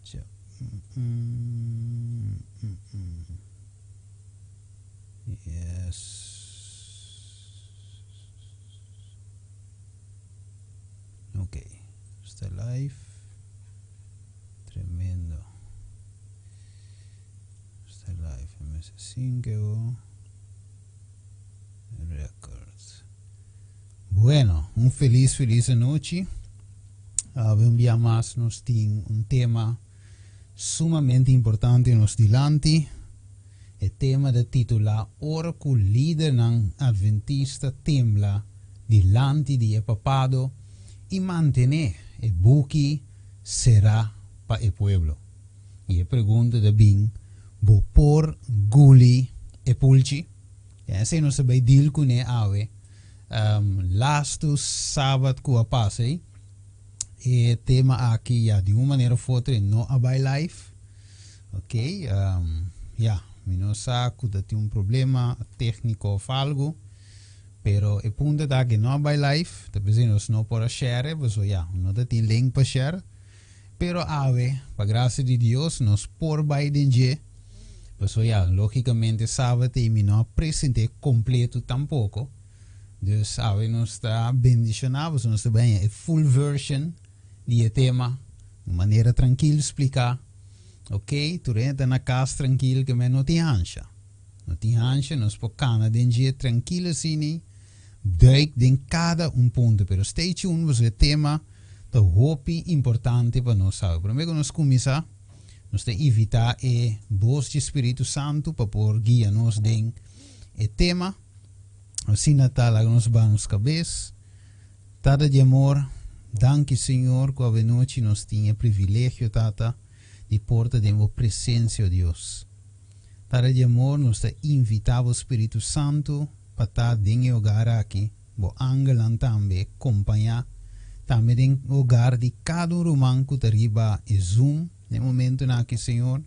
Tja. Mm, mm, mm. Yes. Ok. Sta live. Tremendo. Sta live. MS5. Records. Bueno, un felis, felis anochi. Un bia mas nos tin un tema sumamente importante nos dilanti. E tema ta titulá Ora ku lidernan Adventista tembla dilanti di e papado i mantené e buki será pa e pueblo. I e pregunta ta bin, Bo por guli e pulchi? Esei nos ta bai deal kuné awe. Lastu sabat ku a pasa ei, e tema aki ya di un manera of otro e no a bai live. Ok, ya, mi no sa ku ta tin un problema tékniko of algu, pero e punto ta ku e no a bai live, ta p'esei nos no por a share, pasobra ya, no ta tin link pa share. Pero awe, pa grasia di Dios, nos por bai den dje. Pasobra ya, lógikamente sabat ei mi no a present'é kompleto tampoko. Dus awe nos ta bendishoná pasobra nos ta bai haña e full version di e tema, un manera trankil spliká. Ok, tur hende ta na kas trankil ke men no tin hansha. No tin hansha, nos por kana den dje trankil asina, duik den kada un punto. Pero stay tuned pasobra e tema ta hopi importante pa nos sabi. Prome ku nos kuminsá, nos ta invitá e bos di Spiritu Santu pa por guia nos den e tema. Asina ta laga nos baha nos kabes. Tata di amor, danki Señor ku awenochi nos tin e privilegio, Tata, di por ta den bo presensia, o Dios. Tata di amor, nos ta invitá bo Spiritu Santu pa ta den e hogar aki, bo angelnan tambe kompañá tambe den hogar di kada un ruman ku ta riba e Zoom den e momentunan aki, Señor.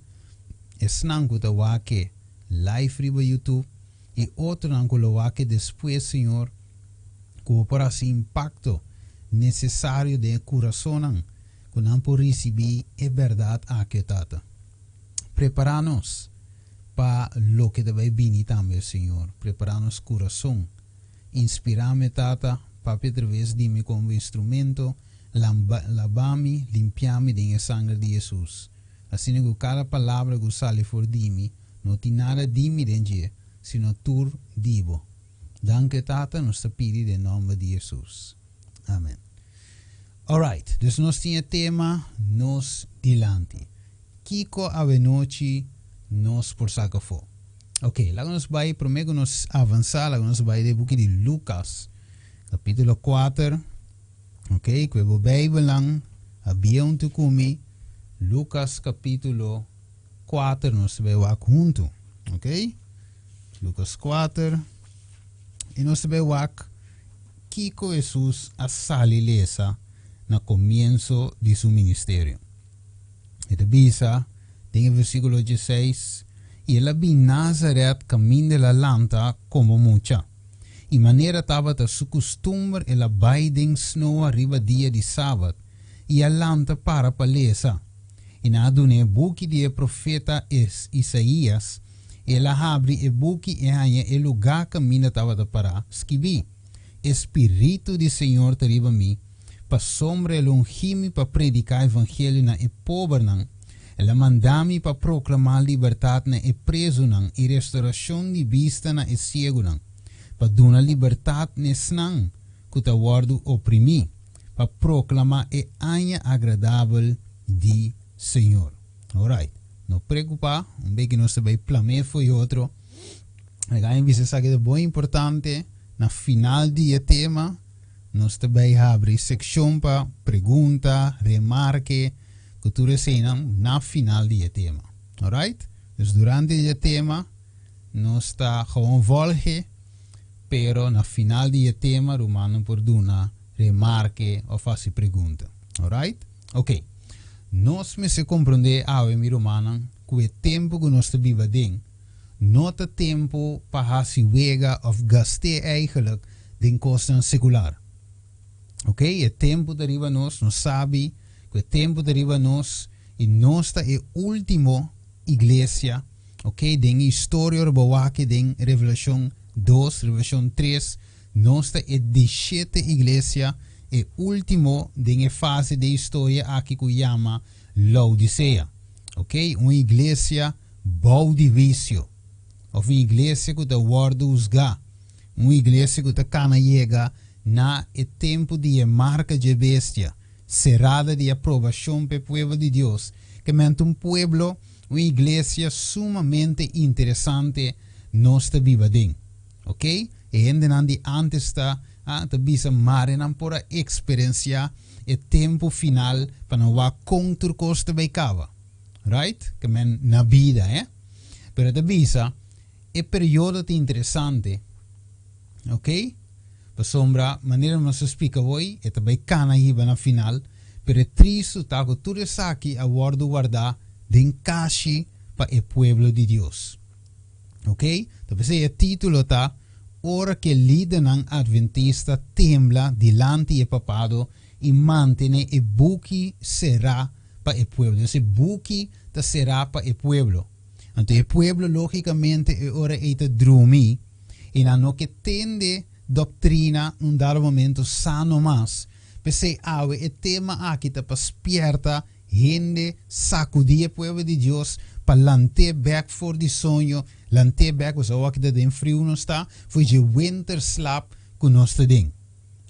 Esnan ku ta wak e live riba YouTube i otronan ku lo wak e despues, Señor, ku bo por hasi impakto nesesario den e kurasonnan ku nan por risibí e bèrdat aki, o Tata. Prepará nos pa loke ta bai bini tambe, o Señor. Prepará nos kurason. Inspirá mi, Tata, papia atraves di mi komo bo instrumento, lamba, laba mi, limpiá mi den e sanger di Hesus. Asina ku kada palabra ku sali for di mi, no tin nada di mi den dje, sino tur di bo. Danki, Tata, nos ta pidi den nòmber di Hesus. Amen. Alright, dus nos tin e tema nos dilanti. Kiko awenochi nos por saka afó? Ok, laga nos bai, promé ku nos avansá, laga nos bai den e buki di Lukas, kapítulo kuater. Ok, ku e bo Beibelnan habia huntu ku mi, Lukas kapítulo kuater, nos ta bai wak huntu. Ok, Lukas kuater, i nos ta bai wak kiko Hesus a sali lesa na komienso di su ministerio. E ta bisa den e versíkulo dieseis, I el a bin Nazaret kaminda el a lanta komo mucha. I manera tabata su kustumber el a bai den snoa riba dia di sabat i a lanta para pa lesa. I nan a dun'é e buki di e profeta Isaías. El a habri e buki i haña e lugá kaminda tabata pará skibí, E spiritu di Señor ta riba mi, pasobra el a ungí mi pa prediká evangelio na e pobernan, el a mandá mi pa proklamá libertat na e prezunan i restorashon di bista na e siegunan, pa duna libertat na esnan ku ta wòrdu oprimí, pa proklamá e aña agradabel di Señor. Alright, no preokupá, un beki nos ta bai plam'é fo'i otro. Laga mi bisa esaki ta bon importante, na final di e tema nos ta bai habri sekshon pa pregunta, remarke, ku tur eseinan na final di e tema. Alright? Dus durante di e tema nos ta gewoon volge, pero na final di e tema rumannan por duna remarke òf hasi pregunta. Alright? Ok. Nos mester komprondé awe, mi rumannan, ku e tempu ku nos ta biba den no ta tempu pa hasi wega òf gast'é eigenlijk den kosnan sekular. Ok, e tempu ta riba nos, nos sabi ku e tempu ta riba nos I nos ta e último iglesia, ok, den historia ora bo wak den Revelashon 2, Revelashon 3, nos ta e di shete iglesia, e último den e fase di historia aki ku yama Laodisea. Ok, un iglesia bou di huisio, òf un iglesia ku ta wòrdu husgá, un iglesia ku ta kana yega na e tempu di e marka dje bestia, serada di aprobashon pa e pueblo di Dios, ke mente un pueblo, un iglesia sumamente interesante nos ta biba den. Ok, e hendenan di antes ta a ta bisa mare nan por a eksperensiá e tempu final pa nan wak kon tur kos ta bai kaba. Right? Ke men na bida, eh? Pero e ta bisa e periodo ta interesante, ok? Pasobra manera nos a splika hoy, e ta bai kana hiba na final, pero e tristu ta ku tur esaki a wòrdu wardá den kashi pa e pueblo di Dios. Ok? Ta p'esei e título ta Ora ku e lidernan adventista tembla dilanti e papado i mantené e buki será pa e pueblo. Dus e buki ta será pa e pueblo. Anto e pueblo lógikamente e ora ei ta drumi i nan no ke tende doktrina un dado momento sano mas. P'esei awe e tema aki ta pa spierta hende, sakudí e pueblo di Dios pa lant'é bèk for di soño, lant'é bèk, pasobra awor aki ta den friu nos ta, for dje winterslaap ku nos ta den.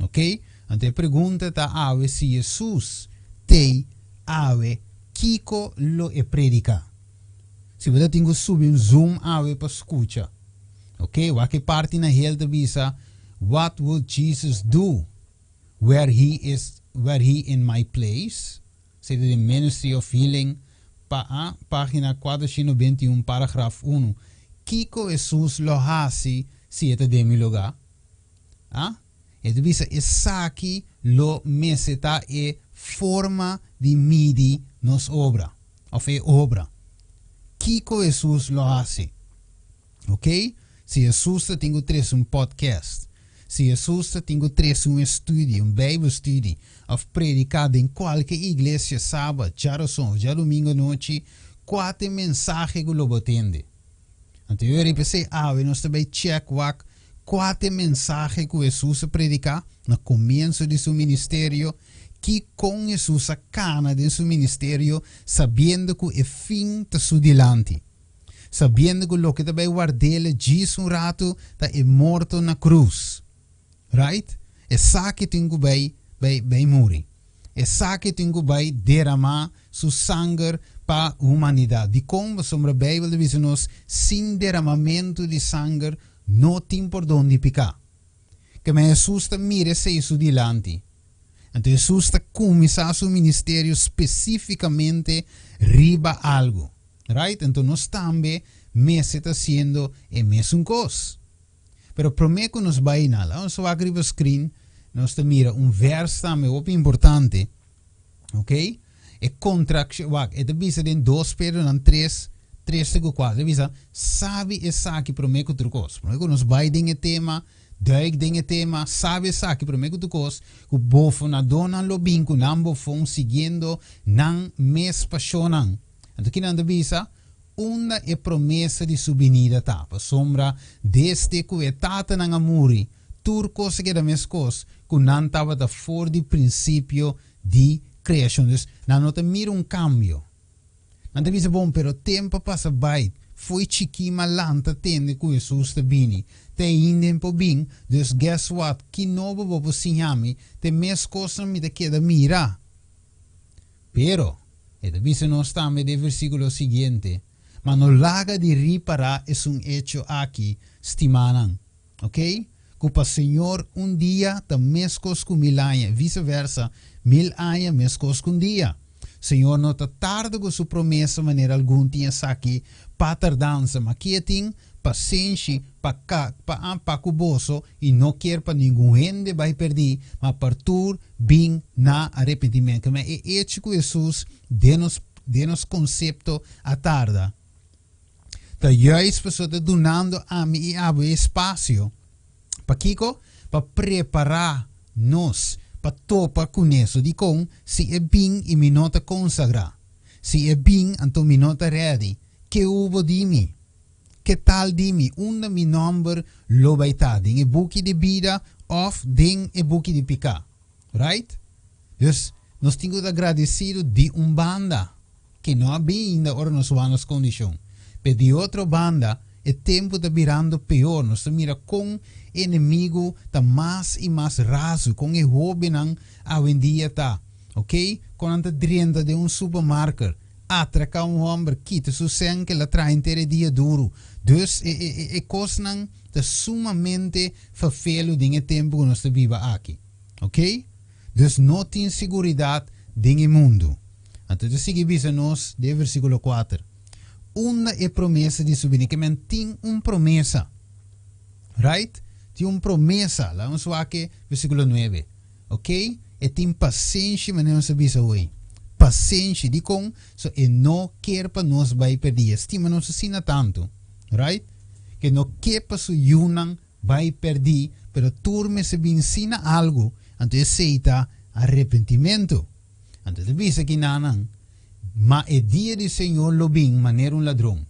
Ok? Anto e pregunta ta awe si Hesus t'ei awe kiko lo e prediká? Si bo ta tin ku subi un zoom awe pa skucha. Ok, wak e parti na hel ta bisa, What would Jesus do were he is were he in my place? Esei ta den Ministry of Healing pa a pagina 421 paragraf unu. Kiko Hesus lo hasi si e ta den mi lugá? A? E ta bisa esaki lo mester ta e forma di midi nos obra, òf e obra. Kiko Hesus lo hasi? Ok? Si Hesus ta tin ku trese un podcast, si Hesus ta tin ku trese un estudio, un Bijbelstudie, òf prediká den kualke iglesia sabat, djaroson òf djadumingu anochi, kua ta e mensahe ku lo bo tende? Anto yo riba esei awe nos ta bai chèk wak kua ta e mensahe ku Hesus a prediká na komienso di su ministerio, ki kon Hesus a kana den su ministerio sabiendo ku e fin ta su dilanti, sabiendo ku loke ta bai ward'el djis un ratu ta e morto na krus. Right? Esaki tin ku bai bai bai muri. Esaki tin ku bai deramá su sanger pa humanidat. Dikon? Pasobra Beibel ta bisa nos, sin deramamentu di sanger no tin pordon di piká. Keme Hesus ta mira esei su dilanti. Anto Hesus ta kuminsá su ministerio spesífikamente riba algu. Right? Anto nos tambe mester ta hasiendo e mesun kos. Pero promé ku nos bai na, laga nos wak riba screen, nos ta mira un vers tambe hopi importante, ok? E kontrakshon, wak, e ta bisa den 2 Pedronan 3, 3 te ku 4, e ta bisa, sabi esaki promé ku tur kos. Promé ku nos bai den e tema, duik den e tema, sabi esaki promé ku tur kos, ku bofonadónan lo bin ku nan bofon siguiendo nan mes pashonnan. Anto kinan ta bisa? Unda e promesa di su binida ta? Pasobra desde ku e tatanan a muri, tur kos a keda meskos ku nan tabata for di prinsipio di kreashon. Dus, nan no ta mira un kambio. Nan ta bisa, Bon, pero tempu a pasa bai, fo'i chikí m'a lanta tende ku Hesus ta bini. Te ainda e por bin. Dus, guess what? Ki nobo bo por siña mi? Te mes kosnan mi ta keda mira. Pero, e ta bisa nos tambe den versíkulo siguiente, Ma no laga di ripará esun echo aki, stimánan, oke, ku pa Señor un dia ta meskos ku mil aña, i viseversa, mil aña meskos ku un dia. Señor no ta tarda ku su promesa manera algun tin esaki pa tardansa, ma ki e tin pasenshi pa ka pa pa ku boso i no kier pa ningun hende bai perdí, ma pa tur bin na arepentimentu. Ma e echo ku Hesus den nos den nos konsepto a tarda ta juist pasobra ta dunando ami i abo e espasio. Pakiko? Pa prepará nos pa topa kuné. So dikon si e bin i mi no ta konsagrá? Si e bin, anto mi no ta ready. Ke hubo di mi? Ke tal di mi? Unda mi nòmber lo bai ta? Den e buki di bida òf den e buki di piká? Right? Dus, nos tin ku ta gradesido di un banda, ke no a bin ainda ora nos wak nos kondishon. Pero di otro banda, e tempu ta birando peor. Nos ta mira kon e enemigu ta mas i mas razu, kon e hóbennan awendia ta. Ok? Kon nan ta drenta den un supermarker, atraká un hòmber, kita su sèn ke el a traha henter e dia duru. Dus, e e e kosnan ta sumamente ferfelu den e tempu ku nos ta biba aki. Ok? Dus no tin siguridat den e mundu. Anto ta sigui bisa nos den versíkulo kuater, Unda e promesa di su bini? Ke men tin un promesa. Right? Tin un promesa. Laga nos wak e versíkulo nuebe. Ok? E tin pasenshi manera nos a bisa hoy. Pasenshi. Dikon? So e no kier pa nos bai perdí. E stima nos asina tantu. Right? Ke no ke pa su yunan bai perdí, pero tur mester bin sina algu, anto esei ta arepentimentu. Anto e ta bisa kinanan, Ma e dia di Señor lo bin manera un ladron,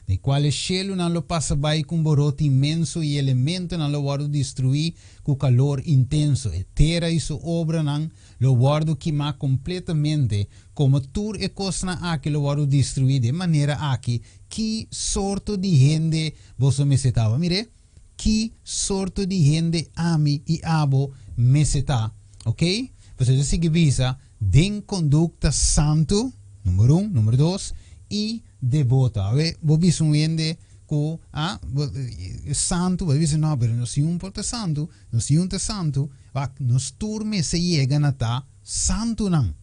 den kual e shelunan lo pasa bai ku un boroti inmenso i e elementonan lo wòrdu destruí ku kalor intenso, e tera i su obranan lo wòrdu kimá kompletamente, komo tur e kosnan aki lo wòrdu destruí den manera aki, ki sorto di hende boso mester taba? Mir'é, ki sorto di hende ami i abo mester ta? Ok? Pasobra ta sigui bisa, Den kondukta santu, number un, number dos, i deboto. Awe, bo bisa un hende ku a santu, bo ta bisa, no, pero nos niun por ta santu, nos niun ta santu. Wak, nos tur mester yega na ta santunan.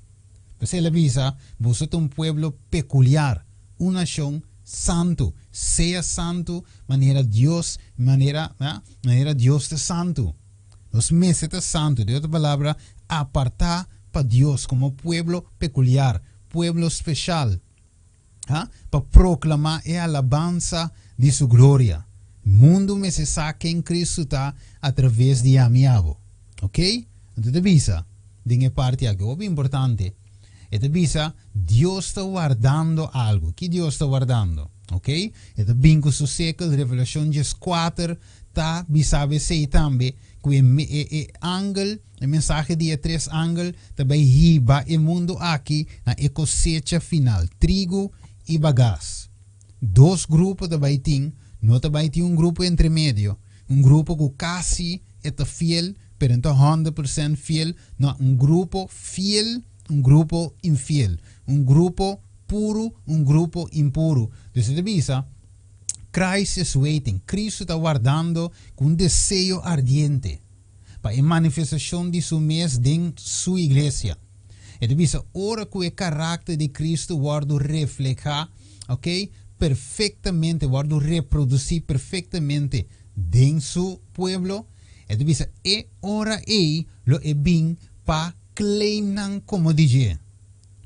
P'esei el a bisa, Boso ta un pueblo pekuliar, un nashon santu. Sea santu manera Dios, manera, manera Dios ta santu. Nos mester ta santu, den otro palabra, apartá pa Dios komo pueblo pekuliar, pueblo speshal, ha, pa proklamá e alabansa di su gloria. Mundu mester sa ken Kristu ta atraves di ami i abo. Oké? Anto ta bisa den e parti aki, hopi importante, e ta bisa Dios ta wardando algu. Ki Dios ta wardando? Oké? E ta bin ku su sekel, Revelashon 14 ta bisa esei tambe, ku e e e angel, e mensahe di e tres angel ta bai hiba e mundu aki na e kosecha final, trigu i bagas. Dos grupo ta bai tin, no ta bai tin un grupo entre medio, un grupo ku kasi e ta fiel, pero no ta 100% fiel, no, un grupo fiel, un grupo infiel, un grupo puru, un grupo impuru. Dus e ta bisa, Christ is waiting, Cristo ta wardando ku un deseo ardiente pa e manifestashon di Su mes den Su iglesia. E ta bisa ora ku e karakter di Cristo wòrdu reflehá, ok, perfektamente, wòrdu reprodusí perfektamente den Su pueblo, e ta bisa e ora ei lo e bin pa claim nan komo di dje.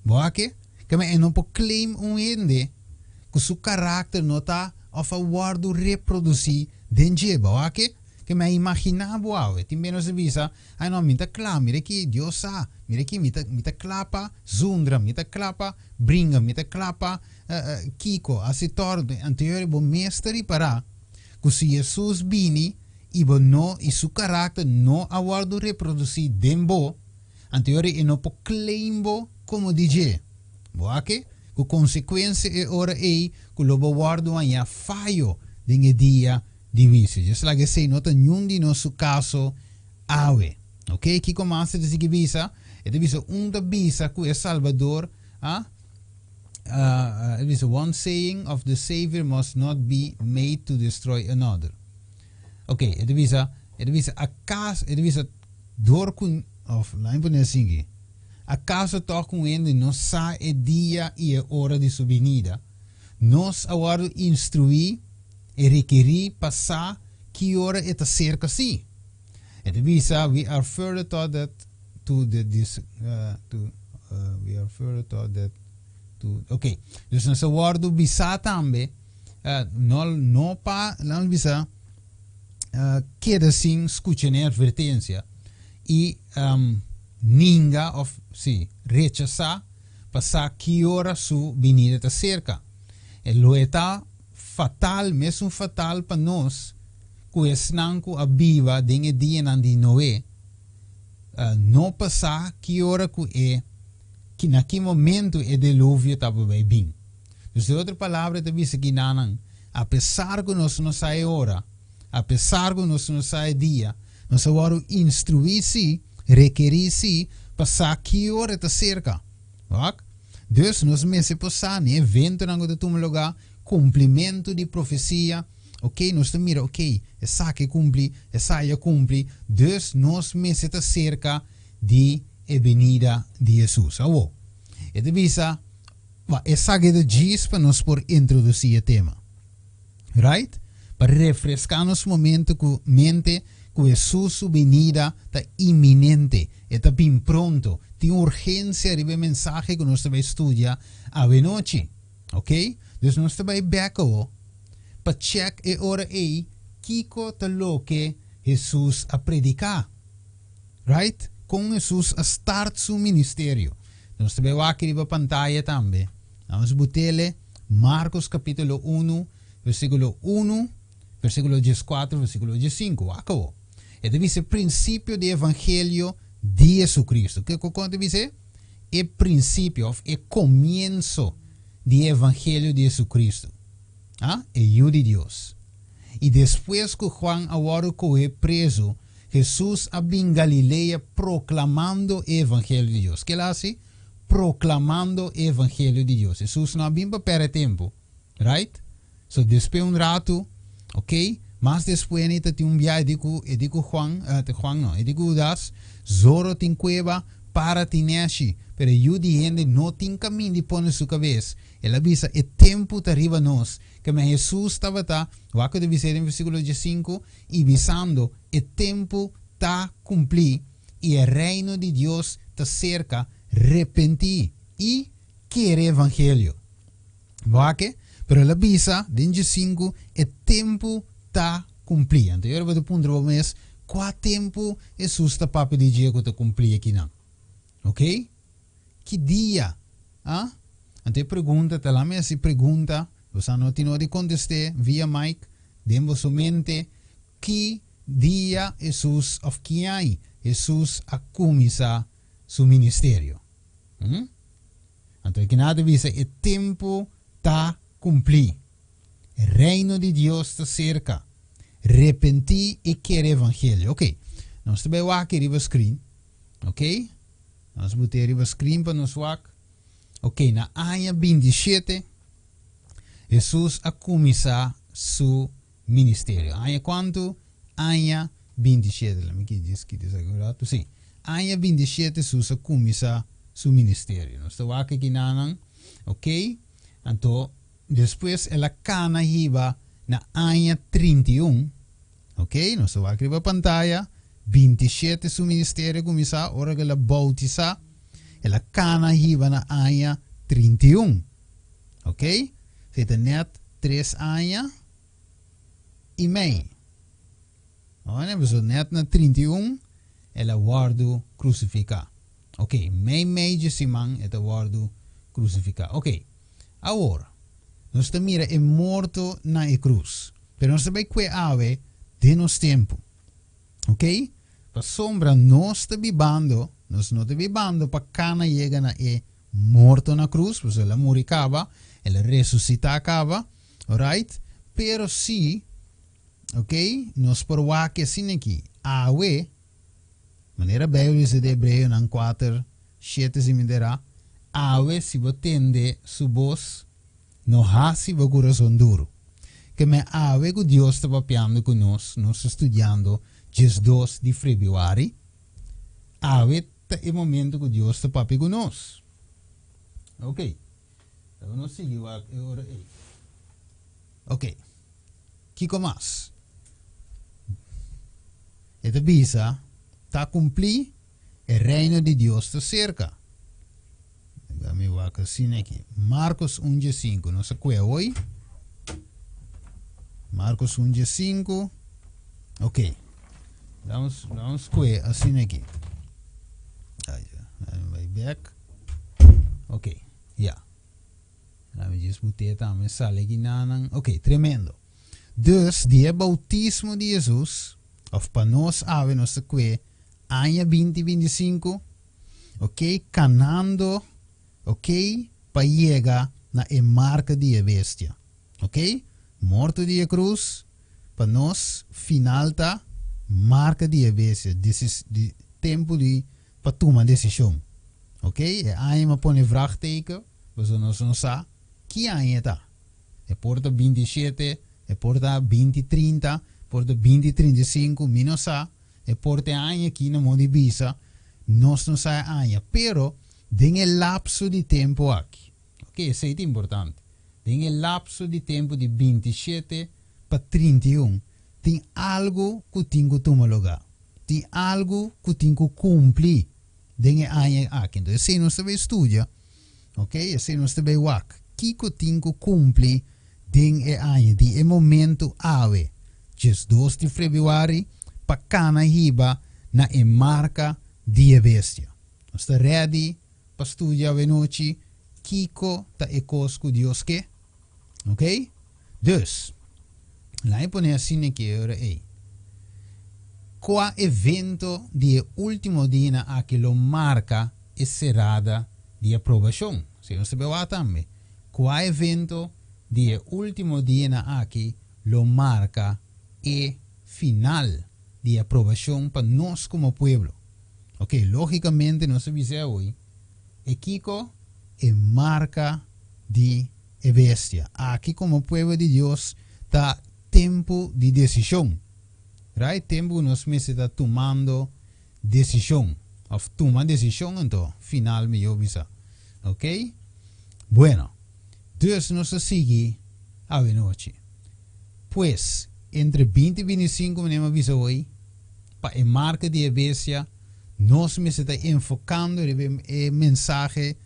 Bo a ke? Keme e no por claim un hende ku su karakter no ta òf a wòrdu reprodusí den dje. Bo a ke? Keme a imaginá bo awe. Tin bes nos ta bisa, Ai no, mi ta kla, mira aki, Dios sa, mira aki, mi ta mi ta kla pa zundra, mi ta kla pa bringa, mi ta kla pa kiko, hasi tòrto. Anto bo mes ta ripará ku si Hesus bini i bo no i su karakter no a wòrdu reprodusí den bo, Anto e ora e no por claim bo como di dje. Bo a ke? Cu consecuencia e ora ey cu lo bo wordo haña fayo den e dia di huicio. Just laga esey no ta niun di nos su caso awe. Ok, kico mas e ta sigui bisa? E ta bisa un ta bisa cu e Salbador a e bisa one saying of the Savior must not be made to destroy another. Ok, e ta bisa, e ta bisa acaso, e ta bisa Dor ku, òf laat mi pone asinki, akaso tòg ku un hende no sa e dia i e ora di su binida? Nos a wòrdu instruí i rekerí pa sa ki ora e ta serka sí. E ta bisa, We are further taught that to the dis, to, we are further taught that to, ok. Dus nos a wòrdu bisá tambe, no, no pa, laat mi bisa, keda sin skucha n'e advertensia i ninga òf, sí, rechasá. pa sa ki ora su binida ta serka. E lo e ta fatal, mesun fatal pa nos ku esnan ku a biba den e dianan di Noe, no pa sa ki ora ku e, na ki momentu e deluvio tabata bai bin. Dus den otro palabra e ta bisa kinanan, apesar ku nos no sa e ora, apesar ku nos no sa e dia, nos a wòrdu instruí sí, rekerí sí, pa sa ki ora e ta serka. Wak? Dus nos mester por sa ni eventonan ku ta tuma lugá, kumplimentu di profesia, ok, nos ta mira, ok, esaki a kumpli, esai a kumpli, dus nos mester ta serka di e benida di Hesus. Awor, e ta bisa, Ba, esaki ta djis pa nos por introdusí e tema. Right? Pa refreská nos momento ku mente ku Hesus su benida ta inminente, e ta bin pronto. Tin urgensia riba e mensahe ku nos ta bai studia awenochi. Ok? Dus nos ta bai bèk awo pa chèk e ora ei kiko ta loke Hesus a prediká. Right? Kon Hesus a start su ministerio. Nos ta bai wak riba pantaya tambe. Nos butele Marcos capítulo 1, versículo 1, versículo 14, versículo 15. Wak awo. E ta bisa e principio di evangelio di Jesucristo. Ke kon ta bisa? E principio of e comienzo di evangelio di Jesucristo. Ah, e Yu di Dios. I despues ku Juan a wòrdu kohe prezu, Hesus a bin Galilea proklamando e evangelio di Dios. Ke el a hasi? Proklamando e evangelio di Dios. Hesus no a bin pa pèrdè tempu. Right? So despues un ratu, ok, mas despues e ta tin un biahe di ku e di ku Juan, Juan no, e di ku Hudas, Zoro tin kueba, para tin nèshi, pero e Yu di hende no tin kamin di pone su kabes. El a bisa, E tempu ta riba nos. Keme Hesus tabata, wak ku ta bis'é den versíkulo diesinku, i bisando, E tempu ta kumplí, i e reino di Dios ta serka, repentí i kere evangelio. Wak, pero el a bisa den diesinku, E tempu ta kumplí. Anto yora bo ta puntra bo mes, Kua tempu Hesus ta papia di dje ku ta kumplí akinan? Oké? Ki dia? Ah? Anto e pregunta ta lami hasi pregunta, boso no tin ora di kontest'é via mic, den boso mente, ki dia Hesus òf ki aña Hesus a kuminsá su ministerio? Hm? Anto e kina ta bisa e tempu ta kumplí. E reino di Dios ta serka. Repentí i kere evangelio. Oké, nos ta bai wak riba screen. Oké? Nos bot'é riba screen pa nos wak. Ok, na aña 27 Hesus a kuminsá su ministerio. Aña kuantu? Aña 27. Laat me djis kita esaki un ratu. Sí. Aña 27 Hesus a kuminsá su ministerio. Nos ta wak aki nanan. Ok. Anto, despues el a kana hiba na aña 31. Ok, nos ta wak riba pantaya, 27 su ministerio a kuminsá ora ku el a boutisá, el a kana hiba na aña 31. Ok, so ta nèt tres aña i mei. Ora, pasobra nèt na 31 el a wòrdu krusifiká. Ok, mei mei dje siman e ta wòrdu krusifiká. Ok, awor, nos ta mira e morto na e krus. Pero nos ta bai kue awe den nos tempu. Ok? Pasobra nos ta bibando, nos no ta bibando pa kana yega na e morto na krus, pasobra el a muri kaba, el a resusitá kaba, alright? Pero si, ok, nos por wak asina aki, awe, Manera Bijbel bisa den Hebreonan kuater, shete si mi ta Awe si bo tende su bos, no hasi bo kurason duru. Ke men awe ku Dios ta papiando ku nos, nos ta studiando 12 di febrüari, awe ta e momento ku Dios ta papia ku nos. Ok, laga nos sigui wak e ora ei. Ok. Kiko mas? E ta bisa, Ta kumplí, e reino di Dios ta serka. Laga mi wak asina aki. Marcos un dje sinku. Nos a kue awoi. Marcos un dje sinku. Ok. Vamos, vamos kue asina aki. Ai, bai bek. Ok, ya. Laat me just but'é tambe sali kinanan. Ok, tremendo. Dus, di e boutismo di Hesus, òf pa nos awe nos ta kue aña 2025, ok, kanando, ok, pa yega na e marka di e bestia. Ok, morto di e krus, pa nos final ta marka di e bestia. This is di tempu di pa tuma desishon. Ok, e aña mi a pone vraagteken, pasobra nos no sa ki aña e ta. E por ta 27, e por ta 2030, por ta 2035, mi no sa. E por ta e aña aki na modo di bisa, nos no sa e aña. Pero den e lapso di tempu aki, ok, esei ta importante, den e lapso di tempu di 27 pa 31, tin algu ku tin ku tuma lugá. Tin algu ku tin ku kumpli den e aña aki. Entonces esei nos ta bay studia, ok, esei nos ta bay wak. Kiko tin ku kumpli den e aña, di e momento awe, 12 di febrüari, pa kana hiba na e marka di e bestia. Nos ta ready pa studia awe nochi kiko ta e kos ku Dios ke? Ok? Dus, laat me pone asina aki e ora ei. Kua evento di e último dianan aki lo marka e serada di aprobashon? Si nos ta bai wak tambe. Kua evento di e último dianan aki lo marka e final di aprobashon pa nos komo pueblo? Ok, lógikamente nos ta bisa awe e kiko e marka di e bestia. Aki komo pueblo di Dios ta tempu di desishon. Right? Tempu ku nos mester ta tumando desishon. Òf tuma desishon anto final mihó bisa. Ok? Bueno, dus nos ta sigui awe nochi. Pues, entre 20 i 25 manera mi a bisa hoy, pa e marka di e bestia, nos mester ta enfokando riba e mensahe,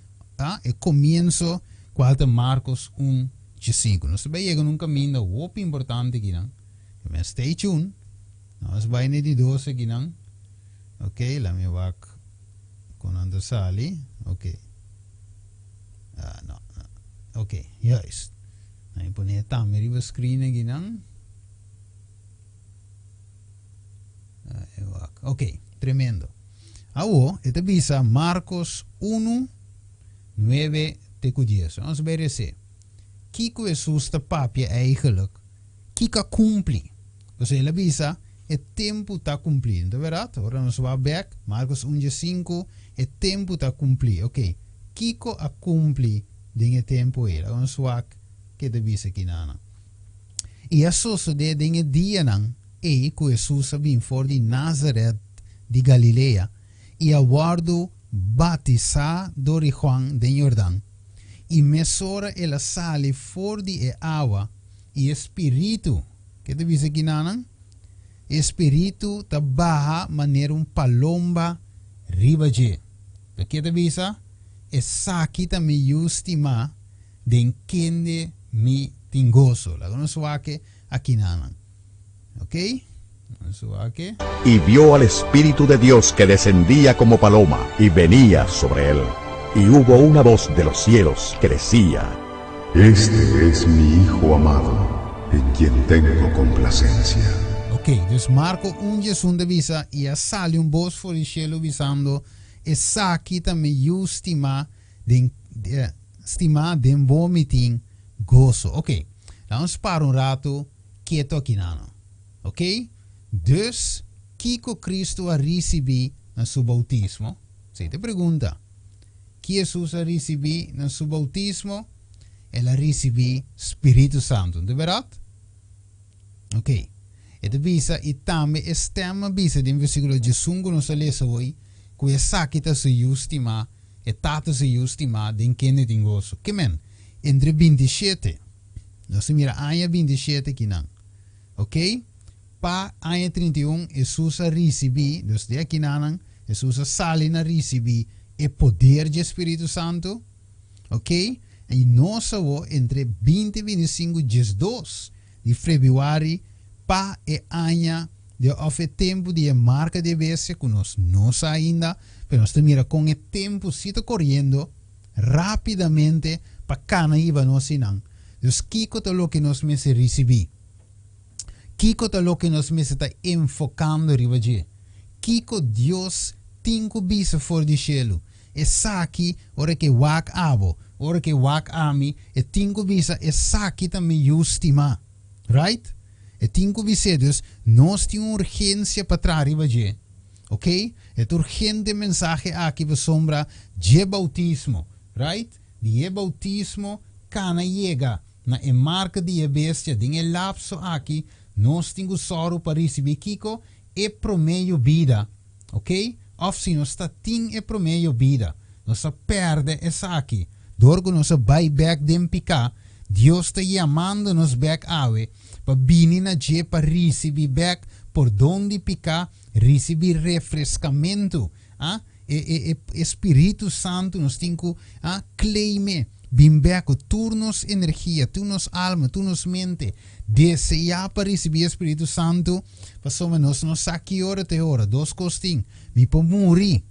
e komienso, kual ta Markos 1, 5. Nos ta bai yega na un kaminda hopi importante akinan. Men stay tuned. Nos bai na e di dos akinan. Ok, laat mi wak kon nan ta sali. Ok. Ah, no, no. Ok, juist. Nan mi pone e tambe riba screen akinan. Ok, tremendo. Awo, e ta bisa Marcos 1, 9 te ku 10. Nos bai rese. Kiko Hesus ta papia eigenlijk? Kiko a kumpli? Pasobra el a bisa, e tempu ta kumplí. No ta bèrdat? Ora nos wak bèk, Marcos 1 dje 5, e tempu ta kumplí. Ok, kiko a kumpli den e tempu ei? Laga nos wak ke ta bisa kinan. I a sosodé den e dianan ei ku Hesus a bin for di Nazaret di Galilea i a wòrdu batisá dor di Juan den Jordan. I mesora el a sali for di e awa, i e spiritu, ke ta bisa kinanan? E spiritu ta baha manera un palomba riba dje. Ta ke ta bisa? Esaki ta mi Yu stimá, den kende mi tin goso. Laga nos wak akinanan. Ok? Nos wak. Y vio al Espíritu de Dios que descendía como paloma y venía sobre él. Y hubo una voz de los cielos que decía: Este es mi Hijo amado, en quien tengo complacencia. Ok, dus Marko 1 11 ta bisa, I a sali un bos for di shelu bisando, Esaki ta mi Yu stimá, den stimá, den bo mi tin goso. Ok, laga nos para un ratu ketu akinano. Ok, dus kiko Kristu a risibí na su boutismo? Esei ta e pregunta. Ki Hesus a risibí na su boutismo? El a risibí spiritu santu, no ta bèrdat? Ok. E ta bisa, i tambe e stèm a bisa den versíkulo 11 ku nos a lesa hoy, ku esaki ta su Yu stimá, e Tata su Yu stimá, den kende tin goso. Ke men? Entre 27, nos ta mira aña 27 akinan. Ok? Pa aña 31, Hesus a risibí, dus di akinanan, Hesus a sali na risibí e poder dje Spiritu Santu. Ok? I nos awo entre 20, 25, 12 di febrüari pa e aña di òf e tempu di e marka di e bestia ku nos no sa ainda, pero nos ta mira kon e tempu si ta koriendo, rápidamente pa kana hiba nos einan. Dus kiko ta loke nos mester risibí? Kiko ta loke nos mester ta enfokando riba dje? Kiko Dios tin ku bisa for di shelu? Esaki, ora ku e wak abo, ora ku e wak ami, e tin ku bisa, Esaki ta mi yu stimá. Right? E tin ku bis'é. Dus, nos tin un urgensia pa traha riba dje. Ok? E ta urgente mensahe aki pasobra dje boutismo. Right? Di e boutismo kana yega na e marka di e bestia den e lapso aki, nos tin ku sòru pa risibí kiko? E promé yobida. Ok? Òf si nos ta tin e promé yobida, nos a pèrdè esaki dor ku nos a bai bèk den piká. Dios ta yamando nos bèk awe pa bini na dje pa risibí bèk pordon di piká, risibí refreskamentu. A E e e e Spiritu Santu nos tin ku a claim'é, bin bèk ku tur nos energia, tur nos alma, tur nos mente, deseá pa risibí e Spiritu Santu, pasobra nos no sa ki ora ta e ora. Dos kos tin, mi por muri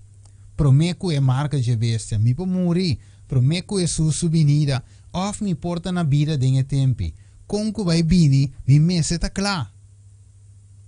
promé ku e marka dje bestia, mi por muri promé ku Hesus su binida, òf mi por ta na bida den e tempi. Kon ku bai bini, mi mester ta kla.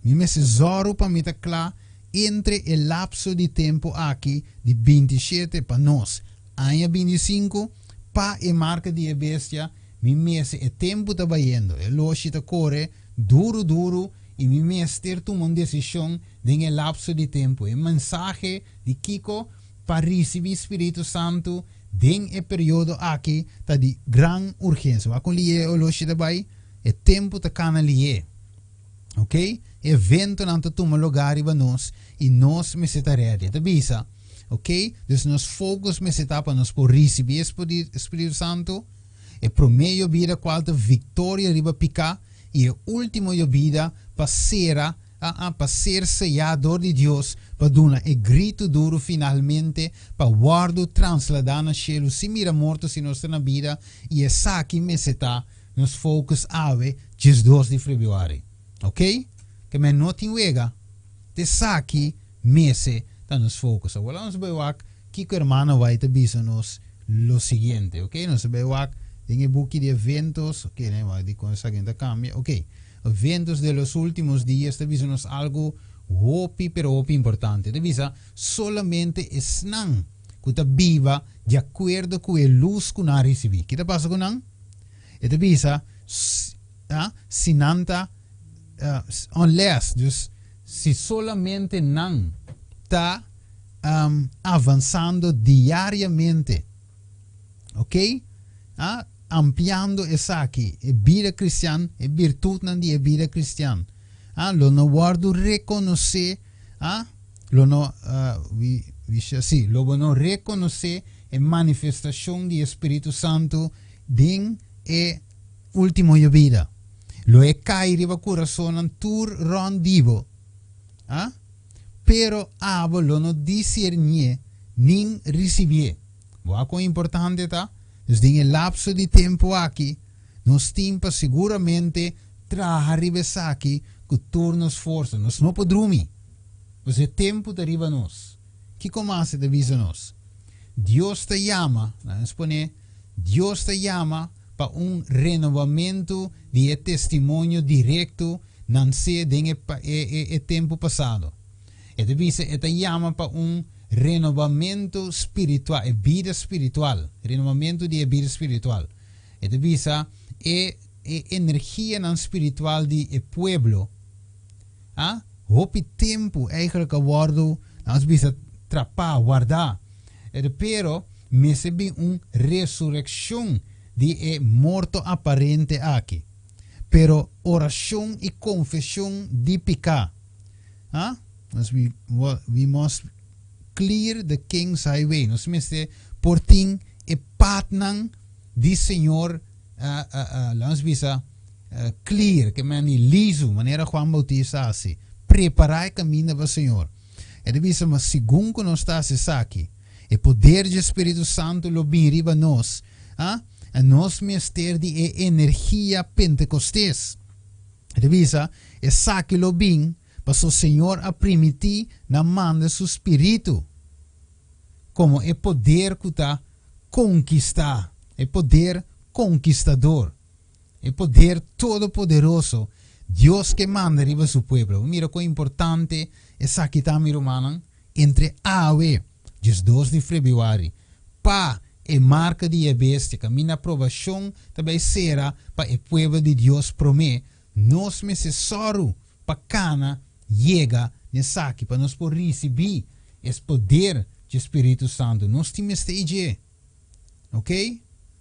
Mi mester zòru pa mi ta kla entre e lapso di tempu aki di 27 pa nos aña 25 pa e marka di e bestia, mi mester e tempu ta bayendo, e loshi ta kore duru duru i mi mester tuma un desishon den e lapso di tempu. E mensahe di kiko pa risibí Spiritu Santu den e periodo aki ta di gran urgensia. Wak kon lié e oloshi ta bai? E tempu ta kana lié. Ok? Eventonan ta tuma lugá riba nos i nos mester ta ready. E ta bisa, ok? Dus nos focus mester ta pa nos por risibí e Spiritu Santu, e promé yobida kual ta viktoria riba piká i e último yobida pa sera, pa ser seyá dor di Dios pa duna e gritu duru finalmente pa wòrdu trasladá na shelu sin mira morto si nos ta na bida i esaki mester ta Nos focus awe 12 di februari. Ok? Ke men no tin wega. T'esaki mese ta nos focus. Awor nos bay wak kiko hermana White ta bisa nos lo siguiente. Ok? Nos ta bay wak den e buki di eventos. Ok, ne wak di kon esaki ta cambia. Ok. Eventos de los últimos días ta bisa nos algo hopi pero hopi importante. Ta bisa solamente esnan ku ta biba di akuerdo ku e lus ku nan a risibí. Ki ta pasa ku nan? E ta bisa, si nan ta, unless, dus si solamente nan ta avansando diariamente, ok, ampliando esaki, e bida kristian, e birtutnan di e bida kristian, lo no wòrdu rekonosé, lo no, we, we shall see, lo bo no rekonosé e manifestashon di e Spiritu Santu den e último yobida. Lo e kai riba kurasonnan tur rònt di bo, a pero abo lo no disernié nin risibié. Bo a kon importante ta? Dus den e lapso di tempu aki, nos tin pa siguramente traha riba esaki ku tur nos forsa. Nos no por drumi, pasobra e tempu ta riba nos. Kiko mas e ta bisa nos? Dios ta yama, laga nos pone, Dios ta yama pa un renobamentu di e testimonio direkto nansé den e e tempu pasado. E ta bisa e ta yama pa un renobamentu spiritual, e bida spiritual, renobamentu di e bida spiritual. E ta bisa e e energianan spiritual di e pueblo a hopi tempu eigenlijk a wòrdu, laga nos bisa, trapá, wardá. Pero mester bin un resurekshon di e morto aparente aki. Pero orashon i konfeshon di piká, ha? Nos we, we must clear the King's highway. Nos mester por tin e patnan di Señor, uh, uh, uh, laga nos bisa, clear, ke men di lizu, manera Juan Bautista a hasi. Prepará e kaminda pa Señor. E ta bisa, ma segun ku nos ta hasi esaki, e poder dje Spiritu Santu lo bin riba nos, ah, i nos mester di e energia Pentekostes. E ta bisa, esaki lo bin paso Señor a primití na manda su Spiritu komo e poder ku ta. konkistá, e poder konkistador, e poder todopoderoso Dios ke manda riba su pueblo. Mira kon importante esaki ta, mi rumannan, entre awe, 12 di febrüari, pa e marka di e bestia, kaminda aprobashon ta bai sera pa e pueblo di Dios promé, nos mester sòru pa kana yega n'esaki, pa nos por risibí e poder di Spiritu Santu. Nos tin mester dje. Ok?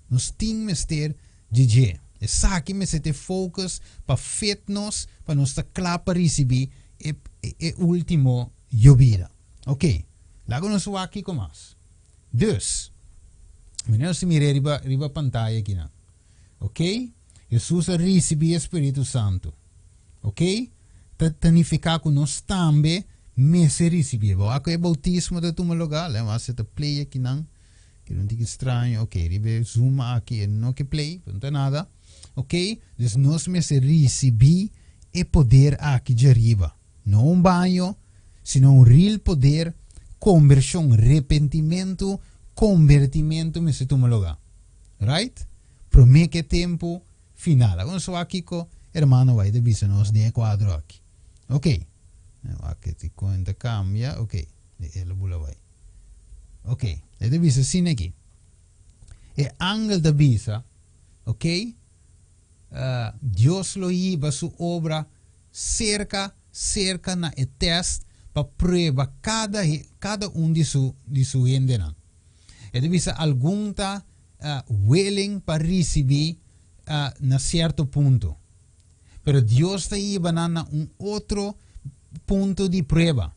Nos tin mester di dje. Esaki mester ta focus pa fit nos, pa nos ta kla pa risibí e, e último yobida. Ok. Laga nos wak kiko mas. Dus, meneer, si mira riba, riba pantaya akinan. Ok? Hesus a risibí Spiritu Santu. Ok? Ta nifiká ku nos tambe mester risibí. Bo ku e boutismo ta tuma lugá, le mas ta play akinan. Ku no tin straño. Ok, riba Zoom aki no ke play, no ta nada. Ok? Dus nos mester risibí e poder aki di ariba. No un baño, sino un real poder, konvershon, repentimentu, konvertimentu mester tuma lugá. Right? Promé ku tempu final. Awor nos aki ku ruman White bisa nos den kuadro aki. Ok. Aki te kuenta kambia. Ok. El a bula bai. Ok. E ta bisa asina aki. E angel ta bisa, ok? Dios lo hiba su obra serka, serka na e test pa prueba kada un di su hendenan. E ta bisa algun ta willing pa risibí na sierto punto. Pero Dios ta hiba na un otro punto di prueba.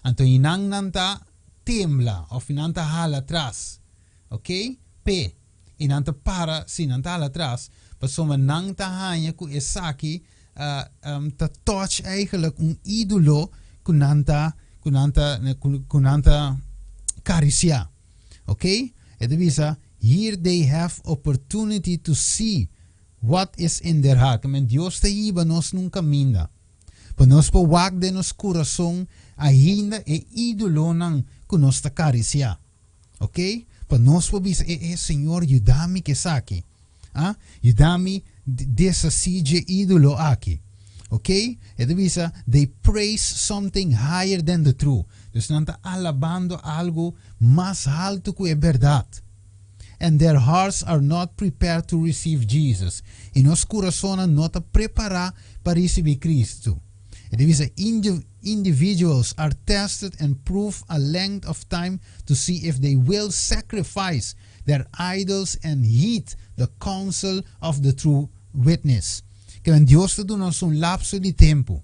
Anto nan nan ta tembla òf nan ta hala atras. Ok? P. I nan ta para, si nan ta hala atras, pasobra nan ta haña ku esaki ta touch eigenlijk un ídolo ku nan ta karisiá. Ok? E ta bisa, here they have opportunity to see what is in their heart. Men Dios ta hiba nos na un kaminda. Pa nos por wak den nos kurason ainda e ídolonan ku nos ta karisiá. Ok? Pa nos por bisa, e, e Señor, yuda mi ku esaki. Ah? Yuda mi deshasí di ídolo aki. Ok? E ta bisa, they praise something higher than the truth. Dus nan ta alabando algu mas haltu ku e bèrdat. And their hearts are not prepared to receive Jesus. I nos kurason no ta prepará pa risibí Kristu. E ta bisa, individuals are tested and proved a length of time to see if they will sacrifice their idols and heed the counsel of the true witness. Ke Dios ta duna nos un lapso di tempu.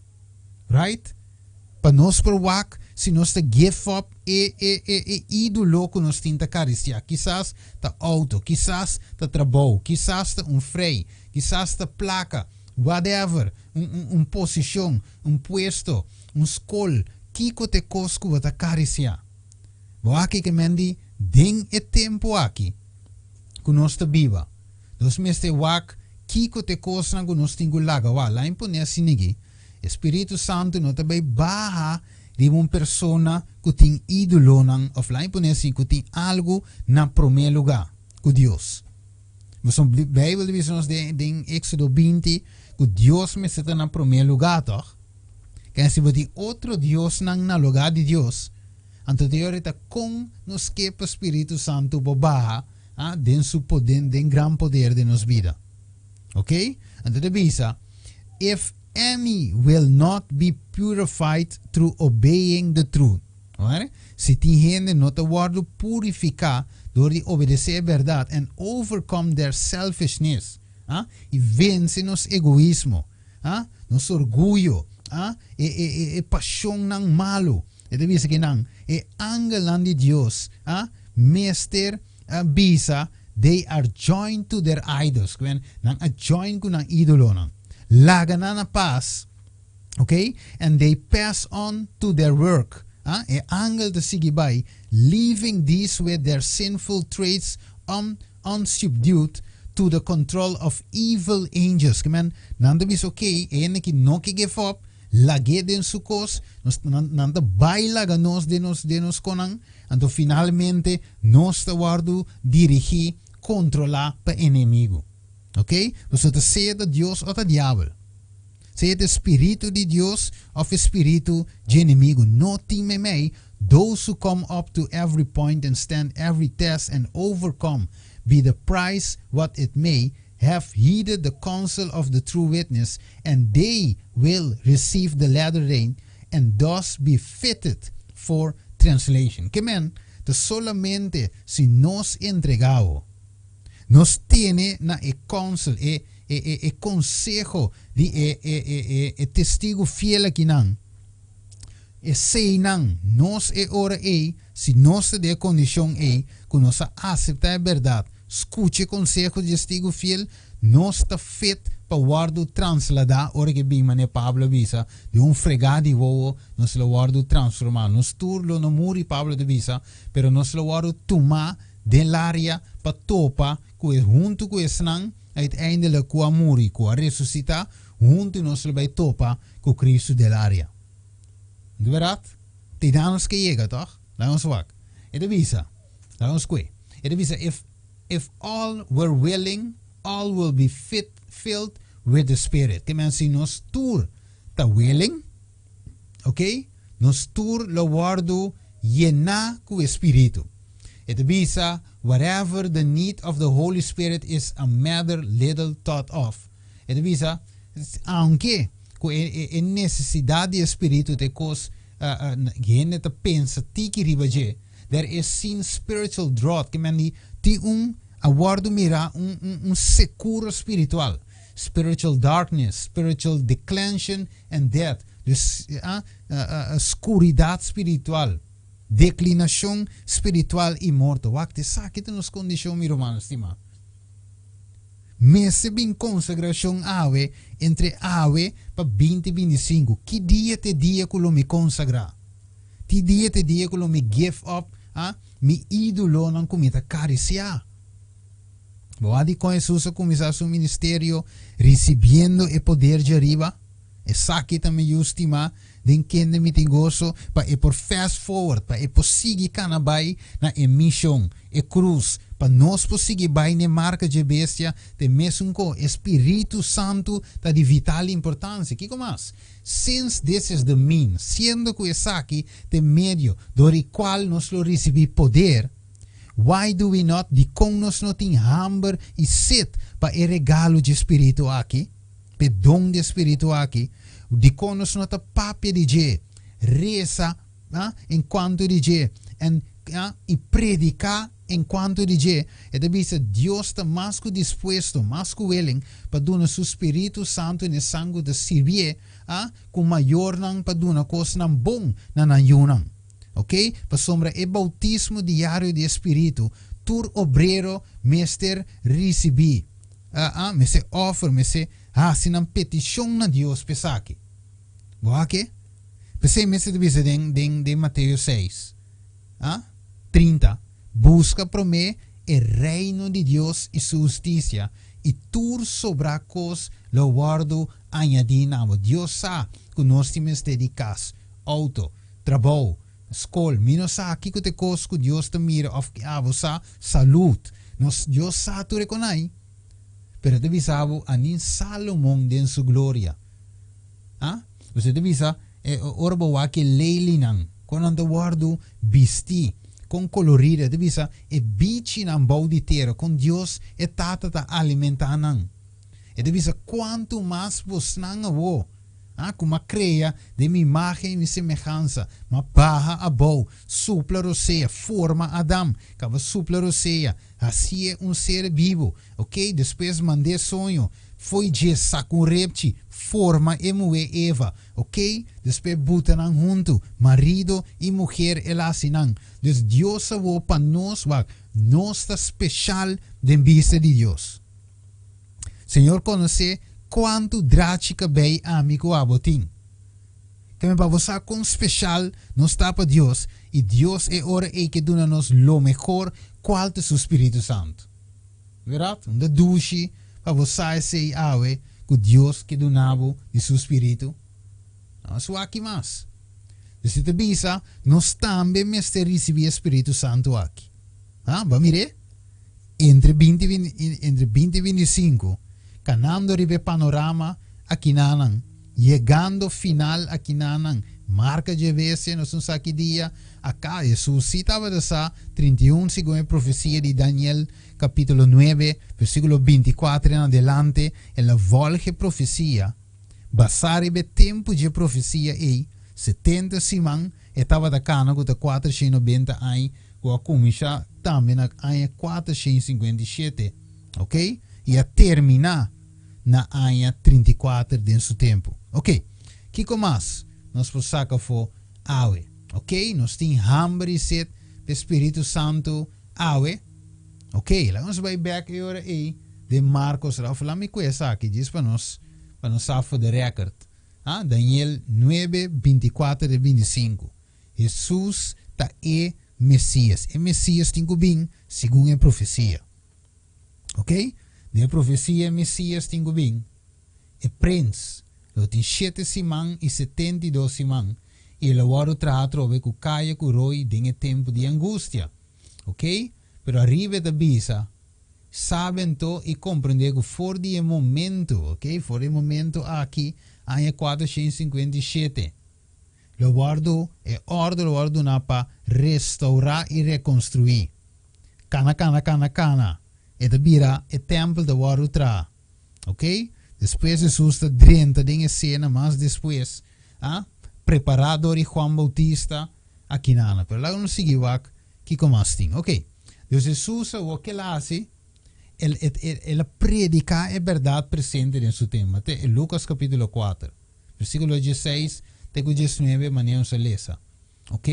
Right? Pa nos por wak, si nos ta give up e ídolo ku nos tin ta karisiá. Kisas ta outo, kisas ta trabou, kisas ta un frei, kisas ta plaka, whatever, un posishon, un puesto, un skol, kiko ta e kos ku ta karisiá. Bo aki ke men di den e tempu aki ku nos ta biba. Nos mester wak kiko ta e kosnan ku nos tin ku laga wa. Laga mi pone asina aki. Spiritu Santu no ta bai baha di un persona ku tin ídolonan òf laga mi pone asina ku tin algu na promé lugá ku Dios. Mas Beibel ta bisa nos den Éksodo 20 ku Dios mester ta na promé lugá, toch? Ke si bo tin otro diosnan na lugá di Dios, anto Dios ta kon nos ke pa Spiritu Santu por baha, ah, den su poder, den gran poder di nos bida. Ok? Anto ta bisa, if any will not be purified through obeying the truth. Alright? Si tin hende no ta wòrdu purifiká dor di obedesé e bèrdat and overcome their selfishness, ah? I vense nos egoismo, ah? Nos orguyo, ah? E pashonnan malu. E ta bisa ku nan, e angelnan di Dios, ah? Mester bisa, they are joined to their idols. Kwen, nan a join ku nan ídolonan. Laga nan na pas, okay? And they pass on to their work. Ah, e angel ta sigui bai, leaving these with their sinful traits unsubdued to the control of evil angels. Ke men, nan ta bisa, okay, e hende ku no ke give up, lag'é den su kos, nos, nan, nan ta bai laga nos den nos, den nos konan, anto finalmente nos ta wòrdu dirigí, kontrolá pa enemigu. Ok? Pasobra ta sea ta Dios o ta diabel. Sea ta e spiritu di Dios òf e spiritu dje enemigu. No tin meimei, those who come up to every point and stand every test and overcome, be the price what it may, have heeded the counsel of the true witness, and they will receive the latter rain, and thus be fitted for translation. Ke men, ta solamente si nos entregá bo, nos tene na e counsel, e e e e konseho di e e e e e testigu fiel akinan, eseinan nos e ora ei, si nos ta den e kondishon ei, ku nos a aseptá e bèrdat, skucha e konseho di testigu fiel, nos ta fit pa wòrdu transladá, ora ku e bin manera Pablo a bisa, den un fregá di wowo nos lo wòrdu transformá. Nos tur lo no muri, Pablo ta bisa, pero nos lo wòrdu tumá den laria pa topa ku e huntu ku esnan uiteindelijk ku a muri, ku a resusitá, huntu nos lo bai topa ku Kristu den laria. Di bèrdat? Te dan nos ke yega, tòg? Laga nos wak. E ta bisa, laga nos kue. E ta bisa, If, if all were willing, all will be fit, filled with the Spirit. Ke men si nos tur ta willing, ok, nos tur lo wòrdu yená ku e Spiritu. E ta bisa, Whatever the need of the Holy Spirit is a matter little thought of. E ta bisa, aunke ku e, e, e nesesidat di e Spiritu ta e kos hende ta pensa tiki riba dje, there is seen spiritual drought, ke men di tin un, a wòrdu mirá un, un, un sekuro spiritual, spiritual darkness, spiritual declension and death, dus skuridat spiritual, deklinashon spiritual i morto. Wak, esaki ta nos kondishon, mi rumannan stimá. Mester bin konsagrashon awe, entre awe pa 2025. Ki dia ta e dia ku lo mi konsagrá? Ki dia ta e dia ku lo mi give up mi ídolonan ku mi ta karisiá? Bo a di kon Hesus a kuminsá su ministerio risibiendo e poder djariba? Esaki ta mi Yu stimá, den kende mi tin goso, pa e por fast forward, pa e por sigui kana bai na e mishon, e krus, pa nos por sigui bai n'e marka dje bestia, te mesun ko e Spiritu Santu ta di vital importansia. Kiko mas? Since this is the mean, siendo ku esaki ta e medio dor i kual nos lo risibí poder, Why do we not, dikon nos no tin hamber i set pa e regalo dje Spiritu aki, p'e don di e Spiritu aki? Dikon nos no ta papia di dje, resa enkuanto di dje, en i prediká enkuanto di dje? E ta bisa, Dios ta mas ku dispuesto, mas ku willing, pa duna su Spiritu Santu n'esan ku ta sirbié, ku mayornan pa duna kosnan bon na nan yunan. Ok, pasobra e boutismo diario di e Spiritu, tur obrero mester risibí, a, mester offer, mester hasi nan petishon na Dios pa esaki. Bo a ke? P'esei mester ta bisa den, den, den Mateo 6, a, 30, Buska promé e reino di Dios i su hustisia, i tur sobrá kos lo wòrdu añadí na bo. Dios sa ku nos tin mester di kas, outo, trabou, skol, mi no sa kiko ta e kos ku Dios ta mira òf ki abo sa, salud. Nos, Dios sa tur e konai. Pero e ta bisa bo, anin Salomon den su gloria. Ah? Pues e ta bisa, e, ora bo wak e lelinan, kon nan ta wòrdu bistí, kon kolorido, e ta bisa e bichinan bou di tera, kon Dios e Tata ta alimentá nan. E ta bisa, kuantu mas bosnan awo, Ah, ku m'a krea den mi imágen i mi semehansa, m'a baha abou, supla rosea, forma Adam, kaba supla rosea, hasié un ser bibu, ok, despues mand'é soño, fo'i dje saka un repchi, forma e muhé Eva, ok, despues buta nan huntu, marido i muher el a hasi nan. Dus Dios a wou pa nos, wak, nos ta speshal den bista di Dios. Señor konosé kuantu drachi kabei ami ku abo tin. Keme pa bo sa kon speshal nos ta pa Dios i Dios e ora ei ke duna nos lo mehor kual ta su Spiritu Santu. Bèrdat? Un ta dushi pa bo sa esei awe ku Dios ke duna bo di su Spiritu. Nos wak aki mas. Dus e ta bisa, nos tambe mester risibí e Spiritu Santu aki. Ha? Bo a mir'é? Entre binti entre binti i bintisinku, kanando riba e panorama akinanan, yegando final akinanan, marka dje bestia, nos no sa ki dia, aka Hesus sí tabata sa, 31 segun e profesia di Daniel kapítulo nuebe, versíkulo bintikuater en adelante, el a vòlg e profesia, Basá riba e tempu dje profesia ei, 70 siman, e tabata kana ku ta 490 aña ku a kuminsá tambe na aña 457, ok, i a terminá na aña 34 den su tempu. Ok, kiko mas nos por saka afó awe? Ok, nos tin hamber i set p'e spiritu santu awe? Ok, laga nos bai bek e ora ei den Marcos Raf. Laat mi kue esaki djis pa nos pa nos sa for the record. Ha, Daniel 9, 24 te 25. Hesus ta e Mesias. E Mesias tin ku bin segun e profesia. Ok? Den e profesia e Mesias tin ku bin. E prins lo tin shete siman i 72 siman i e lo wòrdu traha atrobe ku kaya ku roi den e tempu di angustia. Ok? Pero ariba e ta bisa, Sabe anto i komprendé ku for di e momento, ok, for di e momento aki, aña 457, lo wòrdu, e òrdu lo wòrdu duná pa restourá i rekonstruí. Kana, kana, kana, kana, e ta bira, e tèmpel ta wòrdu traha. Ok? Despues Hesus ta drenta den esena mas despues, ah, prepará dor di Juan Bautista, akinana. Pero laga nos sigui wak kiko mas tin. Ok. Dus Hesus awor ke el a hasi? El, el, el, el a prediká e bèrdat presente den su tempu. Te e Lukas kapítulo 4, versíkulo 16 te ku 19 manera nos a lesa. Ok?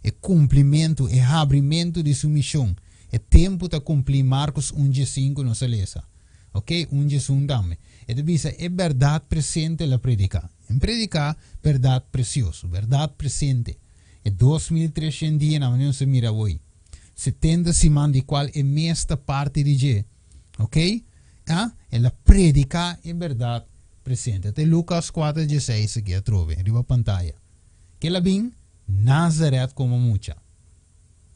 E kumplimentu, e habrimentu di su mishon. E tempu ta kumplí Markos 1 diesinku nos a lesa. Ok, 1 diesun tambe. E ta bisa e bèrdat presente el a prediká. En prediká bèrdat presioso, bèrdat presente. E 2300 dianan manera nos a mira awoi. 70 siman di kual e mes ta parti di dje. Ok? A, el a prediká e bèrdat presente. Ta e Lukas 4 dieseis aki atrobe riba pantaya. Kel a bin Nazaret komo mucha.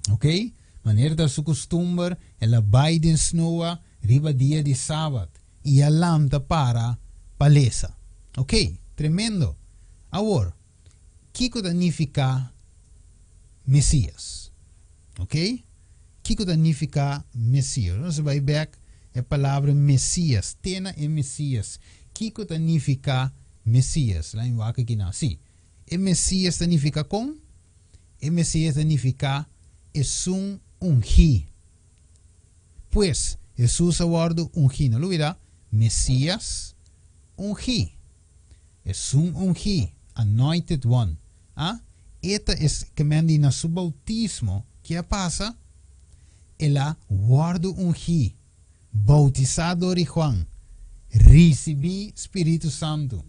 Ok? Manera ta su kustumber, el a bai den snoa riba dia di sabat i a lanta para pa lesa. Ok, tremendo! Awor, kiko ta nifiká Mesias? Ok? Kiko ta nifiká Mesias? Nos a bai bèk e palabra Mesias, te na e Mesias. Kiko ta nifiká Mesias? Laat mi wak aki nan. Sí, e Mesias ta nifiká kon? E Mesias ta nifiká esun ungí. Pues, Hesus a wòrdu ungí. No lubidá, Mesias ungí. Esun ungí, anointed one. A E ta es ke men di na su boutismo, ke a pasa? El a wòrdu ungí, boutisá dor di Juan, risibí Spiritu Santu.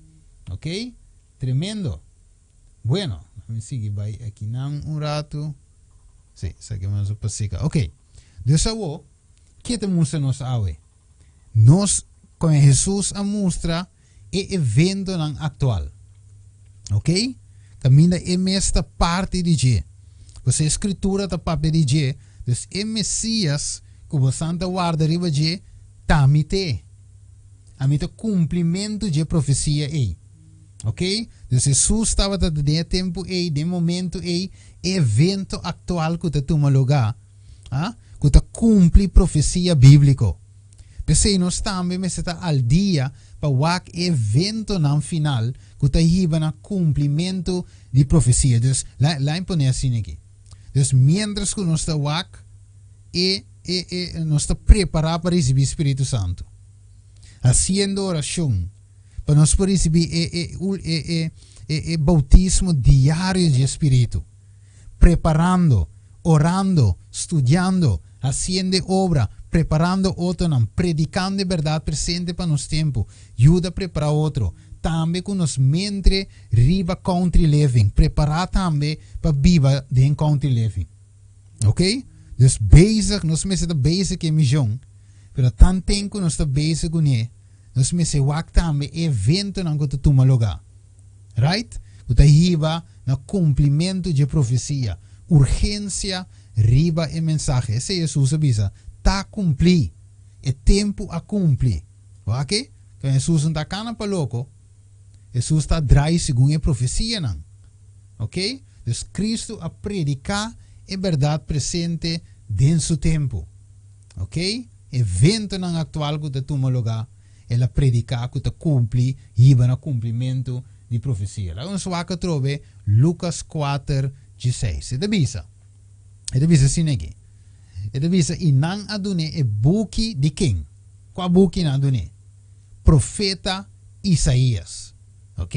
Ok? Tremendo! Bueno, mi sigui bai akinan un ratu. Sí, esaki mas a pasika. Ok. Dus awo, ke ta mustra nos awe? Nos, kon Hesus a mustra e eventonan aktual. Ok? Kaminda e mes ta parti di dje. Pasobra e Skritura ta papia di dje. Dus e Mesias ku bosan ta warda riba dje, ta mi t'e. Ami ta kumplimentu dje profesia ei. Ok? Dus Hesus tabata den e tempu ei, den e momentu ei, e evento aktual ku ta tuma lugá, ah, ku ta kumpli profesia bíbliko. P'esei nos tambe mester ta al dia pa wak e eventonan final ku ta hiba na kumplimentu di profesia. Dus, la, la mi pone asina aki. Dus, miéntras ku nos ta wak e, e, e, nos ta prepará pa risibí Spiritu Santu, hasiendo orashon pa nos por risibí e, e, e, e, e, e boutismo diario di e Spiritu, preparando, orando, studiando, hasiendo e obra, preparando otronan, predikando e bèrdat presente pa nos tempu, yuda prepará otro, tambe ku nos mente riba country living, prepará tambe pa biba den country living. Ok? Dus bezig, nos mester ta bezig ku e mishon, pero tanten ku nos ta bezig kuné, nos mester wak tambe e eventonan ku ta tuma lugá. Right? Ku ta hiba na kumplimentu dje profesia. Urgensia riba e mensahe. Esei Hesus a bisa, Ta kumplí! E tempu a kumpli. Wak e? Kon Hesus no ta kana pa loko. Hesus ta drai segun e profesianan. Ok? Dus Kristu a prediká e bèrdat presente den su tempu. Ok? Eventonan aktual ku ta tuma lugá, el a prediká ku ta kumpli, hiba na kumplimentu di profesia. Laga nos wak atrobe Lukas kuater, dieseis. E ta bisa, e ta bisa asina aki. E ta bisa, I nan a dun'é e buki di ken? Kua buki nan a dun'é? Profeta Isaías. Ok?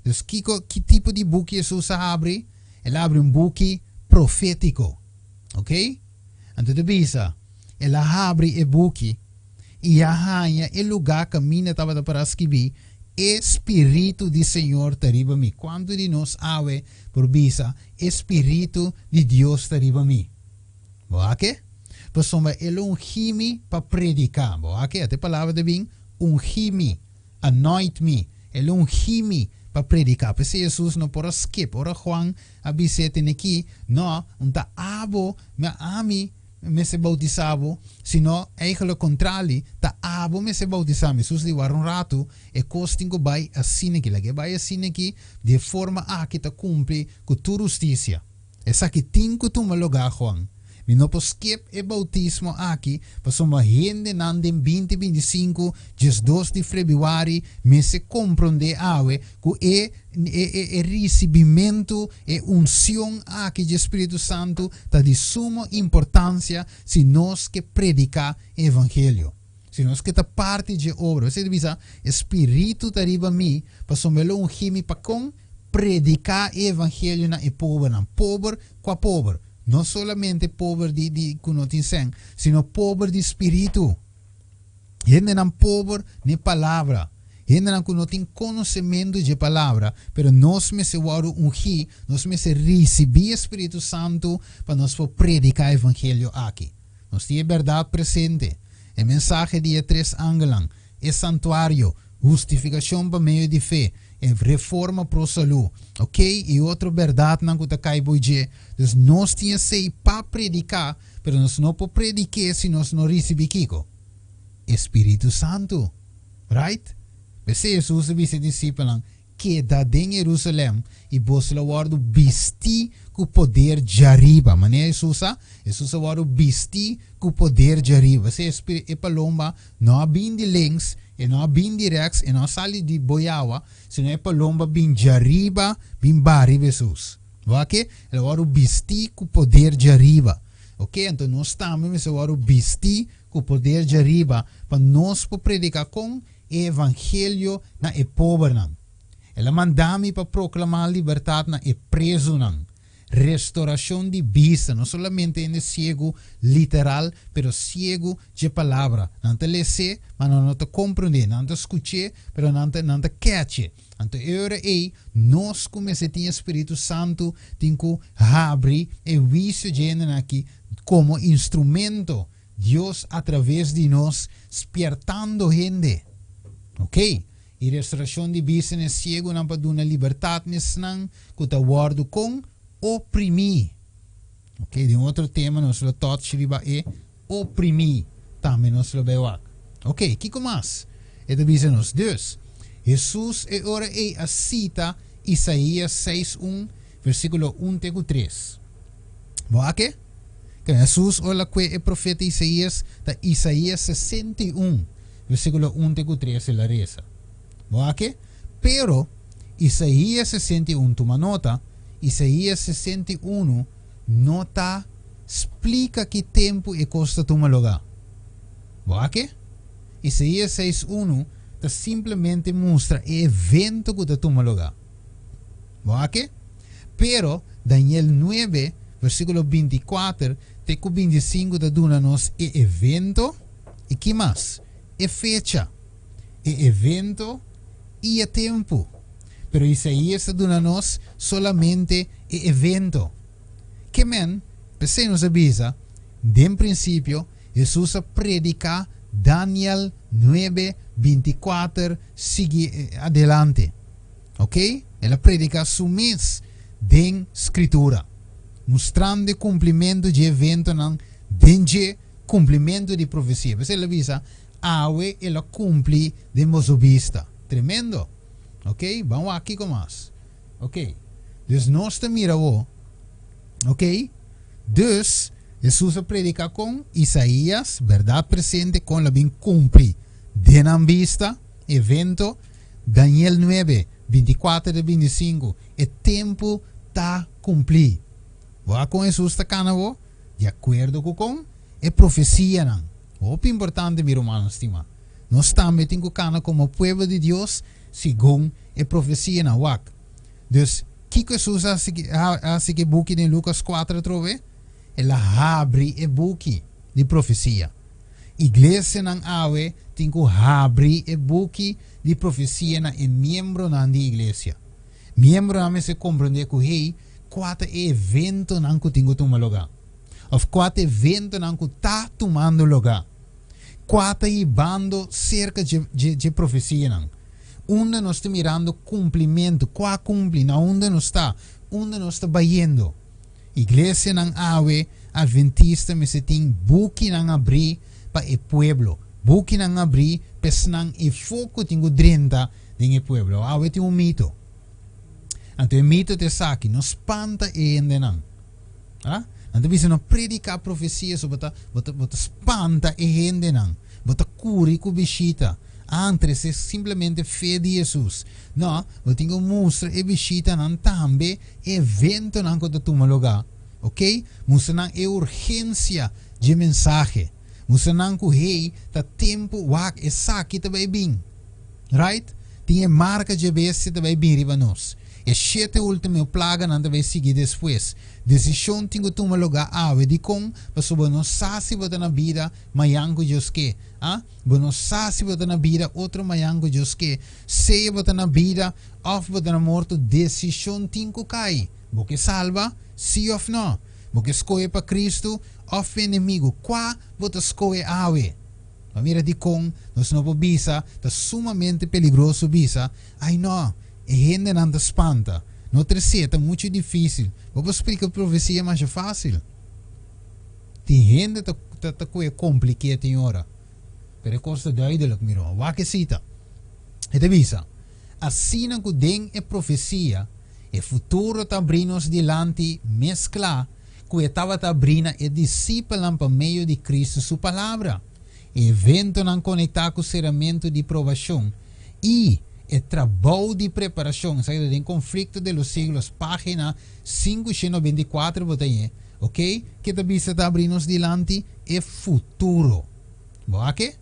Dus kiko, ki tipo di buki Hesus a habri? El a habri un buki profétiko. Ok? Anto ta bisa, El a habri e buki i a haña e lugá kaminda tabata para skibí, E spiritu di Señor ta riba mi. Kuantu di nos awe por bisa, E spiritu di Dios ta riba mi? Bo a ke? Pasobra el ungí mi pa prediká. Bo a ke? Ata e palabra ta bin, ungí mi. Anoint me, El ungí mi pa prediká. P'esei Hesus no por a skip. Ora Juan a bis'é tene ki, No, un ta abo, ma ami mester boutisá bo, sino eigenlijk kontrali, ta abo mester boutisá mi. Hesus di, Wara un ratu, e kos tin ku bai asin'aki. Laga e bai asin'aki, di e forma aki ta kumpli ku tur hustisia. Esaki tin ku tuma lugá, Juan. Mi no por skip e boutismo aki pasobra hendenan den 2025, 12 di febrüari, mester komprondé awe ku e e e risibimentu, e unsion aki dje Spiritu Santu ta di sumo importansia si nos ke prediká e evangelio. Si nos ke ta parti dje obra. Esei ta bisa, E Spiritu ta riba mi, pasobra el a ungí mi pa kon? Prediká e evangelio na e pobernan. Pober, kua pober? No solamente pober di di ku no tin sèn, sino pober di spiritu. Hendenan pober n'e palabra. Hendenan ku no tin konosementu dje palabra, pero nos mester wòrdu ungí, nos mester risibí e Spiritu Santu pa nos por prediká e evangelio aki. Nos tin e bèrdat presente, e mensahe di e tres angelnan, e santuario, hustifikashon pa medio di fe, e reforma pro salú, ok, i otro bèrdatnan ku ta kai boi dje. Dus nos tin esei pa prediká, pero nos no por predik'é si nos no risibí kiko? E Spiritu Santu. Right? P'esei Hesus a bisa e disipelnan, Keda den Jerusalem i boso lo wòrdu bistí ku poder djariba. Manera Hesus a? Hesus a wòrdu bistí ku poder djariba. Esei e palomba no a bin di links, e no a bin di rèks, e no a sali di boyawa, sino e palomba bin djariba, bin baha riba Hesus. Bo a ke? El a wòrdu bistí ku poder djariba. Oke, anto nos tambe mester wòrdu bistí ku poder djariba pa nos por prediká kon? e evangelio na e pobernan. El a manda mi pa proklamá libertat na e prezunan, restorashon di bista, no solamente hende siegu literal, pero siegu dje palabra. Nan ta les'é, ma nan no ta komprondé, nan ta skuch'é, pero nan ta nan ta kèch'é. Anto e ora ei, nos ku mester tin e Spiritu Santu tin ku habri e wisio dje hendenan aki komo instrumento Dios a traves di nos spiertando hende. Ok. I restauracion di bista n'e ciegonan pa duna libertad n'esnan cu ta wordo con oprimi. Ok, den otro tema nos lo touch riba e oprimi. Tambe nos lo bay wak. Ok, kico mas e ta bisa nos? Dus, Jesus e ora ey a cita Isaías seis un, versiculo un te cu tres. Bo a ke? Ke Hesus ora kue e profeta Isaías ta Isaías 61, versíkulo 1 te ku 3 el a resa. Bo a ke? Pero, Isaías 61, tuma nota, Isaías 61 no ta splika ki tempu e kos ta tuma lugá. Bo a ke? Isaías 61 ta simplemente mustra e evento ku ta tuma lugá. Bo a ke? Pero, Daniel 9, versíkulo 24 te ku 25 ta duna nos e evento i ki mas? E fecha, e evento i e tempu. Pero Isaías ta duna nos solamente e evento. Ke men, p'esei nos a bisa, den prinsipio, Hesus a prediká Daniel 9, 24 sigui adelante. Ok? El a prediká su mes den Skritura, mustrando e kumplimentu dje eventonan den dje kumplimentu di profesia. P'esei el a bisa, Awe el a kumpli den boso bista. Tremendo! Ok, ban wak kiko mas. Ok, dus nos ta mira awor. Ok, dus Hesus a prediká kon Isaías, bèrdat presente, kon el a bin kumpli den nan bista, evento, Daniel nuebe, bintikuater te bintisinku, e tempu ta kumplí. Bo a kon Hesus ta kana bo? Di akuerdo ku kon e profesianan. Hopi importante, mi rumannan stimá. Nos tambe tin ku kana komo pueblo di Dios segun e profesianan. Wak. Dus, kiko Hesus a hasi a hasi ku e buki den Lukas kuater atrobe? El a habri e buki di profesia. Iglesianan awe tin ku habri e buki di profesia na e miembronan di iglesia. Miembronan mester komprondé ku hey, kua ta e eventonan ku tin ku tuma lugá? Òf kua ta e eventonan ku ta tumando lugá? Kua ta hibando serka dje dje profesianan? Unda nos ta mirando kumplimentu? Kua a kumpli? Na unda nos ta? Unda nos ta bayendo? Iglesianan awe Adventista mester tin bukinan abrí pa e pueblo, bukinan abrí pa esnan efó ku tin ku drenta den e pueblo. Awe tin un mito. Anto e mito ta esaki, no spanta e hendenan. Ah? Nan ta bisa no prediká profesia so bo ta bo ta bo ta spanta e hendenan. Bo ta kuri ku bishita. Antres e simplemente fe di Hesus. No, bo tin ku mustra e bishitanan tambe E eventonan ku ta tuma lugá, ok? Mustra nan e urgensia dje mensahe. Mustra nan ku hey, ta tempu, wak, esaki ta bai bin. Right? Tin e marka dje bestia ta bai bin riba nos. E shete ultimo plaganan ta bai sigui despues. Desishon tin ku tuma lugá awe. Dikon? Pasobra bo no sa si bo ta na bida mañan ku Dios ke. Ah? Bo no sa si bo ta na bida otro mañan ku Dios ke. Sea bo ta na bida òf bo ta na morto, desishon tin ku kai. Bo ke salba? Sí òf nò? Bo ke skohe pa Kristu òf pa enemigu? Kua bo ta skohe awe? Bo a mira dikon nos no por bisa ta sumamente peligroso bisa, Ai nò, e hendenan ta spanta. No tres'é, ta muchu difísil. Bo por splika profesia masha fásil. Tin hende ta ta kohe kompliké tin ora. Pero e kos ta duidelik, mira, wak e sita. E ta bisa, Asina ku den e profesia e futuro ta abrí nos dilanti mes kla ku e tabata abrí na e disipelnan pa medio di Kristu su palabra, e eventonan konektá ku seramentu di probashon i e trabou di preparashon, esaki ta den Conflicto de los Siglos, página 594 bo ta hañ'é, oke, ke ta bisa ta abrí nos dilanti e futuro. Bo a ke?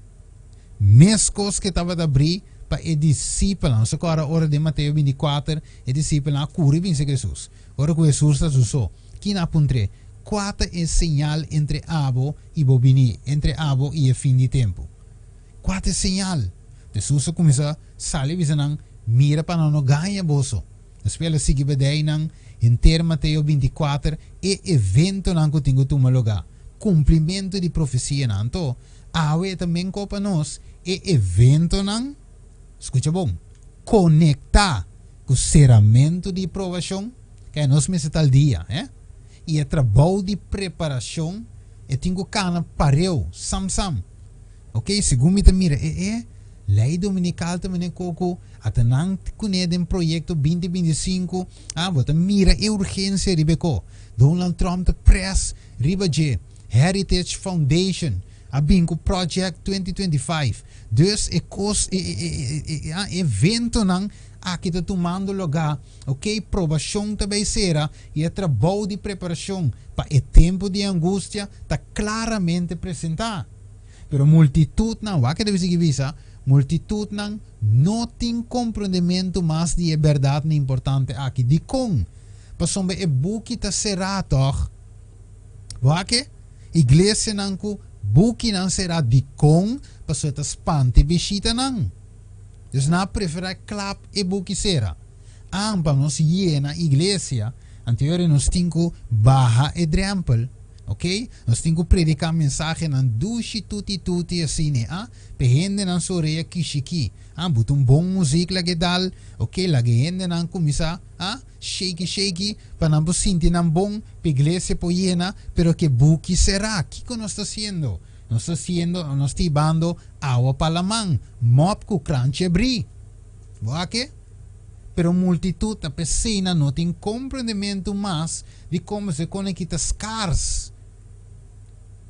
Meskos ke tabata brí pa e disipelnan. Nos ta kòrda ora den Mateo bintikuater e disipelnan a kuri bin serka Hesus. Ora ku Hesus ta su so, kin a puntr'é, Kua ta e señal entre abo i bo biní, entre abo i e fin di tempu? Kua ta e señal? Hesus a kuminsá sali bisa nan, Mira pa nan no gaña boso. Despues el a sigui bedei nan henter Mateo bintikuater e eventonan ku tin ku tuma lugá. Kumplimentu di profesianan. Anto, awe e ta menko pa nos e eventonan, skucha bon, konektá ku seramentu di probashon, kaya nos mester ta al dia, eh? I e trabou di preparashon e tin ku kana pareu, sam sam. Ok, segun mi ta mira e e lei dominikal ta mene koko ata nan kuné den proyekto binti 25, ah, bo ta mira e urgensia riba e ko. Donald Trump ta press riba dje. Heritage Foundation a bin ku Project 2025. Dus e kos, e, e, e, e, e, ah, eventonan aki ta tumando lugá. Ok, probashon ta bay sera i e trabou di preparashon pa e tempu di angustia ta klaramente presentá. Pero multitutnan, wak e debe sigui bisa, multitutnan no tin komprondementu mas di e bèrdatnan importante aki. Dikon? Pasobra e buki ta será tòg? Wak e iglesianan ku bukinan será dikon? Pasobra e ta spanta e bishitanan. Dus nan a preferá klap e buki sera. An pa nos yena iglesia, anto yora nos tin ku baha e drèmpel. Ok? Nos tin ku prediká mensahenan dushi tuti tuti asina, ah, p'e hendenan su orea kishikí. Ah, buta un bon muzik lag'e dal, ok, laga e hendenan kuminsá, ah, shake shake, pa nan por sinti nan bon, p'e iglesia por yena, pero ku e buki será. Kiko nos ta hasiendo? Nos ta hasiendo, nos ta hibando awa pa laman, mòp ku kranchi abrí. Bo a ke? Pero multitut ta p'esei nan no tin komprendementu mas di komo se kone kita skars.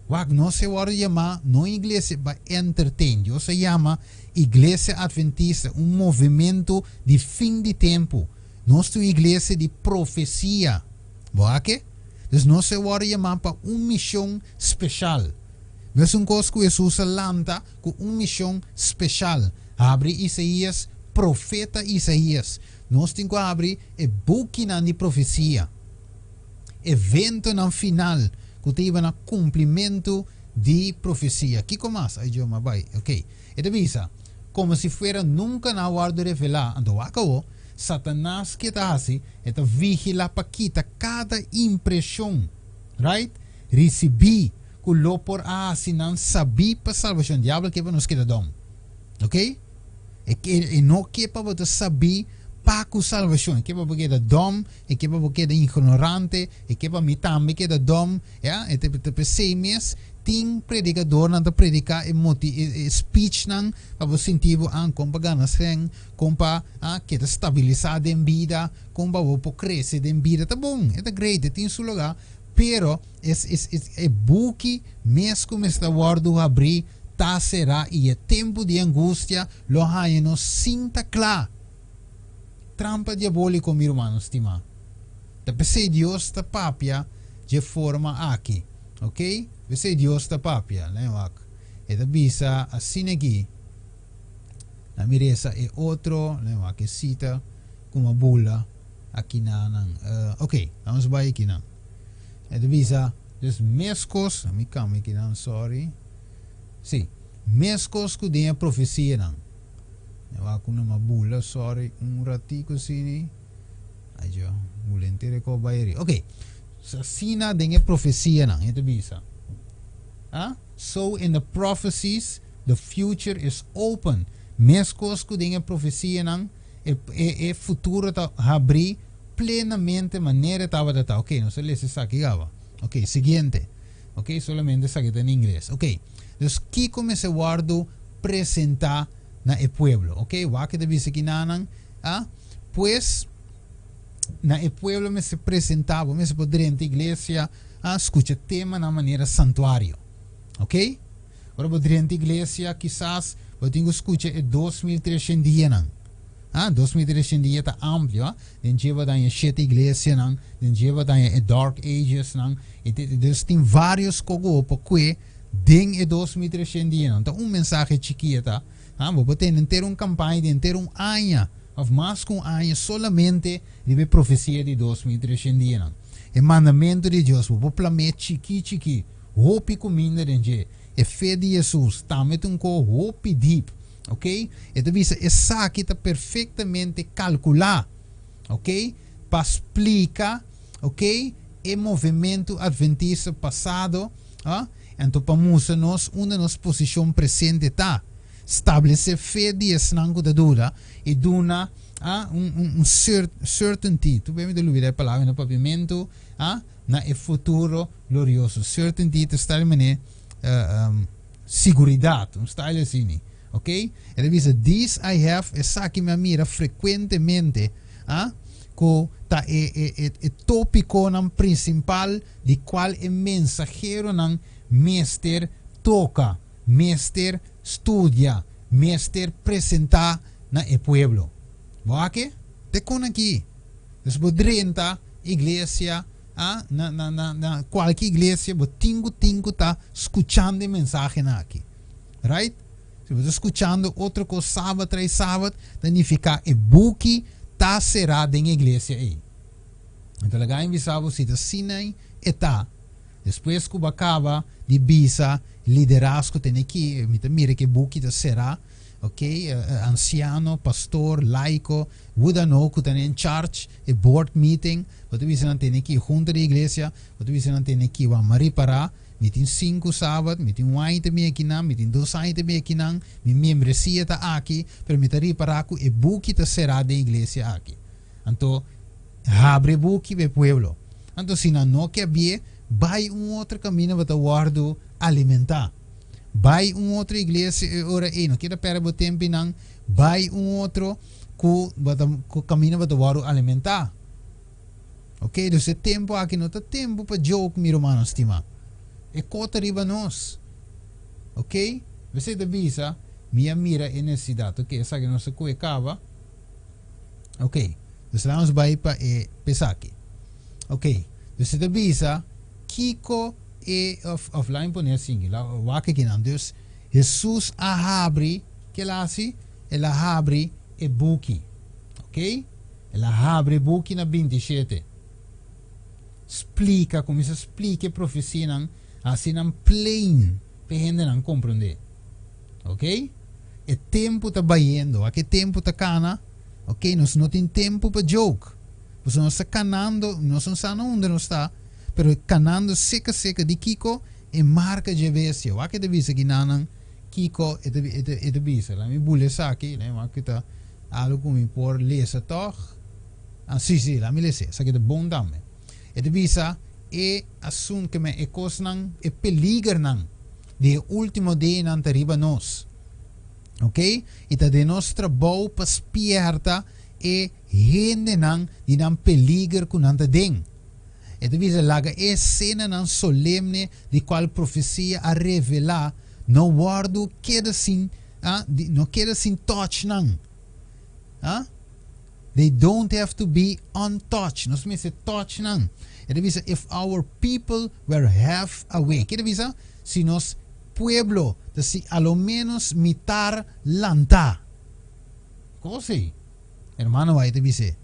Wak, nos e wòrdu yamá no iglesia pa entertain. Dios a yama Iglesia Adventista un movementu di fin di tempu. Nos ta un iglesia di profesia. Bo a ke? Dus nos e wòrdu yamá pa un mishon speshal. Mesun kos ku Hesus a lanta ku un mishon speshal. Habri Isaías, profeta Isaías. Nos tin ku habri e bukinan di profesia, eventonan final ku ta hiba na kumplimentu di profesia. Kiko mas? Ai Dios, m'a bai. Ok. E ta bisa, Komo si fuera nunka nan a wòrdu revelá. Anto wak awor, Satanas ke ta hasi? E ta vigilá pa kita kada impreshon, right, risibí ku lo por a hasi nan sabí pa salbashon. Diabel ke pa nos keda dòm. Ok? E ke e no ke pa bo ta sabí pa ku salbashon. E ke pa bo keda dòm, e ke pa bo keda ignorante, e ke pa mi tambe keda dòm. Ya, e ta ta p'esei mes tin predikadornan ta prediká e moti e e speechnan pa bo sinti bo, ah, kon pa gana sèn, kon pa, ah, keda stabilisá den bida, kon pa bo por krese den bida. Ta bon, e ta great, e tin su lugá, pero es es es e buki mes ku mester ta wòrdu habrí ta será i e tempu di angustia lo haña nos sin ta kla. Trampa diabóliko, mi rumannan stimá. Ta p'esei Dios ta papia dje forma aki. Ok? P'esei Dios ta papia. Lei wak. E ta bisa asina aki. Na mi resa e otro, lei wak e sita ku mi a bula akinanan. Ok, vamos bai akinan. E ta bisa, dus meskos, mi kambia akinan, sorry. Sí, meskos ku den e profesianan. Mi wak ku nan a bula, sorry, un ratico asini. Ay yo, bula henter e kos bai eri. Ok, so asina den e profesianan, e ta bisa. Ah? So in the prophecies, the future is open. Meskos ku den e profesianan, e, e, e futuro ta habrí plenamente manera e tabata ta. Ok, nos a lesa esaki gaba. Ok, siguiente. Ok, solamente esaki ta en ingles. Ok, dus kiko mester wòrdu presentá na e pueblo? Ok, wak e ta bisa kinanan, ah, pues na e pueblo mester presentá, bo mester por drenta iglesia, ah, skucha temanan manera santuario. Ok, ora bo drenta iglesia kisas bo tin ku skucha e 2300 dianan. Ah, 2300 dia ta amplio, ah. Den dje bo ta haña shete iglesianan, den dje bo ta haña e Dark Agesnan, i dus tin vários kogo pa kue den e 2300 dianan. Ta un mensahe chikí e ta. Ah, bo por tene henter un kampaña di henter un aña òf mas ku un aña solamente riba e profesia di 2300 dianan. E mandamentu di Dios, bo por plam'é chikí chikí, hopi kuminda den dje. E fe di Hesus tambe ta un ko hopi dip. Ok, e ta bisa esaki ta perfectamente calcula, ok, pa splica, ok, e movimento adventista pasado, ah, anto pa mustra nos unda nos posicion presente ta, stablece fe di esnan cu ta duda y duna, ah, un, un, un certainty, tu bem mi ta lubida e palabra na papiamento, ah, na e futuro glorioso. Certainty ta sta di manera, Siguridat, un style asini. Ok? E ta bisa, This I have, esaki mi a mira frekuentemente, ah, ku ta e, e, e, e tópikonan prinsipal di kual e mensaheronan mester toka, mester studia, mester presentá na e pueblo. Bo a ke? Te kon aki. Dus bo drenta iglesia, A Na na na na kualke iglesia bo tin ku tin ku ta skuchando e mensahenan aki. Right? Si bo ta skuchando otro kos sabat tras sabat, ta nifiká e buki ta será den e iglesia ei. Mi ta laga bisa bo si ta asina e ta. Despues ku bo a kaba di bisa liderazgo tene ki, mi ta mira ku e buki ta será. Ok, ansiano, pastor, laiko, who dan ook ku ta in charge, e board meeting, bo ta bisa nan tene ki hunta di iglesia, bo ta bisa nan tene ki wan m'a ripará, mi tin sinku sabat, mi tin un aña ta bin akinan, mi tin dos aña ta bin akinan, mi membresia ta aki, pero mi ta ripará ku e buki ta será den iglesia aki. Anto, habri e buki pa e pueblo. Anto si nan no ke abié, bai un otro kaminda bo ta wòrdu alimentá. Bai un otro iglesia e ora ei, no keda pèrdè bo tempu einan, bai un otro ku bo ta ku kaminda bo ta wòrdu alimentá. Ok, dus e tempu aki no ta tempu pa joke, mi rumannan stimá. E kota riba nos. Ok, P'esei ta bisa, mi a mira e nesesidat. Ok, esaki nos a kohe kaba. Ok, dus laat nos bai pa e p'esaki. Ok, dus e ta bisa kiko e of of laat mi pone asin, la wak akinan. Dus Hesus a habri, ke el a hasi? El a habri e buki. Ok, el a habri e buki na 27. Splika, kuminsá splika e profesianan, hasi nan plain pa e hendenan komprondé. Ok? E tempu ta bayendo. Wak e tempu ta kana. Ok, nos no tin tempu pa joke. Pasobra nos ta kanando, nos no sa na unda nos ta, pero kanando seka seka di kiko? E marka dje bestia. Wak e ta bisa kinanan kiko e ta e ta e ta bisa. Laat mi bula esaki, laat mi wak ku ta algu ku mi por lesa tòg. Ah, si, si, laat mi lesa. Esaki ta bon tambe. E ta bisa e asun ke men e kosnan, e peligernan di e último dianan ta riba nos. Ok? I ta den nos trabou pa spierta e hendenan di nan peliger ku nan ta den. E ta bisa, Laga e esenanan solemne di kual profesia a revelá no wòrdu keda sin, ah, di, no keda sin touch nan. Ah? They don't have to be untouched. Nos mester touch nan. E ta bisa, if our people were half awake. Ke ta bisa? Si nos pueblo ta si a lo menos mitar lantá. Kos ei? Hermano White ta bis'é,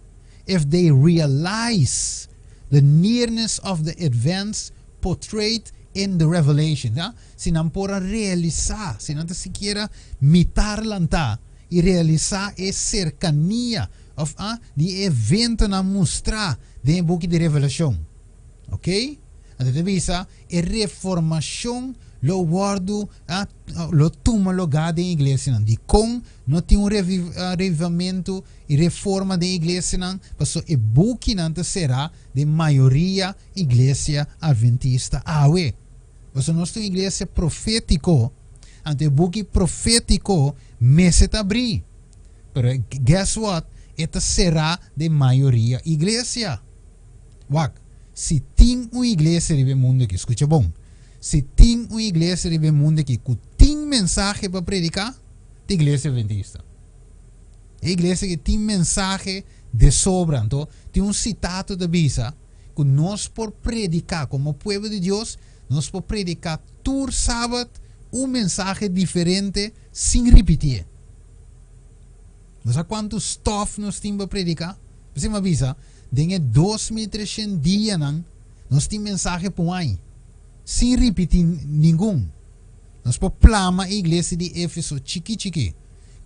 If they realize the nearness of the events portrayed in the Revelation. Ja? Si nan por a realisá, si nan ta sikiera mitar lantá i realisá e serkania òf a di e eventonan mustrá den e buki di Revelashon. Ok? Anto ta bisa e reformashon lo wòrdu a lo tuma lugá den iglesianan. Dikon no tin un revivamentu i reforma den iglesianan? Pasobra e bukinan ta será den mayoria iglesia adventista awe. Pasobra nos ta un iglesia profétiko, anto e buki profétiko mester ta abrí. Pero guess what? E ta será den mayoria iglesia. Wak, si tin un iglesia riba e mundu aki, skucha bon, si tin un iglesia riba e mundu aki ku tin mensahe pa prediká, ta iglesia adventista. E iglesia aki tin mensahe de sobra. Anto, tin un sitato ta bisa ku nos por prediká komo pueblo di Dios, nos por prediká tur sabat un mensahe diferente sin ripitié. Bo sa kuantu stòf nos tin pa prediká? P'esei mi a bisa, den e 2300 dianan nos tin mensahe pa un aña, sin ripití ningun. Nos por plama e iglesia di Éfeso chikí chikí,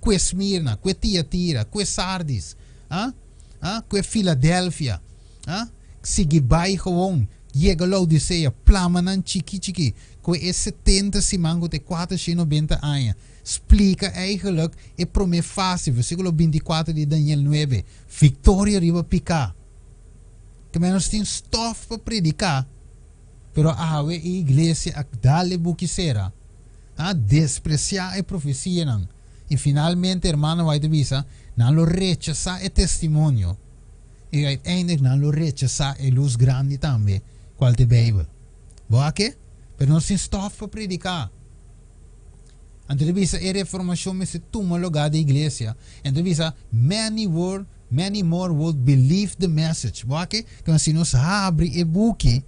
ku e Smirna, ku e Tiatira, ku e Sardis, ah, ah, ku e Filadelfia, ah, sigui bai gewoon, yega Laodisea, plama nan chikí chikí, ku e 70 siman ku ta e 490 aña. Splika eigenlijk e promé fase, versíkulo 24 di Daniel 9, viktoria riba piká. Ke men nos tin stòf pa prediká, pero awe e iglesia a dal e buki sera, a despresiá e profesianan, i finalmente hermano White a bisa, nan lo rechasá e testimonio, i uiteindelijk nan lo rechasá e lus grandi tambe, kual ta e Beibel. Bo a ke? Pero nos tin stòf pa prediká. Anto ta bisa e reformacion mester tuma lugar den iglesia. Anto ta bisa many were, many more would believe the message. Bo aki cu si nos habri e buki,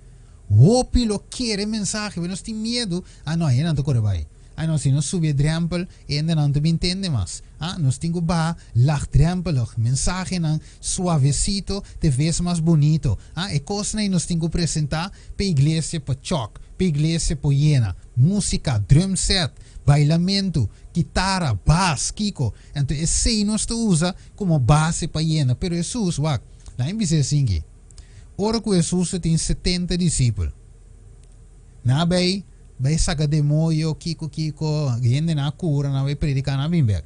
hopi lo kere e mensahe, pero nos tin miedu, ah no, hendenan ta core bay. Ah no, si nos subi e drempel, e hendenan ta bin tende mas. Ah, nos tin cu baha laagdrempelig, mensahenan suavecito te ves mas bonito. Ah, e cosnan ey nos tin cu presenta pa e iglesia pa chok, pa e iglesia por yena. Músika, drum set, Bailamentu, kitara, bas, kiko. Anto esei nos ta usa komo base pa yena. Pero Hesus, wak, laga mi bisa esaki, ora ku Hesus ta tin setenta disipel, nan a bai bai saka demoyo, kiko kiko, hende nan a kura, nan a bai prediká, nan a bin bèk.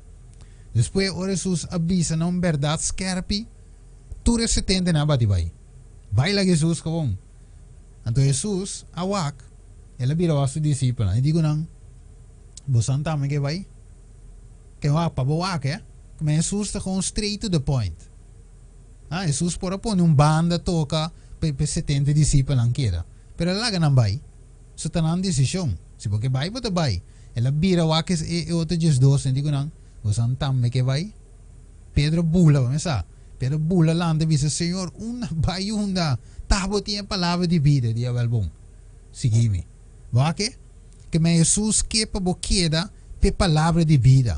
Despues ora Hesus a bisa nan un bèrdat skèrpi, tur e setenta nan a bati bai. Bai laga Hesus kobon. Anto Hesus a wak, el a bira wak su disipelnan i di ku nan, Bosan tambe ke bai? Ke wak pa bo wak, eh? Ma Hesus ta gewoon straight to the point. Ah, Hesus por a pone un banda toka pa e setenta disipelnan keda, pero el a laga nan bai. So ta nan desishon. Si bo ke bai, bo ta bai. El a bira wak e otro diesdosnan i di ku nan, Bosan tambe ke bai? Pedro bula, bo mesa. Pedro bula lanta i bisa, Señor, unda bai unda? Ta bo tin e palabra di bida. Di awel bon, sigui mi. Bo a ke? Ke men Hesus ke pa bo keda p'e palabra di bida,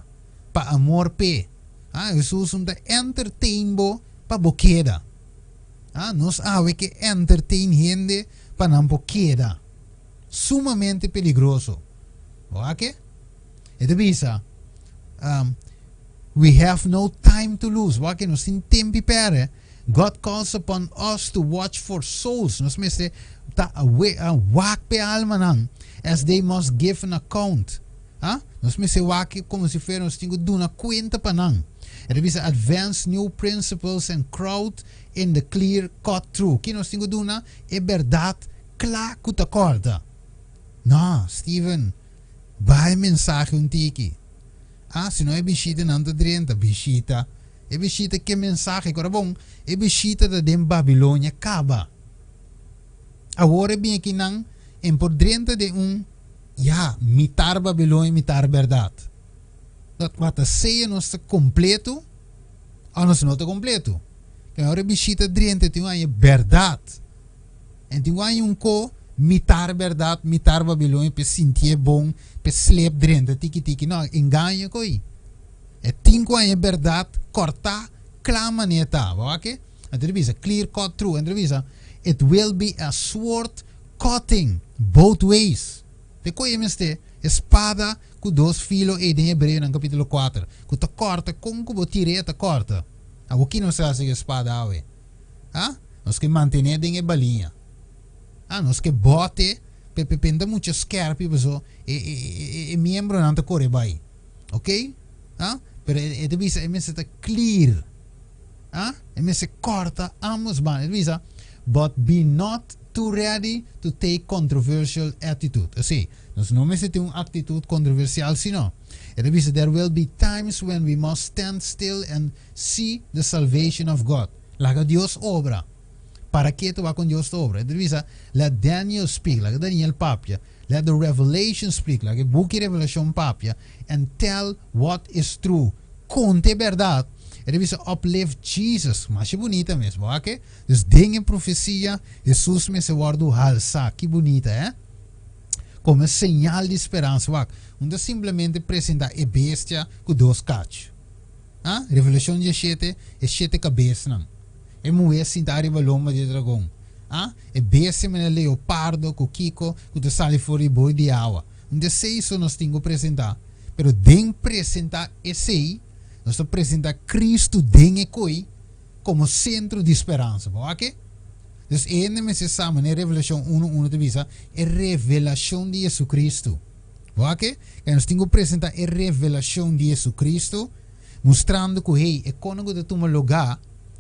pa amor p'e. Ah, Hesus un ta entertain bo pa bo keda. Ah, nos awe ke entertain hende pa nan por keda. Sumamente peligroso. Bo a ke? E ta bisa, um, We have no time to lose. Wak nos tin tempi perde. God calls upon us to watch for souls. Nos mester ta awe, uh, wak pe almanan as they must give an account. Ah? Nos mester wak como si fuera nos tin ku duna cuenta pa nan. E ta bisa advance new principles and crowd in the clear cut truth. Ki nos tin ku duna? E berdad kla ku ta korta. No, Steven, Baha e mensahe un tiki. Ah, si no e bishita nan ta drenta. Bishita? E bishita ke mensahe? Kora bon, e bishita ta den Babilonia kaba. Awor e bin akinan en por drenta den un, ya, mitar Babilonia, mitar bèrdat. Dat wak ta sea nos ta kompleto òf nos no ta kompleto. Kende ora e bishita drenta tin un aña bèrdat. En tin wan un ko mitar berdad, mitar Babilonia p'e sintié bon, p'e slep drenta tiki tiki. No, engaño koi. E tin ku haña berdad kòrtá kla manera ta. Bo wak e? Anto ta bisa clear cut true. Anto ta bisa it will be a sword cutting both ways. Te koe mester e spada ku dos filo ei den Hebreonan kapítulo kuater, ku ta kòrta kon ku bo tir'é e ta kòrta. Awor ki nos ta hasi ku e spada awe? Ha? Nos ke mantené den e baliña. Ha? Nos ke bote pe pe penta mucho skerpi paso e e e e miembronan ta kore bai. Ok? Ha? Pero e e ta bisa e mester ta clear. Ha? E mester kòrta ambos banda. E ta bisa, But be not too ready to take controversial attitude. Esei, nos no mester tin un actitud controversial sino. E ta bisa, There will be times when we must stand still and See the salvation of God. Laga Dios obra. Para ketu wak kon Dios ta obra. E ta bisa, Let Daniel speak, laga Daniel papia. Let the revelation speak, laga e buki Revelashon papia. And tell what is true. Konta e bèrdat. E ta bisa, Uplift Jesus. Masha bunita mes, bo wak e? Dus den e profesia, Hesus mester wòrdu halsá. Ki bunita, eh? Komo e señal di speransa. Wak, un ta simplemente presentá e bestia ku dos kachu. Ha? Revelashon dieshete, e shete kabesnan. E muhé sintá riba lomba di e dragon. Ha? E bestia manera leopardo ku kiko ku ta sali for di boi di awa. Un di esei so nos tin ku presentá. Pero den presentá esei, nos ta presentá Kristu den e koi komo sentro di speransa. Bo wak e? Dus e hende mester sa manera Revelashon unu unu ta bisa, e revelashon di JesuCristu. Bo a ke? Ke nos tin ku presentá e revelashon di JesuCristu, mustrando ku, hey, e konan ku ta tuma lugá,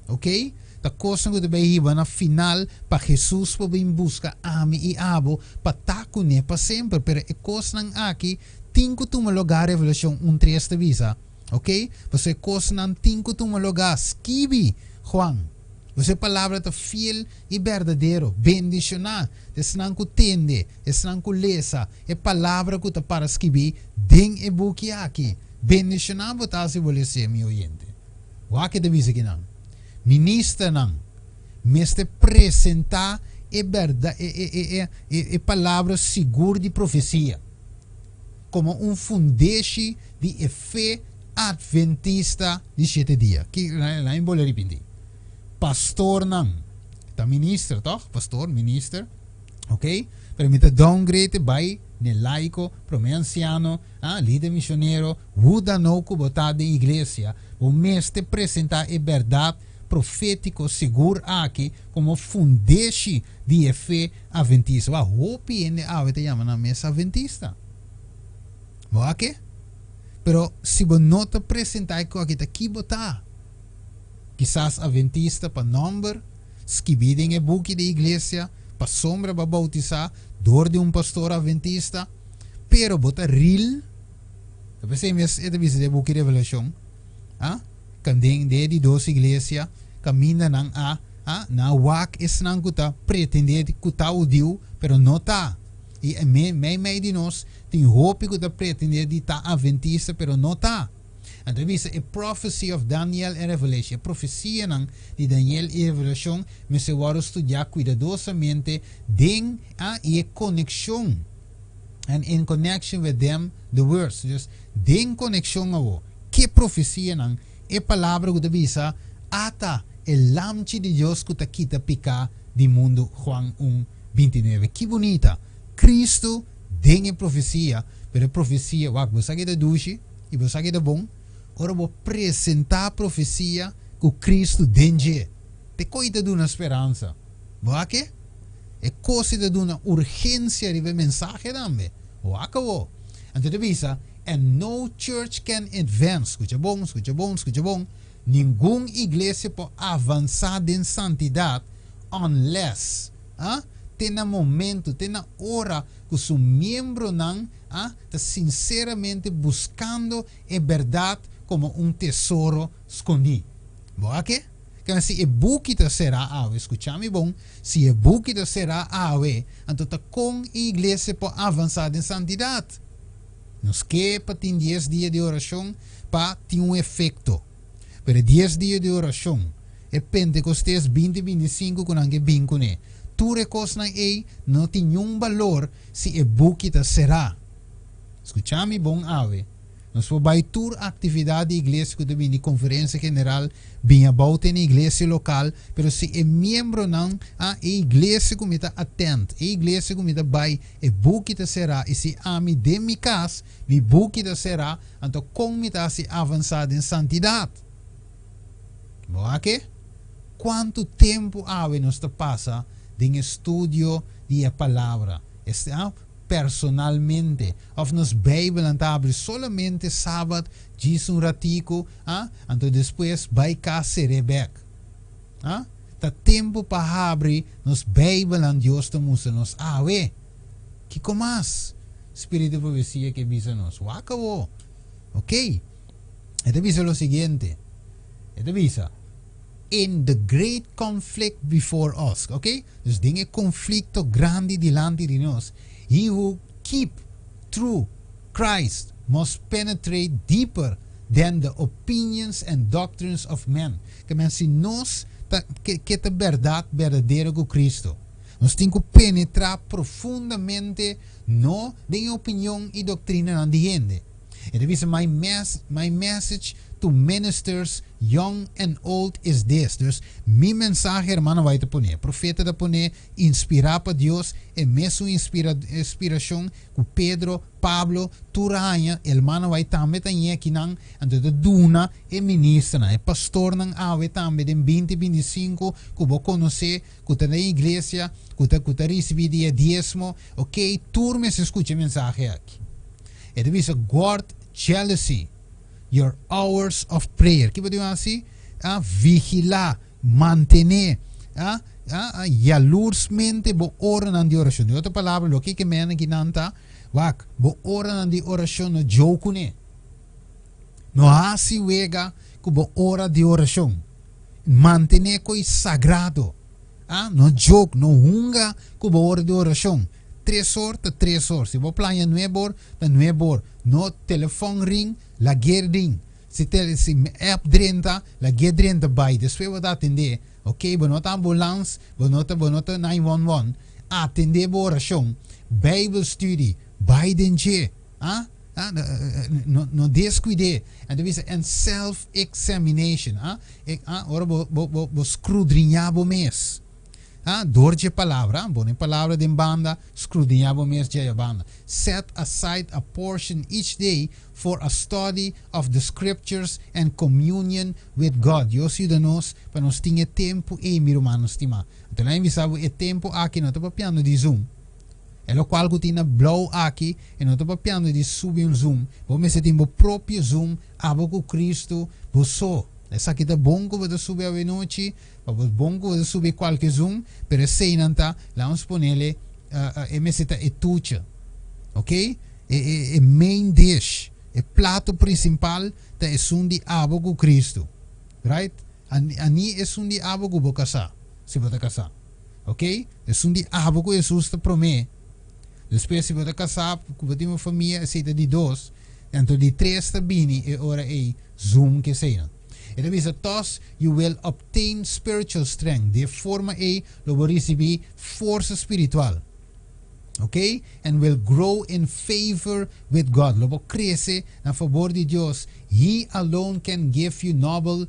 ok, ta kosnan ku ta bai hiba na final pa Jesus por bin buska ami i abo pa ta kuné pa semper. Pero e kosnan aki tin ku tuma lugá, Revelashon un tres ta bisa, ok, pasobra e kosnan tin ku tuma lugá. Skibi, Juan. Boso e palabra ta fiel i berdadero. Bendishoná ta esnan ku tende, esnan ku lesa e palabra ku ta para skibí den e buki aki. Bendishoná bo ta si bo les'é, mi oyente. Wak e ta bisa kinan. Ministernan mester presentá e bèrdat, e, e, e, e, e, e palabra sigur di profesia komo un fundeshi di e fe Adventista di shete dia. Ki la mi bolbe ripinti. Pastornan ta minister toch? Pastor, minister. Ok? Pero mi ta downgrade bai n'e laiko, promé ansiano, ah, lider misionero, huda no ku bo ta den iglesia, bo mester presentá e bèrdat profétiko sigur aki komo fundeshi di e fe aventista. Wak, hopi hende awe ta yama nan mes aventista. Bo a ke? Pero si bo no ta presentá e ku aki ta ki bo ta? Kisas aventista pa nòmber, skibí den e buki di iglesia, pasobra bo a boutisá dor di un pastor aventista, pero bo ta ril. Ta p'esei mes e ta bisa den e buki Revelashon, a den e di dos iglesia, kaminda nan a a nan a wak esnan ku ta pretendé ku ta hudiu, pero no ta. I meimei di nos tin hopi ku ta pretendé di ta aventista, pero no ta. Anto e bisa e prophecy of Daniel and Revelation, e profesianan di Daniel i Revelashon mester wòrdu studiá kuidadosamente den a i e konekshon and in connection with them the words. Dus den konekshon awo ke profesianan, e palabra ku ta bisa ata e Lamchi di Dios ku ta kita piká di mundu Juan un, 29. Ki bunita! Kristu den e profesia, pero e profesia, wak, bo sa ke ta dushi? I bo sa ki ta bon? Ora bo presentá profesia ku Kristu den dje, te koi ta duna speransa. Bo a ke? E kos ei ta duna urgensia riba e mensahe tambe. Bo a kabo? Anto ta bisa, And no church can advance, skucha bon, skucha bon, skucha bon, ningun iglesia por avansá den santidat unless, a, te na momento, te na ora ku su miembronan a ta sinseramente buskando e bèrdat komo un tesoro skondí. Bo a ke? Kende si e buki ta será awe, skucha mi bon, si e buki ta será awe, anto ta kon e iglesia por avansá den santidat? Nos ke pa tin dies dia di orashon pa tin un efekto. Pero e dies dia di orashon, e Pentekostes binti 25 ku nan ke bin kuné, tur e kosnan ei no tin niun balor si e buki ta será. Skucha mi bon awe. Nos por bai tur aktividat di iglesia ku ta bini di konferensia general, bin abou te na iglesia lokal, pero si e miembronan, a e iglesia ku mi ta atend, e iglesia ku mi ta bai, e buki ta será, i si ami den mi kas, mi buki ta será, anto kon mi ta hasi avansá den santidat? Bo a ke? Kuantu tempu awe nos ta pasa den estudio di e Palabra, esta, personalmente, òf nos Beibelnan ta habri solamente sabat djis un ratiku, a, anto despues bai kas ser'é bèk? A, Ta tempu pa habri nos Beibelnan Dios ta mustra nos awe. Kiko mas Spiritu di Profesia ke bisa nos? Wak awo. Oké. E ta bisa lo siguiente. E ta bisa. In the great conflict before us, ok, dus den e conflicto grandi dilanti di nos, he who keep true Christ must penetrate deeper than the opinions and doctrines of men. Ke men si nos ta ke ke ta berdad berdadero ku Cristo, nos tin ku penetra profundamente no den e opinion i doctrinanan di hende. E ta bisa my mes my message to ministers young and old is this. Dus mi mensahe hermano bai ta pone. Profeta ta pone inspira pa Dios e mesun inspira inspiracion cu Pedro, Pablo tur a haña hermano bai tambe ta ñe kinan anto ta duna e ministernan e pastornan awe tambe den binti 25 cu bo conoce cu ta den iglesia cu ta cu ta ricibi di e diesmo ok tur mester scucha e mensahe aki. E ta bisa guard jealousy your hours of prayer. Ki bo diba hasi? Ah, vigilá, mantené, ah, ah, ah, yalursmente bo oranan di orashon. Den otro palabra, loke ke menen ki nan ta, wak, bo oranan di orashon no joke kuné. No hasi wega ku bo ora di orashon. Mantené koi sagrado. Ah, no joke, no hunga ku bo ora di orashon. Tres or ta tres or. Si bo plania nuebe or, ta nuebe or. No telefòn ring, lag'é ring. Si tele, si app drenta, lag'é drenta bai. Despues bo ta atendé. Ok, bo no ta ambulans, bo no ta, bo no ta 911. Atendé bo orashon. Bijbel studie, bai den dje. Ah, ah, no, no descuid'é. En ta bisa, en self-examination. Ah, e, ah, ora bo, bo, bo, bo scrudriñá bo mes. ah, dor dje palabra, pone palabra den banda, skrudiñá bo mes dje banda. Set aside a portion each day for a study of the scriptures and communion with God. Dios yuda nos pa nos tin e tempu ei, mi rumannan stimá. Anto nan bisa bo e tempu aki no ta papiando di Zoom. E lokual ku tin na blou aki e no ta papiando di subi un Zoom. Bo mester tin bo propio Zoom, abo ku Kristu, bo so. Esaki ta bon ku bo ta subi awenochi, pa bo bon ku bo ta subi kualke Zoom, pero eseinan ta, laga nos ponele, e mester ta e tucha. Ok? E, e, e main dish, e plato prinsipal ta esun di abo ku Kristu. Right? Ani esun di abo ku bo kasá, si bo ta kasá. Ok? Esun di abo ku Hesus ta promé. Despues si bo ta kasá, ku bo tin un famia, esei ta di dos. Anto di tres ta bini e ora ei Zoom ku eseinan. E ta bisa, Thus you will obtain spiritual strength. Di e forma ei lo bo risibí forsa spiritual. Ok? And will grow in favor with God. Lo bo krese na fabor di Dios. He alone can give you noble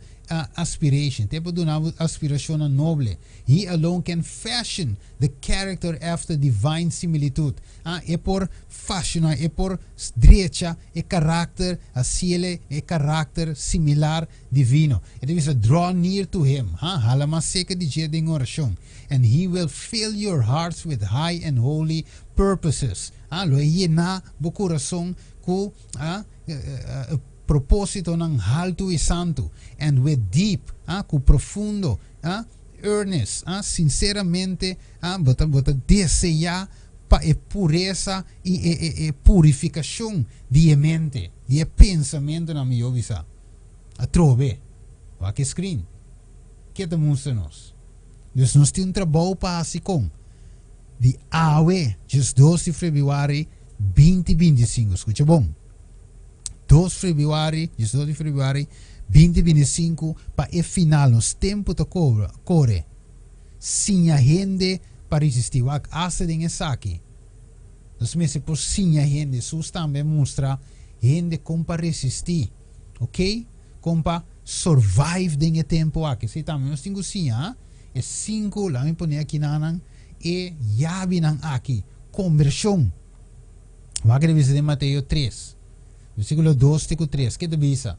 aspiration. Te por duna bo aspirashonnan noble. He alone can fashion the character after divine similitude. Ah, e por fashiona, e por drecha e karakter, hasiele e karakter similar divino. E ta bisa, draw near to him. Ha, hala mas serka di dje den orashon. And he will fill your hearts with high and holy purposes. Ah, lo e yena bo kurason ku ah, propósitonan haltu i santu. And with deep, ah, ku profundo, ah, earnest, ah, sinseramente, ah, bo ta, bo ta deseá pa e puresa i e, e, e purifikashon di e mente, di e pensamentunan, mihó bisa. Atrobe, wak e screen. Ke ta mustra nos? Dus nos tin un trabou pa hasi kon di awe, 12 di febrüari 2025. Skucha bon. 2 febrüari, 12 di febrüari 2025 pa e final. Nos tempu ta kore. Siña hende pa resistí. Wak hasta den esaki. Nos mester por siña hende. Hesus tambe a mustra hende kon pa resistí. Ok? Kon pa survive den e tempu aki. Esei tambe nos tin ku siña. E sinku, laga mi pone aki nanan, e yabinan aki. Kombershon. Wak e ta bisa den Mateo 3, versíkulo 2 te ku 3. Ke ta bisa?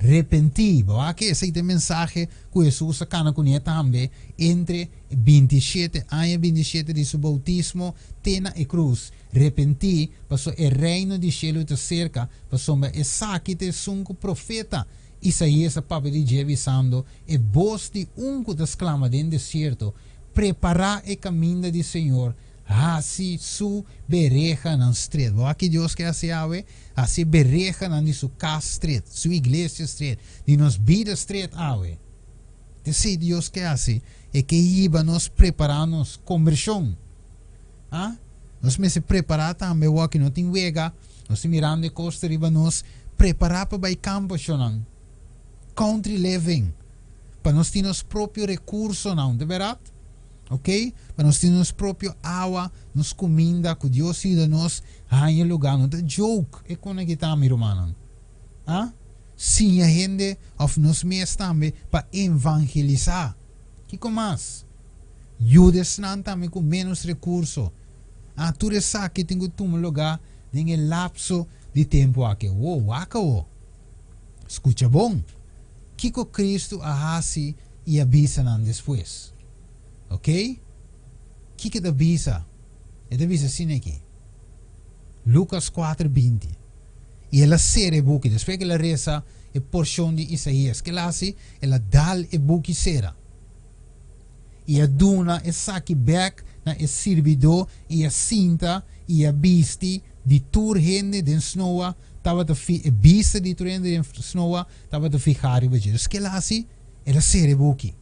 Repentí. Bo wak esei ta e mensahe ku Hesus a kana kuné tambe entre 27 aña 27 di su boutismo te na e krus. Repentí, pasobra e reino di shelu ta serka, pasobra esaki ta esun ku profeta Isaías a papia di dje, bisando, E bos di un ku ta sklama den desierto, Prepará e kaminda di Señor, hasi su berehanan stret. Bo wak ki Dios ke hasi awe? Hasi e berehanan di su kas stret, su iglesia stret, di nos bida stret awe. Ta esei Dios ke hasi. E ke hiba nos prepará nos kombershon. Ah? Nos mester prepará tambe awor ki no tin wega, nos tin mirando e kos ta riba nos, prepará pa bai kampo shonnan. Country living. Pa nos tin nos propio rekursonan, ta bèrdat? Ok? Pa nos tin nos propio awa, nos kuminda, ku Dios yuda nos haña lugá. No ta joke e kon aki ta, mi rumannan. Ah? Siña hende òf nos mes tambe pa evangelisá. Kiko mas? Yuda esnan tambe ku ménos rekurso. Ah, tur esaki tin ku tuma lugá den e lapso di tempu aki. Wo, wak awo. Skucha bon. Kiko Kristu a hasi i a bisa nan despues? Oké? Kiko e ta bisa? E ta bisa asina aki. Lukas kuater 20. I el a sera e buki. Despues ku el a resa e porshon di Isaías, ke el a hasi? El a dal e buki sera. I a duna esaki bèk na e sirbidó i a sinta i a bisti di tur hende den snoa tabata fi e bista di tur hende den snoa tabata fihá riba dje. Dus ke el a hasi? El a sera e buki.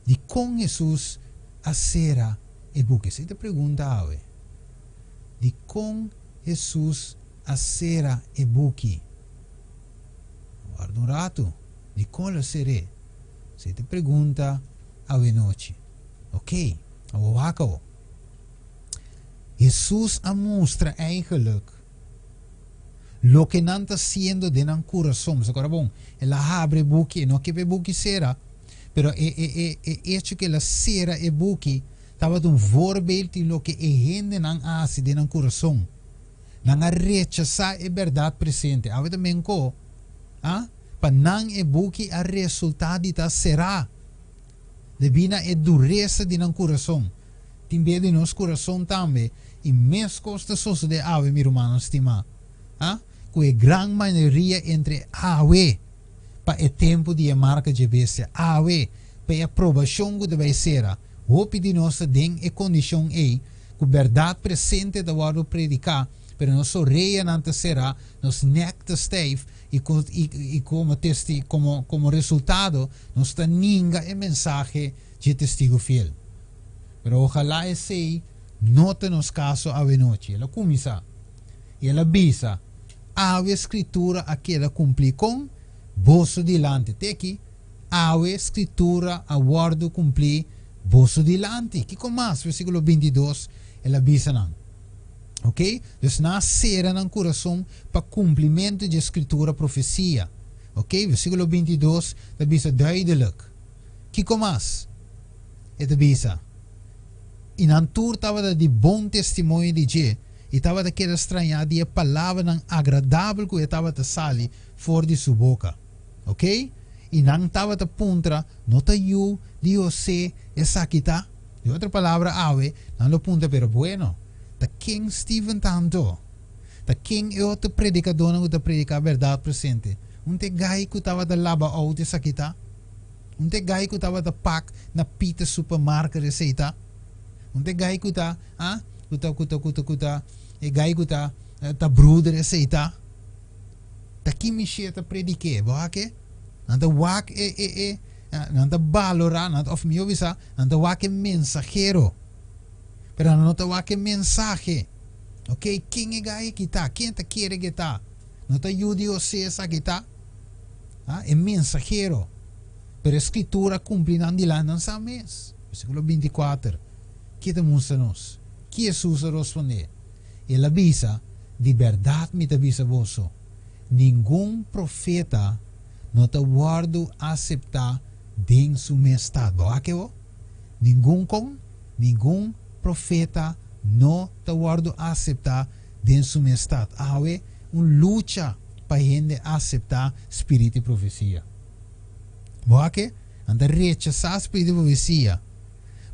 Dikon Hesus a sera e buki? Esei ta pregunta awe. Dikon Hesus a sera e buki? Warda un ratu. Dikon el a ser'é? Esei ta pregunta awenochi. Ok, awor wak awor. Hesus a mustra eigenlijk loke nan ta siendo den nan kurason. Bo sa kora bon, el a habri e buki, e no ke pa e buki sera, Pero e e e e echo ku el a sera e buki tabata un voorbeeld di loke e hendenan a hasi den nan kurason. Nan a rechasá e bèrdat presente. Awe ta menko, a pa nan e buki a resultá di ta será debí na e duresa di nan kurason. Tin bia di nos kurason tambe, i meskos ta sosodé awe, mi rumannan stimá, a ku e gran mayoria entre awe pa e tempu di e marka dje bestia, awe pa e aprobashon ku ta bai sera. Hopi di nos ta den e kondishon ei ku bèrdat presente ta wòrdu prediká, pero nos oreanan ta será, nos nèk ta stijf i i komo testi komo komo resultado nos ta ninga e mensahe dje Testigu Fiel. Pero ojalá esei no ta nos kaso awenochi. El a kuminsá i el a bisa, Awe Skritura a keda kumplí kon boso dilanti. Te aki, awe Skritura a wòrdu kumplí boso dilanti. Kiko mas? Versíkulo 22, el a bisa nan. Ok? Dus nan a sera nan kurason pa kumplimentu dje Skritura profesia. Ok? Versíkulo 22 ta bisa duidelik. Kiko mas? E ta bisa, I nan tur tabata di bon testimonio di dje, i tabata keda strañá di e palabranan agradabel ku e tabata sali for di su boka. Ok? I nan tabata puntra, No ta yu di José esaki ta? Di otro palabra, awe nan lo puntra, Pero bueno, ta ken Steven ta anto? Ta ken e otro predikadónan ku ta prediká bèrdat presente? Un ta e gai ku tabata laba outo esaki ta? Un ta e gai ku tabata pak na Pita Supermarket esei ta? Un ta e gai ku ta, ah, ku ta, ku ta, ku ta, ku ta, e gai ku ta, ta bruder esei ta? Ta ki mishe ta predik'é? Bo a ke? Nan ta wak e, e, e, nan ta balorá, nan ta, òf mihó bisá, nan ta wak e mensahero, pero nan no ta wak e mensahe. Ok, ken e gai aki ta? Ken ta kere ku e ta? No ta yu di José esaki ta? Ah, e mensahero. Pero e Skritura a kumpli nan dilanti nan sa mes. Versíkulo 24, Ke ta mustra nos? Ki Hesus a rospondé? El a bisa, Di bèrdat mi ta bisa boso, ningun profeta no ta wòrdu aseptá den su mes stat. Bo wak bo? Ningun kon? Ningun profeta no ta wòrdu aseptá den su mes stat. Awe, un lucha pa hende aseptá spiritu di profesia. Bo wak? Nan ta rechasá spiritu di profesia.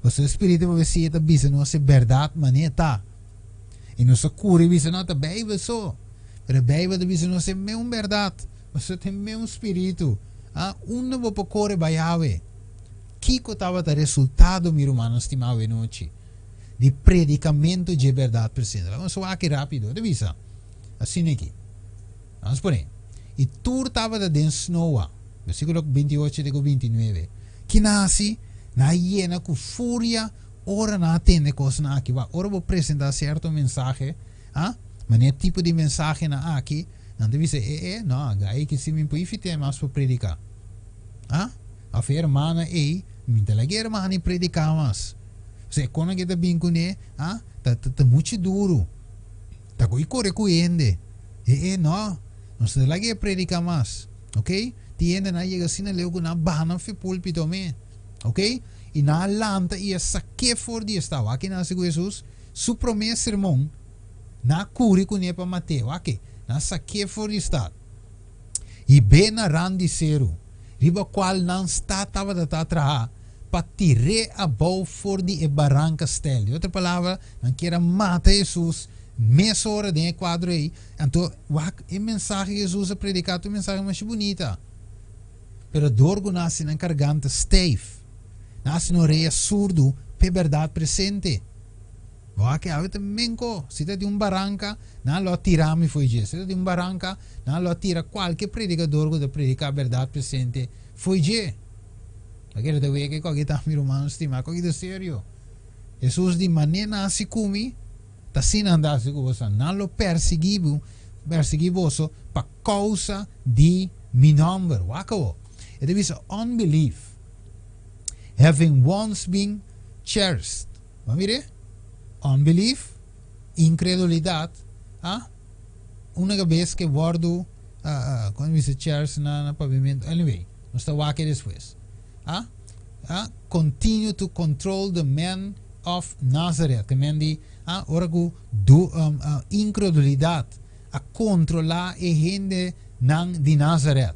Pasobra e spiritu di profesia ta bisa nos e bèrdat manera ta. I nos ta kuri bisa, no, ta Beibel so. Pero e Beibel ta bisa nos e meun bèrdat. Pasobra ta e meun spiritu. Ah, unda bo por kore bai awe? Kiko tabata resultado, mi rumannan stimá, awenochi di predikamentu dje bèrdat presente? Laga nos wak aki rápido. E ta bisa asina aki. Nos pone, I tur tabata den snoa. Versíkulo 28 te ku 29. Ki nan hasi? Nan a yena ku furia Ora nan a tende kosnan aki, wak, ora bo presentá sierto mensahe, ah, manera tipo di mensahenan aki, nan ta bisa, E, e, no, gai ki si mi por ifit'é mas pa prediká. Ah, òf e hermana ei, mi ta laga e hermana ei prediká mas. Osea, e konan ke ta bin kuné, ah, ta, ta, ta muchu duru. Ta ku i kore ku hende. E, e, no, nos no ta laga e prediká mas. Oké? Tin hendenan a yega asina leu ku nan a baha nan fi púlpito me. Ok? I nan a lanta i a sak'é for di e stad. Wak nan hasi ku Hesus? Su promé sermon, nan a kuri kuné pa mat'é. Wak ke? Nan a sak'é for di stad. Hib'é na rand di seru, riba kual nan stad tabata ta traha, pa tir'é abou for di e baranka steil. Di otro palabra, nan kier a mata Hesus mesora den e kuadro ei. Anto, wak e mensahe ku Hesus a prediká ta un mensahe masha bunita. Pero dor ku nan hasi nan karganta steif, nan hasi nan orea surdu p'e bèrdat presente. Bo a ke awe ta menko, si ta di un baranka, nan lo a tira mi fo'i dje. Si ta di un baranka, nan lo a tira kualke predikador ku ta prediká bèrdat presente fo'i dje. Bo kere ta weke ku aki ta mi rumannan stimá, ku aki ta serio. Hesus di, Manera nan hasi ku mi, ta asina nan ta hasi ku boso. Nan lo persiguí bo, persiguí boso pa kousa di mi nòmber. Wak awor. E ta bisa unbelief, having once been cherished. Bo a mir'é? Unbelief, inkredulidat, a Únika bes ke wòrdu, kon ta bisa cherished na papiamentu? Anyway, nos ta wak e despues. A. A continue to control the men of Nazareth. Ke men di, a ora ku du, um, uh, inkredulidat a kontrolá e hendenan di Nazareth.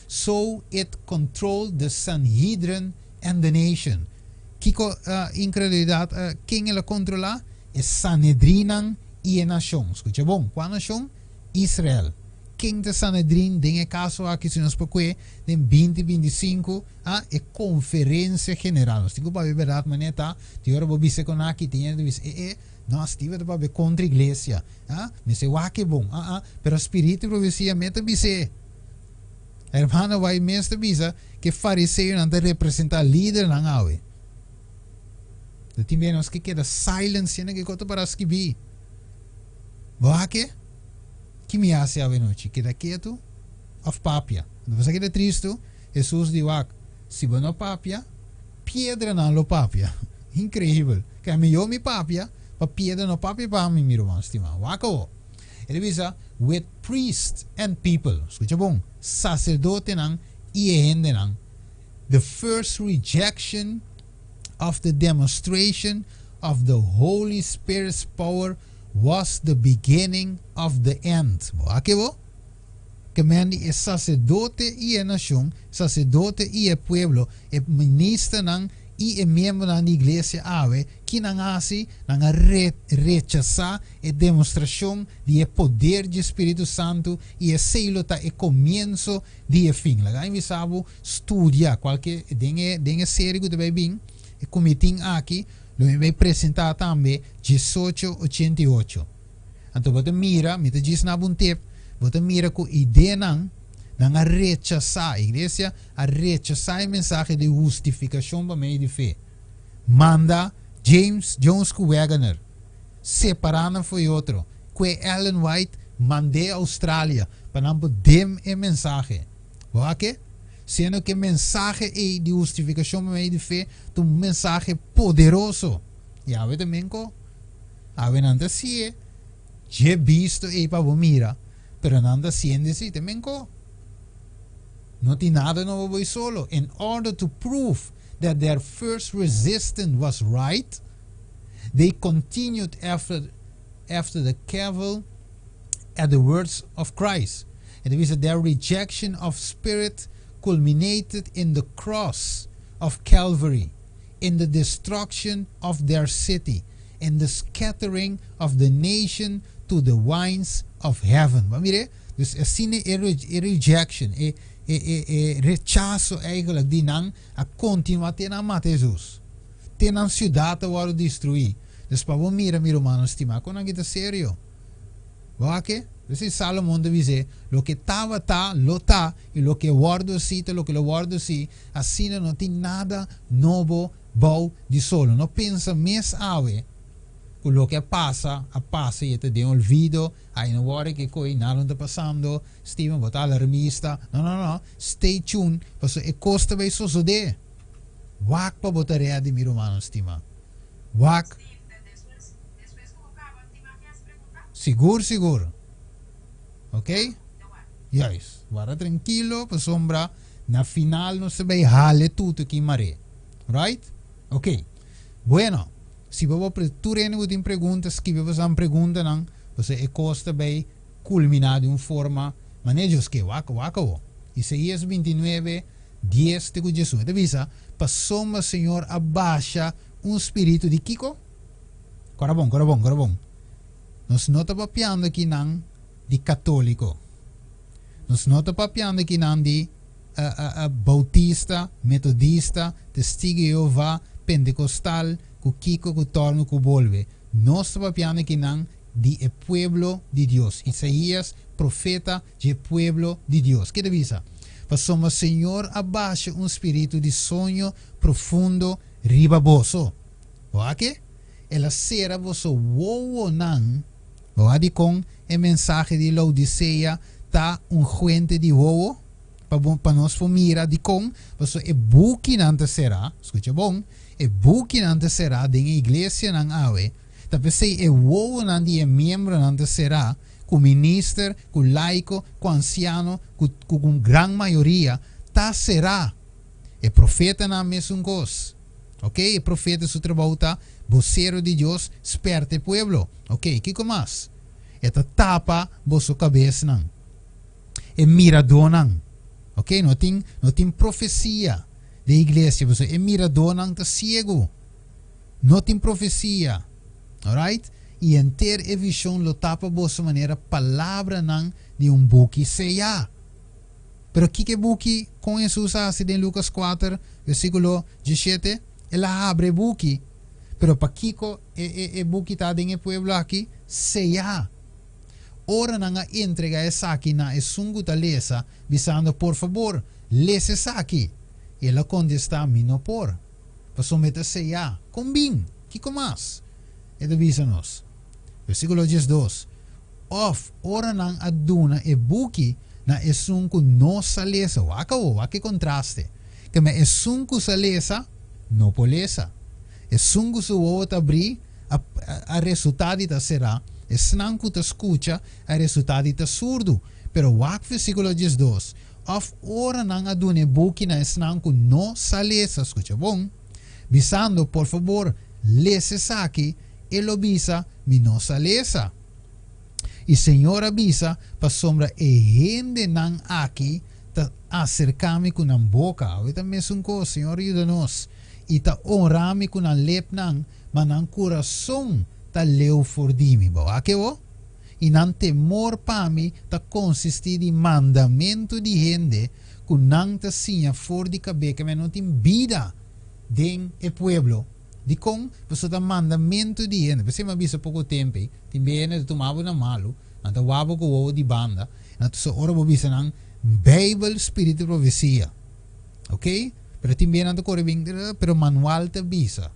So it controlled the Sanhedrin and the nation. Kiko uh, inkredulidat, uh, ken el a kontrolá? E Sanedrinnan i e nashon. Skucha bon, kua nashon? Israel. Ken ta Sanedrin den e kaso aki si nos por kue den 2025 a e konferensia general. Nos tin ku papia bèrdat manera ta, tin ora bo bisa kon aki, tin hende ta bisa e e, no Steven ta papia kontra iglesia, a mester wak e bon, a a, pero spiritu di profesia mes ta bis'é. Hermano White mes ta bisa ku e fariseonan ta representá lidernan awe. Ta tin bia nos ke keda silent siendo ke kos ta para skibí. Bo wak e? Ki mi hasi awe nochi? Keda ketu òf papia? Anto bo sa keda tristu? Hesus di wak, Si bo no papia, piedranan lo papia. Inkreibel! Ke mihó mi papia, pa piedra no papia pa mi, mi ruman stimá. Wak awo. E ta bisa, With priests and people, skucha bon, saserdotenan i e hendenan, the first rejection of the demonstration of the Holy Spirit's power was the beginning of the end. Bo wak e bo? Ke men di e saserdote i e nashon, saserdote i e pueblo, e ministernan i e miembronan di iglesia awe, ki nan a hasi? Nan a rechasá e demostrashon di e poder dje Spiritu Santu i esei lo ta e komienso di e fin. Laga mi bisa bo, studia kualke den e den e serie ku ta bai bin, e kumitin aki, lo mi bai presentá tambe 1888. Anto bo ta mira, mi ta djis na bo un tip, bo ta mira ku ideanan, nan a rechasá, iglesia a rechasá e mensahe di hustifikashon pa medio di fe. Manda James Jones ku Waggoner, separá nan for e otro, kue Ellen White mand'é Australia pa nan por dem e mensahe. Bo a ke? Siendo ku e mensahe ei di hustifikashon pa medio di fe ta un mensahe poderoso. Yahweh ta men ko. Awe nan ta sié dje bisto ei pa bo mira, pero nan ta siende si, te men ko. No tin nada nobo bo solo. In order to prove that their first resistance was right, they continued after, after the cavil at the words of Christ. And it is their rejection of spirit culminated in the cross of Calvary, in the destruction of their city, in the scattering of the nation to the winds of heaven. Maar mire, dus asina e, e rejection, e, e, e, e rechaso eigenlijk di nan a kontinuá te nan mata Jesus. Te nan siudat a wòrdu destruí. Dus pa bo mira, mi rumannan stimá, kon nan kita serio. Wak? P'esei Salomon ta bis'é, Loke tabata, lo ta, i loke wòrdu así ta loke lo wòrdu así, asina no tin nada nobo bou di solo. No pensa mes awe ku loke a pasa, a pasa i e ta den olvido, ai no wòri ke koi, nada no ta pasando, Steven bo ta alarmista. No, no, no, stay tuned, pasobra e kos ta bai sosodé. Wak pa bo ta ready, mi rumannan stimá. Wak. Sigur, sigur. Ok? Juist. Warda trankilo, pasobra na final nos ta bai hale tutu ki maré. Right? Ok. Bueno, si bo bo tur hende ku tin pregunta, skibi boso preguntanan, pasobra e kos ta bai kulminá di un forma manera Dios ke. Wak, wak awo. Isaías 29, 10 te ku 11. E ta bisa, pasobra Señor a basha un spiritu di kiko? Kora bon, kora bon, kora bon. Nos no ta papiando akinan di katóliko. Nos no ta papiando akinan di uh, uh, uh, bautista, metodista, testigo de Jehová, pentekostal, ku kiko, ku torno, ku bolbe. Nos ta papiando akinan di e pueblo di Dios. Isaías, profeta di pueblo di Dios. Ke ta bisa? Pasobra Señor a basha un spiritu di soño profundo riba boso. Wak? El a sera boso wowonan. Bo dikon e mensahe di Laodisea ta un fuente di wowo? Pa, pa nos por mira dikon, paso e bukinan ta será, skucha bon, e bukinan ta será den iglesianan awe, ta p'esei e wowonan di e miembronan ta será, ku minister, ku laiko, ku ansiano, ku, ku, ku gran mayoria, ta será. E profetanan mesun kos. Ok, e profeta su trabou ta bosero di Dios, spèrta e pueblo. Ok, kiko mas? E ta tapa boso kabesnan. E miradónan. Ok, no tin, no tin profesia den iglesia, pasobra e miradónan ta siegu. No tin profesia. Alright? I henter e vishon lo tapa boso manera palabranan di un buki seyá. Pero kiko e buki kon Hesus a hasi den Lukas kuater, versíkulo diesshete? El a habri e buki. Pero pakiko e e e buki ta den e pueblo aki? Seyá. Ora nan a entregá esaki na esun ku ta lesa, bisando, Por fabor, lesa esaki. El a kontestá, Mi no por, pasobra e ta seyá. Kon bin? Kiko mas? E ta bisa nos. Versíkulo 12, Òf, ora nan a duna e buki na esun ku no sa lesa. Wak awor, wak e kontraste. Keme esun ku sa lesa, no por lesa. Esun ku su wowo ta abrí, a a resultá di ta será. Esnan ku ta skucha, a resultá di ta surdu. Pero wak versíkulo 12, Òf, ora nan a duna e buki na esnan ku no sa lesa, skucha bon, bisando, Por fabor, lesa esaki, e lo bisa, Mi no sa lesa. I Señor a bisa, Pasobra e hendenan aki ta aserká mi ku nan boka, awe ta mesun kos, Señor yuda nos, i ta onra mi ku nan lepnan, ma nan kurason ta leu for di mi. Bo wak e bo? I nan temor pa mi ta konsistí di mandamentu di hende ku nan ta siña for di kabé, ke men no tin bida den e pueblo. Dikon? Pasobra ta mandamentu di hende. P'esei mi a bisa poko tempu ei, tin bia hende ta tuma bo na malu, nan ta wak bo ku wowo di banda, nan ta ora bo bisa nan, Beibel, spiritu di profesia. Oke? Pero tin bia nan ta kore bin, pero manual ta bisa.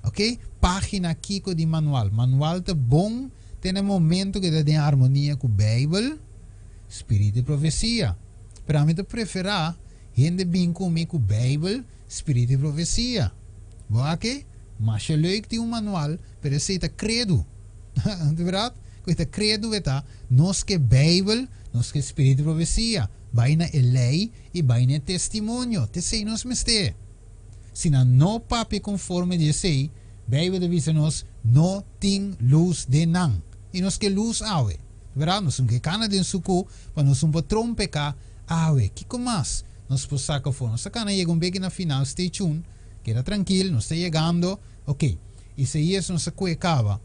Oke? Pagina kiko di manual? Manual ta bon te na e momento ku e ta den harmonia ku Beibel, spiritu di profesia. Pero ami ta preferá hende bin ku mi ku Beibel, Spiritu di profesia. Bo a ke? Masha leuk tin un manual, pero esei ta kredu. Di berdad? Ku e ta kredu e ta, nos ke Beibel, nos ke spiritu di profesia. Bai na e lei i bai na e testimonio. Ta esei nos mester. Si nan no papia konforme di esei, Beibel ta bisa nos, no tin lus den nan. I nos ke lus awe. Di berdad? Nos no ke kana den sukú pa nos un por trompeká awe. Kiko mas? Nos por saca afó. Nos ta cana yega un beki na final, stay tuned, keda trankil, nos ta yegando, ok. Isaías nos a cue caba,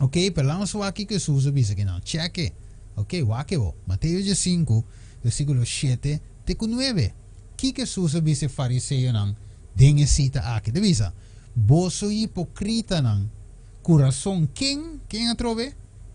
ok, pero laat nos wak kico Hesus a bisa kinan, check e, ok, wak e bo, Mateo diesinku, versiculo shete te cu nuebe. Kico Hesus a bisa e fariseonan den e cita aki? Ta bisa, Boso hipocritanan, curason ken, ken atrobe?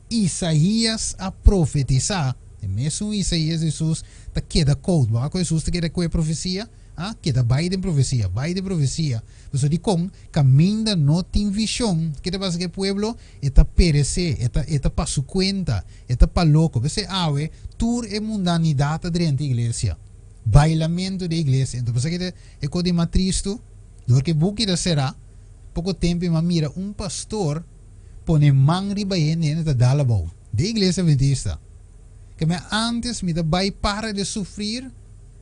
Isaías a profetisa, e mesun Isaías Hesus ta keda koud. Bo a ku Hesus ta keda ku e profesia? A keda bai den profesia, bai den profesia. Pasobra dikon? Kaminda no tin vishon, ke ta pasa ku e pueblo? E ta peresé, e ta e ta pa su kuenta, e ta pa loko. P'esei awe tur e mundanidat ta drenta iglesia. Bailamentu den iglesia. Enton pasa ke e kos di mas tristu, dor ku e buki ta será, poko tempu mi a mira un pastor pone man riba hende, hende ta dal abou. Den iglesia adventista. Ke me antes mi ta bai para de sufrir,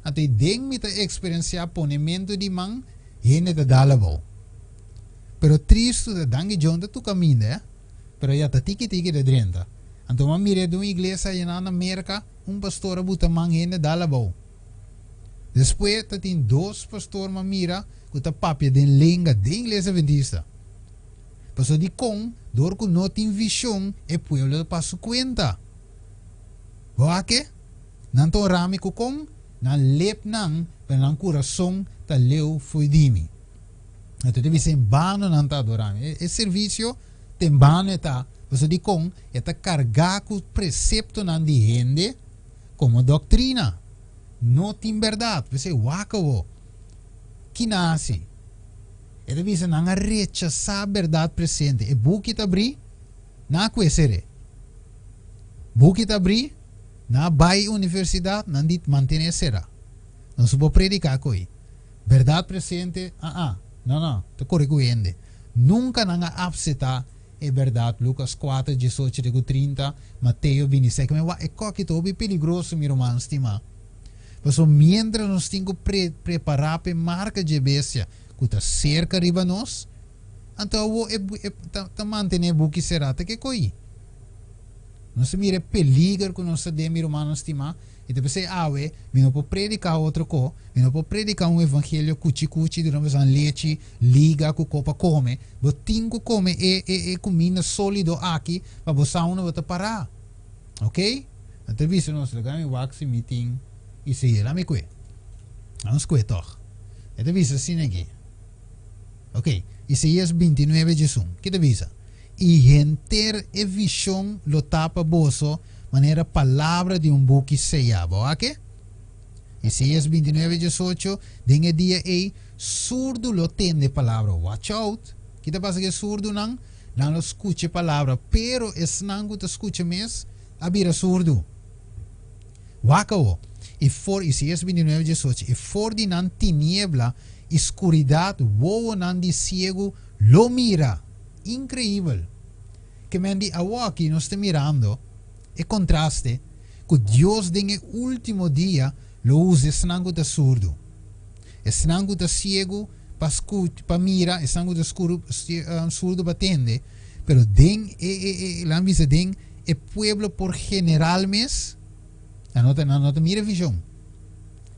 anto i den mi ta eksperensiá ponementu di man, hende ta dal abou. Pero tristu ta danki John ta tuka minda, eh. Pero ya ta tiki tiki ta drenta. Anto mi a mira den un iglesia ayina na Merka, un pastor a buta man hende dal abou. Despues ta tin dos pastor mi a mira ku ta papia den lenga den iglesia adventista. Pasobra dikon? Dor ku no tin vishon e pueblo ta pas su kuenta. Bo a ke? Nan ta ora mi ku kon? Nan lepnan, pero nan kurason ta leu fo'i di mi. Anto ta bisa en bano nan ta adora mi. E servisio ta en bano e ta, pasobra dikon? E ta kargá ku preseptonan di hende komo doktrina. No tin bèrdat. P'esei wak awor. Ki nan hasi? E ta bisa nan a rechasá bèrdat presente. E buki ta abrí, nan a kue ser'é. Buki ta abrí, nan a bai universidat, nan di mantené será. Nos no por prediká ku ei. Bèrdat presente, aa, no, no, ta kore ku hende. Nunka nan a apsetá e bèrdat, Lukas kuater, diesocho te ku trinta, Mateo bintiseis. Wak, e kòki ta hopi peligroso, mi ruman stimá. Pasobra miéntras nos tin ku prepará pa e marka dje bestia ku ta serka riba nos, anto awor e ta mantené e buki será. Ta ke ko'i? Nos ta mira e peliger ku nos ta den, mi rumannan stimá, i ta p'esei awe mi no por prediká otro ko, mi no por prediká un evangelio kuchi kuchi duna boso lechi liga ku ko pa kome. Bo tin ku kome e e kuminda sólido aki pa bo sa unda bo ta pará. Ok? Nan ta bisa nos, Laga mi wak si mi tin Isaías. Laga mi kue. Laga nos kue tòg. E ta bisa asina aki. Ok, Isaías 29 diesun. Ki ta bisa? I henter e vishon lo ta pa boso manera palabra di un buki seyá. Bo wak e? Isaías 29 18, Den e dia ei, surdu lo tende palabra. Watch out! Ki ta pasa ku e surdunan? Nan lo skucha e palabra, pero esnan ku ta skucha mes a bira surdu. Wak awo, i for, Isaías 29 18, i for di nan tiniebla i skuridat wowonan di siegu lo mira. Inkreibel! Ke men di awoki nos ta mirando e kontraste ku Dios den e último dia lo usa esnan ku ta surdu, esnan ku ta siegu pa skucha, pa mira, esnan ku ta skuru, surdu pa tende, pero den e, e, e, laat mi bisa den e pueblo por general mes, nan no ta, nan no ta mira vision.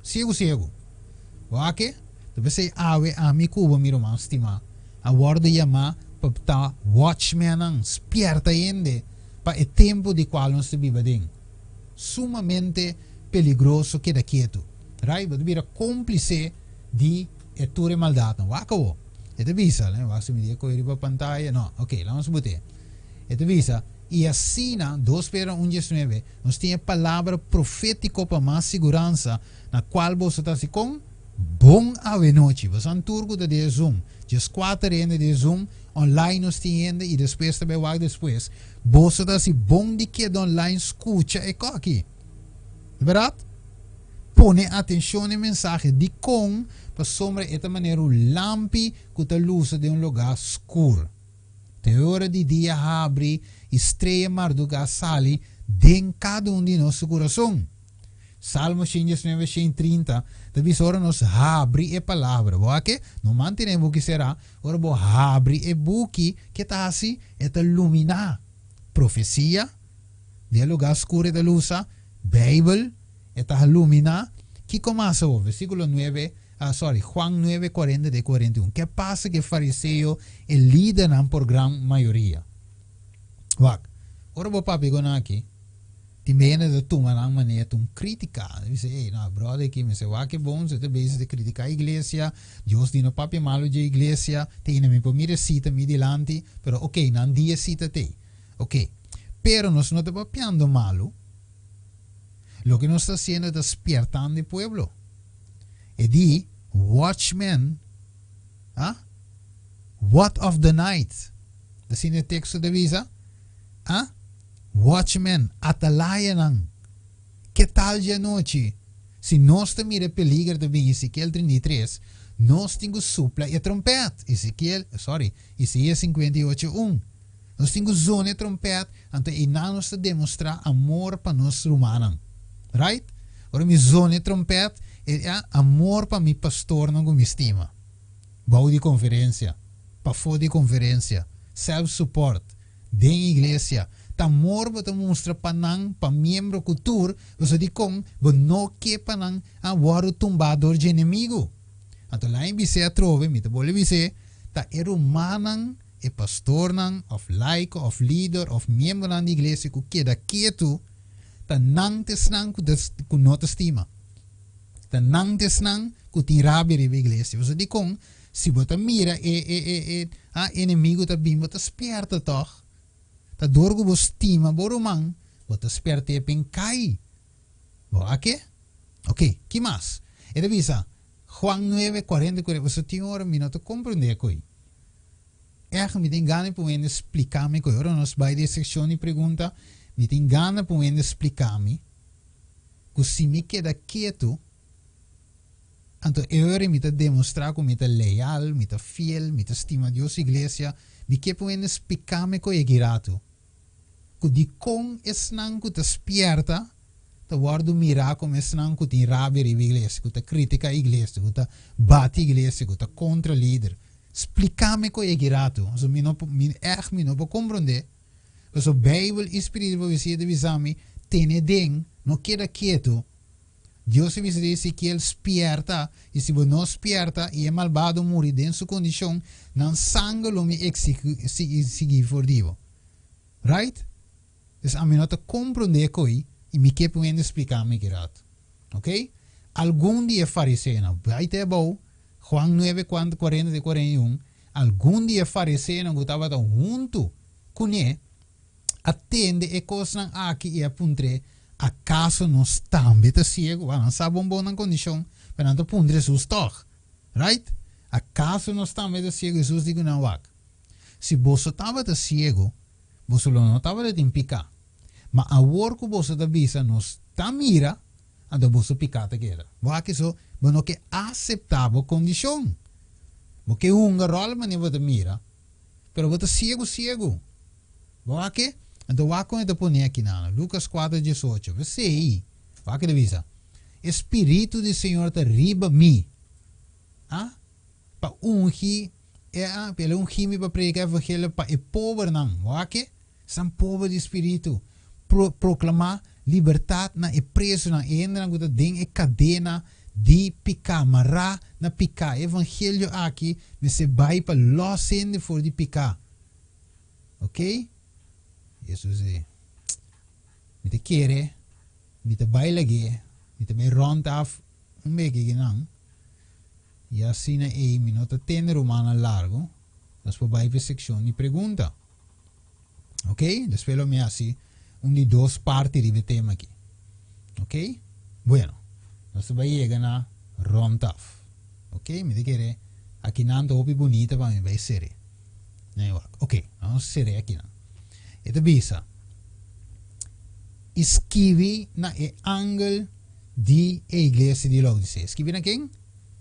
Siegu, siegu. Wak e? Ta p'esei awe ami ku bo, mi ruman stimá, a wòrdu yamá pa ta watchmannan, spièrta hende pa e tempu di kual nos ta biba den. Sumamente peligroso keda ketu. Right? Bo ta bira kómplise di e tur e maldatnan. Wak awo. E ta bisa, lei wak si mi di e koe riba pantaya. No, ok, laga nos bot'é. E ta bisa, I asina, dos Pedro un diesnuebe, nos tin e palabra profétiko pa mas siguransa, na kual boso ta hasi kon? Bon awenochi. Boso an tur ku ta den e Zoom. Dieskuater hende den e Zoom, online nos tin hende i despues ta bai wak despues. Boso ta hasi bon di keda online skucha e koki. Bèrdat? Pone atenshon na e mensahe. Dikon? Pasobra e ta manera un lampi ku ta lusa den un lugá skur. Te ora di dia habri i strea mardugá sali den kada un di nos su kurason. Salmo 119, 130 ta bisa ora nos habri e palabra. Bo a ke? No mantené e buki será. Ora bo habri e buki, ke ta hasi? E ta luminá. Profesia, den e lugá skur e ta lusa. Beibel, e ta luminá. Kiko mas awor? Versíkulo nuebe, ah, sorry, Juan nuebe, kuarenta te kuarenta i un. Ke pasa ku e fariseo, e lidernan por gran mayoria? Wak, ora bo papia ku nan aki, tin bes hende ta tuma nan manera ta un krítika. Nan bisa, ey, no, bròder aki mester wak e bon, su ta bezig ta kritiká iglesia, Dios di no papia malu dje iglesia, te hende mi por mira e sita mi dilanti, pero okey, nan di e sita t'ey. Okey, pero nos no ta papiando malu. Loke nos ta hasiendo ta spiertando e pueblo. E di, Watchmen, ah? What of the night? Asina e teksto ta bisa, ah? Watchmen, atalayanan, ke tal dje anochi? Si nos ta mira e peliger ta bin, Ezekiel 33, nos tin ku supla e trompèt, Ezekiel, sorry, Isaías 58, un. Nos tin ku zona e trompèt, anto einan nos ta demostrá amor pa nos rumannan. Right? Ora mi zona e trompèt, e ta amor pa mi pastornan ku mi stima. Bou di konferensia, pafó di konferensia, self-support, den iglesia. Ta amor bo ta mustra pa nan, pa miembro ku tur, pasobra dikon bo no ke pa nan a wòrdu tumbá dor dje enemigu. Anto laña bis'é atrobe, mi ta bolbe bis'é, ta e rumannan, E pastornan òf laiko òf lider òf miembronan di iglesia ku keda ketu ta nan ta esnan ku ta ku no ta stima. Ta nan ta esnan ku tin rabia riba iglesia. Pasobra dikon? Si bo ta mira e e e e a enemigu ta bin bo ta spierta tòg. Ta dor ku bo stima bo ruman bo ta spiert'é p'en kai. Bo a ke? Oke, ki mas? E ta bisa, Juan nuebe, kuarenta i kuarenta, pasobra tin ora mi no ta komprendé ko'i. Ègt mi tin gana pa un hende splika mi koe. Ora nos bai den e sekshon di pregunta, mi tin gana pa un hende splika mi ku si mi keda ketu, anto e ora mi ta demostrá ku mi ta leal, mi ta fiel, mi ta stima Dios su iglesia. Mi ke pa un hende splika mi koe aki ratu ku dikon esnan ku ta spièrta. ta wòrdu mirá komo esnan ku tin rabia riba iglesia, ku ta kritiká iglesia, ku ta bati iglesia, ku ta kontra lider. Spliká mi ku e ratu, pasobra mi no por, mi ègt mi no por komprondé. Pasobra Beibel i spiritu di profesia ta bisa mi, tene den, no keda ketu. Dios a bisa di Ezekiel, Spièrta, i si bo no spièrta i e malbado muri den su kondishon, nan sanger lo mi eksigí for di bo. Right? Dus ami no ta komprondé koi i mi ke pa un hende splika mi ki rato. Ok? Algun di e fariseonan, bai te abou, Juan nuebe kuarenta te 41, algun di e fariseonan ku tabata huntu kuné a tende e kosnan aki i a puntr'é, Akaso nos tambe ta siegu? Wak, nan sa bon bon nan kondishon, pero nan ta puntra Hesus tòg. Right? Akaso nos tambe ta siegu? Hesus di ku nan, Wak, si boso tabata siegu, boso lo no tabata tin piká. Ma awor ku boso ta bisa, Nos ta mira, anto boso piká ta keda. Bo aki so, bo no ke aseptá bo kondishon. Bo ke hunga ròl manera bo ta mira, pero bo ta siegu siegu. Bo aki? Anto wak kon e ta pone aki nan. Lukas kuater diesocho. P'esei, wak e ta bisa, E spiritu di Señor ta riba mi. A Pa ungi e a el a ungi mi pa prediká evangelio pa e pobernan. Bo a ke? Esnan pober di spiritu. Pro proklamá libertat na e presonan, e hendenan ku ta den e kadena di piká, mará na piká. E evangelio aki mester bai pa lòs hende for di piká. Oké? Hesus di, Mi ta kere, mi ta bai lag'é, mi ta bai rònt af un beke kinan. I asina ei mi no ta tende rumannan largu, nos por bai pa e sekshon di pregunta. Ok, despues lo mi hasi un di dos parti riba e tema aki. Ok, bueno, nos ta bai yega na rond af. Ok, mi ta kere akinan ta hopi bunita pa mi bai sere. Nei wak. Ok, nos sere akinan. E ta bisa, I skibi na e angel di e iglesia di Laodisea. Skibi na ken?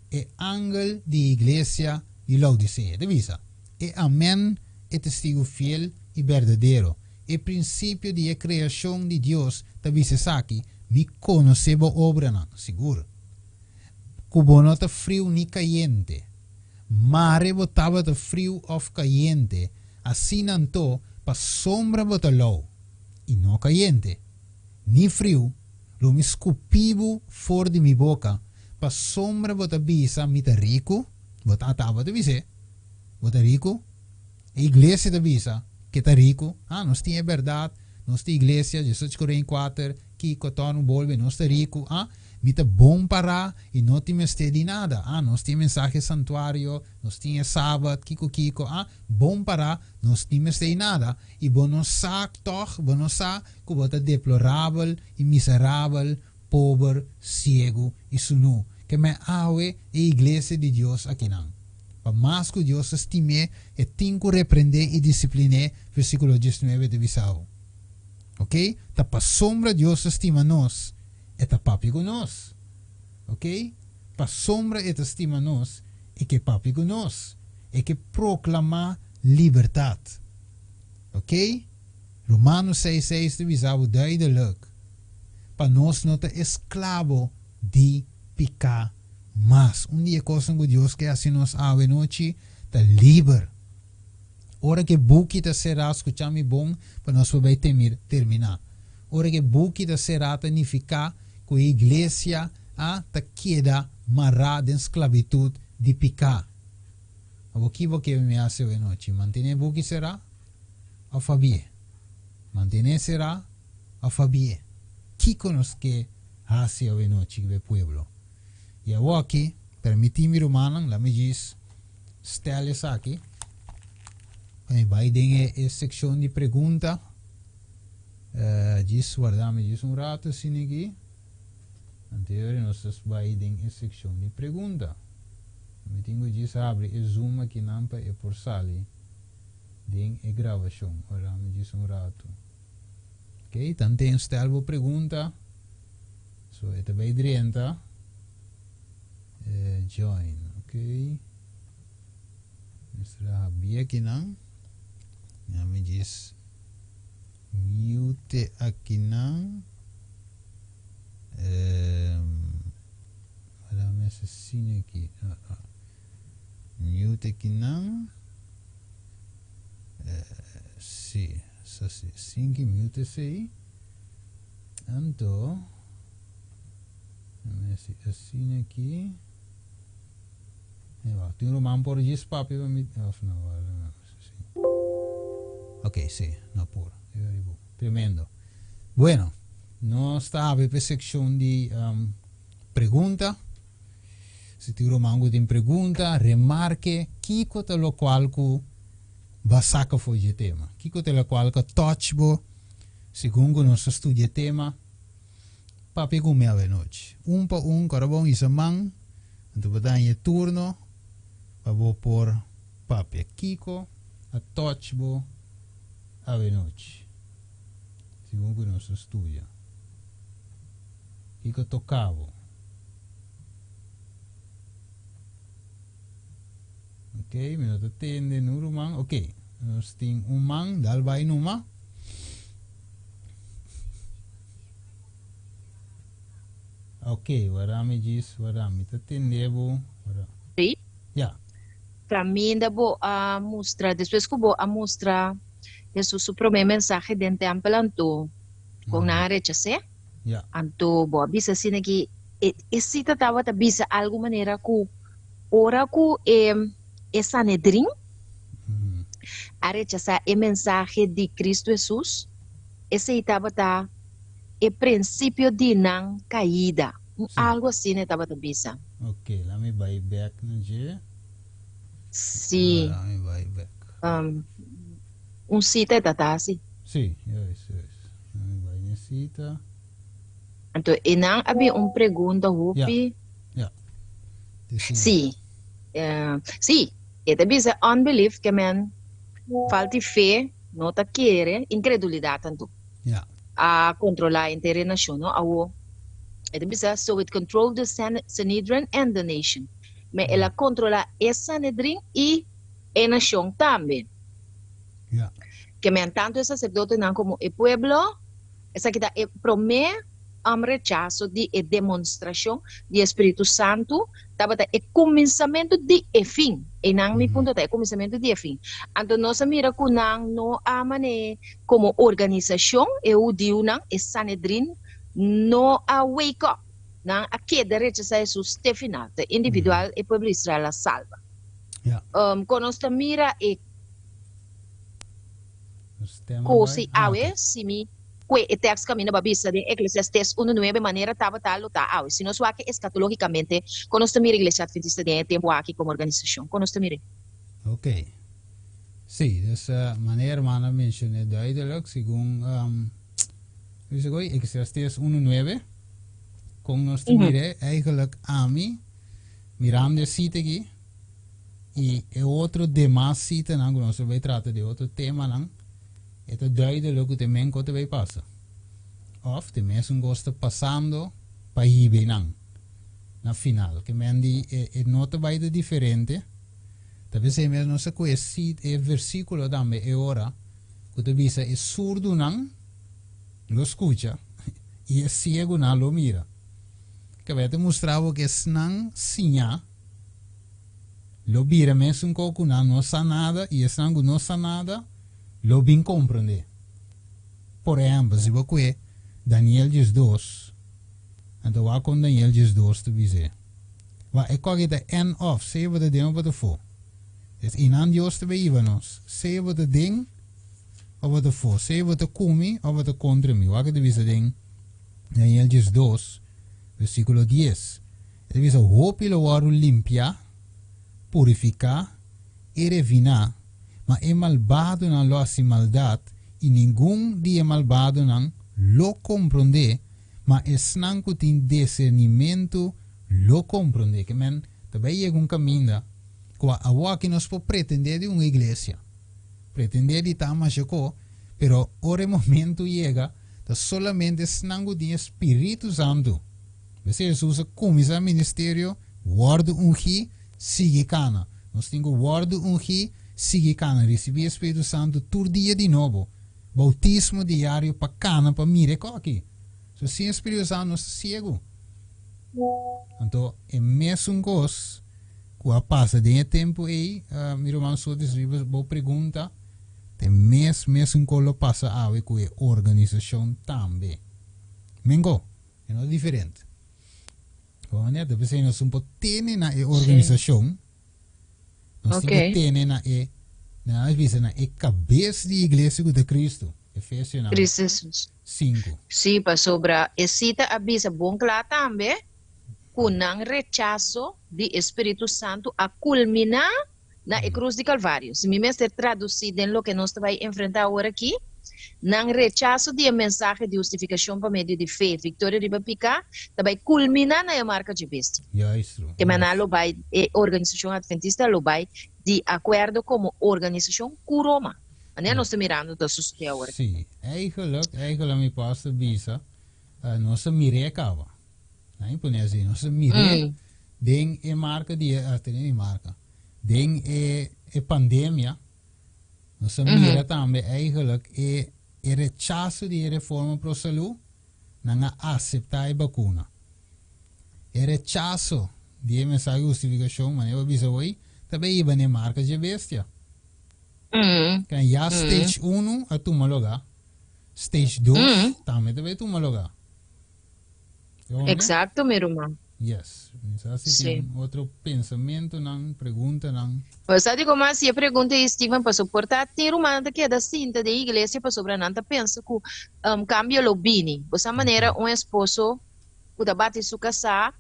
E angel di e iglesia di Laodisea. E ta bisa, E Amen, e testigu fiel i berdadero, e prinsipio di e kreashon di Dios, ta bisa esaki, Mi konosé bo obranan, sigur, ku bo no ta friu ni kayente. Mare bo tabata friu òf kayente, asina anto pasobra bo ta lou i no kayente, ni friu, Lo mi skupi bo for di mi boka, pasobra bo ta bisa, Mi ta riku. Bo ta tabata bis'é, Bo ta riku? E iglesia ta bisa ke ta riku. Ah, nos tin e bèrdat, nos ta iglesia, Jesus Korin kuater, kiko, tòrnu, bolbe, nos ta riku. Ah, mi ta bon pará i no tin mester di nada. Ah, nos tin e mensahe santuario, nos tin e sabat, kiko, kiko. Ah, bon pará, nos tin mester di nada. I bo no sa tòg, bo no sa ku bo ta deplorabel i miserabel, pober, siegu i sunú. Ke men awe e iglesia di Dios akinan. Pa mas ku Dios ta stim'é, e tin ku reprendé i disiplin'é, versíkulo diesnuebe ta bisa bo. Oke? Ta pasobra Dios ta stima nos, e ta papia ku nos. Oke? Pasobra e ta stima nos, e ke papia ku nos. E ke proklamá libertat. Ok? Romanos seis seis ta bisa bo duidelijk, pa nos no ta esklabo di piká mas. Un di e kosnan ku Dios ke hasi nos awe nochi ta liber. Ora ku e buki ta será, skucha mi bon pa nos por bai terminá. Ora ku e buki ta será ta nifiká ku e iglesia a ta keda mará den sklabitut di piká. Abo ki bo ke mi hasi awe nochi? Mantené e buki será òf habié? Mantené será òf habié? Kiko nos ke hasi awe nochi ku e pueblo? I awoki, permití mi rumannan, laat mi djis stel esaki pa mi bai den e sekshon di pregunta. Djis warda mi djis un rato asina aki. Anterior nos ta bai den e sekshon di pregunta. Mi tin ku djis habri e Zoom akinan pa e por sali den e grabashon. Ora mi djis un ratu. Ok, tanten stel bo pregunta. So e ta bai drenta. Join, ok. Mester a habri akinan. Ya mi djis mute akinan. Dame asesino aki. Mute aki nan. Si, sa si. Sinki mute esei. Anto, dame asesino aki. Wacht, tin ruman por djis papia pa mi, of no, si. Ok, si, no por. Tremendo. Bueno, nos ta habri p'e seccion di pregunta. Si tin ruman cu tin pregunta, remarke, kico ta locual cu bo a saca for dje tema? Kico ta locual cu a touch bo segun cu nos ta studia e tema? Papia cu mi awenochi. Un pa un, cu ora bo hisa man, anto bo ta haña e turno pa bo por papia. Kico a touch bo awenochi segun cu nos ta studia? Kico toca bo? Ok, mi no ta tende nu ruman. Ok, nos tin un man, dal bai numa. Ok, wara mi djis, wara mi ta tende bo. Wara. Sí. Ja. Caminda bo a mustra, despues cu bo a mustra Jesus su prome mensahe den tempel anto con nan a rechas'é? Ja. Anto bo a bisa asina ki e e cita tabata bisa algo manera cu ora cu e e Sanedrin a rechasá e mensahe di Cristo Jesus, esei tabata e principio di nan caida. Un algo asina e tabata bisa. Ok, laat mi bai back na dje. Sí. Laat mi bai back. Un cita e tata hasi. Sí, juist, juist. Laat mi bai na e cita. Anto e nan a bin un pregunta hopi. Ja, ja. Sí. Sí, e ta bisa unbelief ke men falta di fe, no ta kere, incredulidad anto. Ja. A controla henter e nacion, no? Awo, e ta bisa, so it controlled the Sanhedrin and the nation. Me el a controla e Sanhedrin y e nacion tambe. Ja. Ke men tanto e sacerdotenan como e pueblo, esaki ta e prome rechaso di e demonstracion di e Spiritu Santu tabata e cuminsamentu di e fin. Einan mi punto ta, e cuminsamentu di e fin. Anto nos a mira cu nan no a man'e como organisacion, e hudiunan, e Sanedrin, no a wake up. Nan a keda rechasa Jesus te final. Ta individual e pueblo Israel a salba. Con nos ta mira e Kosi awe, si mi kue e tèks kaminda bo a bisa den Eklesiastes unu nuebe manera tabata lo ta awe. Si nos wak eskatológikamente, kon nos ta mira Iglesia Adventista den e tempu aki komo organisashon? Kon nos ta mir'é? Ok. Sí, dus manera hermano a menshoné duidelijk, segun hoe is het Eklesiastes unu nuebe, kon nos ta mir'é eigenlijk ami mirando e sita aki, I e otro demas sitanan ku nos ta bai trata di otro temanan, e ta duidelijk ku te men ko ta bai pasa. Òf te mesun kos ta pasando pa hiba einan na final. Ke men di e e no ta bai ta diferente. Ta p'esei mes nos a kohe sit e versíkulo tambe e ora ku ta bisa e surdunan lo skucha i e siegunan lo mira. Kaba e ta mustra bo ku esnan siñá. Lo bira mesun ko ku nan no sa nada i esnan ku no sa nada lo bin komprendé. Por ehèmpel, si bo kue Daniel 12, anto wak kon Daniel 12 ta bis'é. Wak, e koki ta en òf, sea bo ta den òf bo ta fo. Es einan Dios ta bay hiba nos, sea bo ta den òf bo ta fo, sea bo ta ku mi òf bo ta kontra mi. Wak e ta bisa den Daniel 12, versíkulo 10. E ta bisa, Hopi lo wòrdu limpiá, purifiká i refiná, ma e malbadonan lo hasi maldat, i ningun di e malbadonan lo komprondé, ma esnan ku tin disernimentu lo komprondé. Ke men ta bai yega un kaminda ku awoki nos por pretendé di un iglesia, pretendé di ta masha ko, pero ora e momentu yega, ta solamente esnan ku tin e Spiritu Santu. P'esei Hesus a kuminsá ministerio, wòrdu ungí, sigui kana. Nos tin ku wòrdu ungí, sigui kana, risibí e Spiritu Santu tur dia di nobo, boutismo diario pa kana pa mira e kòki. So sin Spiritu Santu nos ta siegu. Anto e mesun kos ku a pasa den e tempu ei, mi ruman Sotis riba bo pregunta, ta e mes mesun kos lo pasa awe ku e organisashon tambe. Mengo, e no ta diferente. Bo manera ta p'esei nos un por tene na e organisashon, nos tin ku tene na e, nan a bisa na e kabes di iglesia ku ta Kristu, Efesionan 5. Sí, pasobra e sita a bisa bon kla tambe ku nan rechaso di e Spiritu Santu a kulminá na e krus di Kalvario. Si mi mester tradusí den loke nos ta bai enfrentá awor aki, nan rechaso di e mensahe di hustifikashon pa medio di fe, viktoria riba piká, ta bai kulminá na e marka dje bestia. Ke maná lo bai, e organisashon Adventista lo bai di akuerdo komo organisashon ku Roma. Manera nos ta mirando ta sosodé awor aki. Sí, eigenlijk, eigenlijk mi pastor bisa, nos a mir'é kaba. Nan pone así, nos a mir'é den e marka di e, tene mi marka, den e e pandemia, nos a mira tambe eigenlijk e e rechaso di e reforma pro salú, nan a aseptá e bakuna. E rechaso di e mensahe di hustifikashon, manera bo a bisa hoy, ta bay hiba n'e marka dje bestia. Kan ya stage unu a tuma lugá, stage dos tambe ta bay tuma lugá. Exacto mi ruman. Yes. Mi sa si tin otro pensamentonan, preguntanan. Bo sa di como haci e pregunta ei Steven paso por ta tin rumannan ta keda sinta den iglesia pasobra nan ta pensa cu cambio lo bini. Bo sa manera un esposo cu ta bati su casa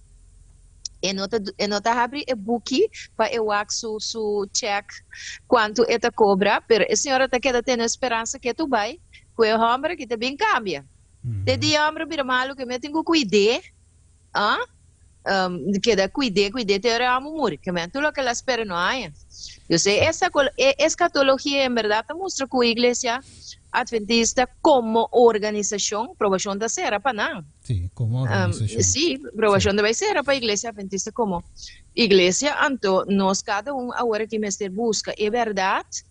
e no ta e no ta habri e buki pa e wak su su check cuanto e ta cobra pero e señora ta keda tene speransa ke tu bay cu e homber aki ta bin cambia. Te dia hombre bira malu ke mi a tin ku kuid'é, ah, keda kuid'é, kuid'é te ora e amo muri. Ke men tur loke el a spera no haña. Yo sé, esa e eskatologia en bèrdat ta mustra ku Iglesia Adventista komo organisashon, probashon ta sera pa nan. Sí, komo organisashon. Sí, probashon ta bai sera pa Iglesia Adventista komo iglesia. Anto nos kada un awor aki mester buska e bèrdat.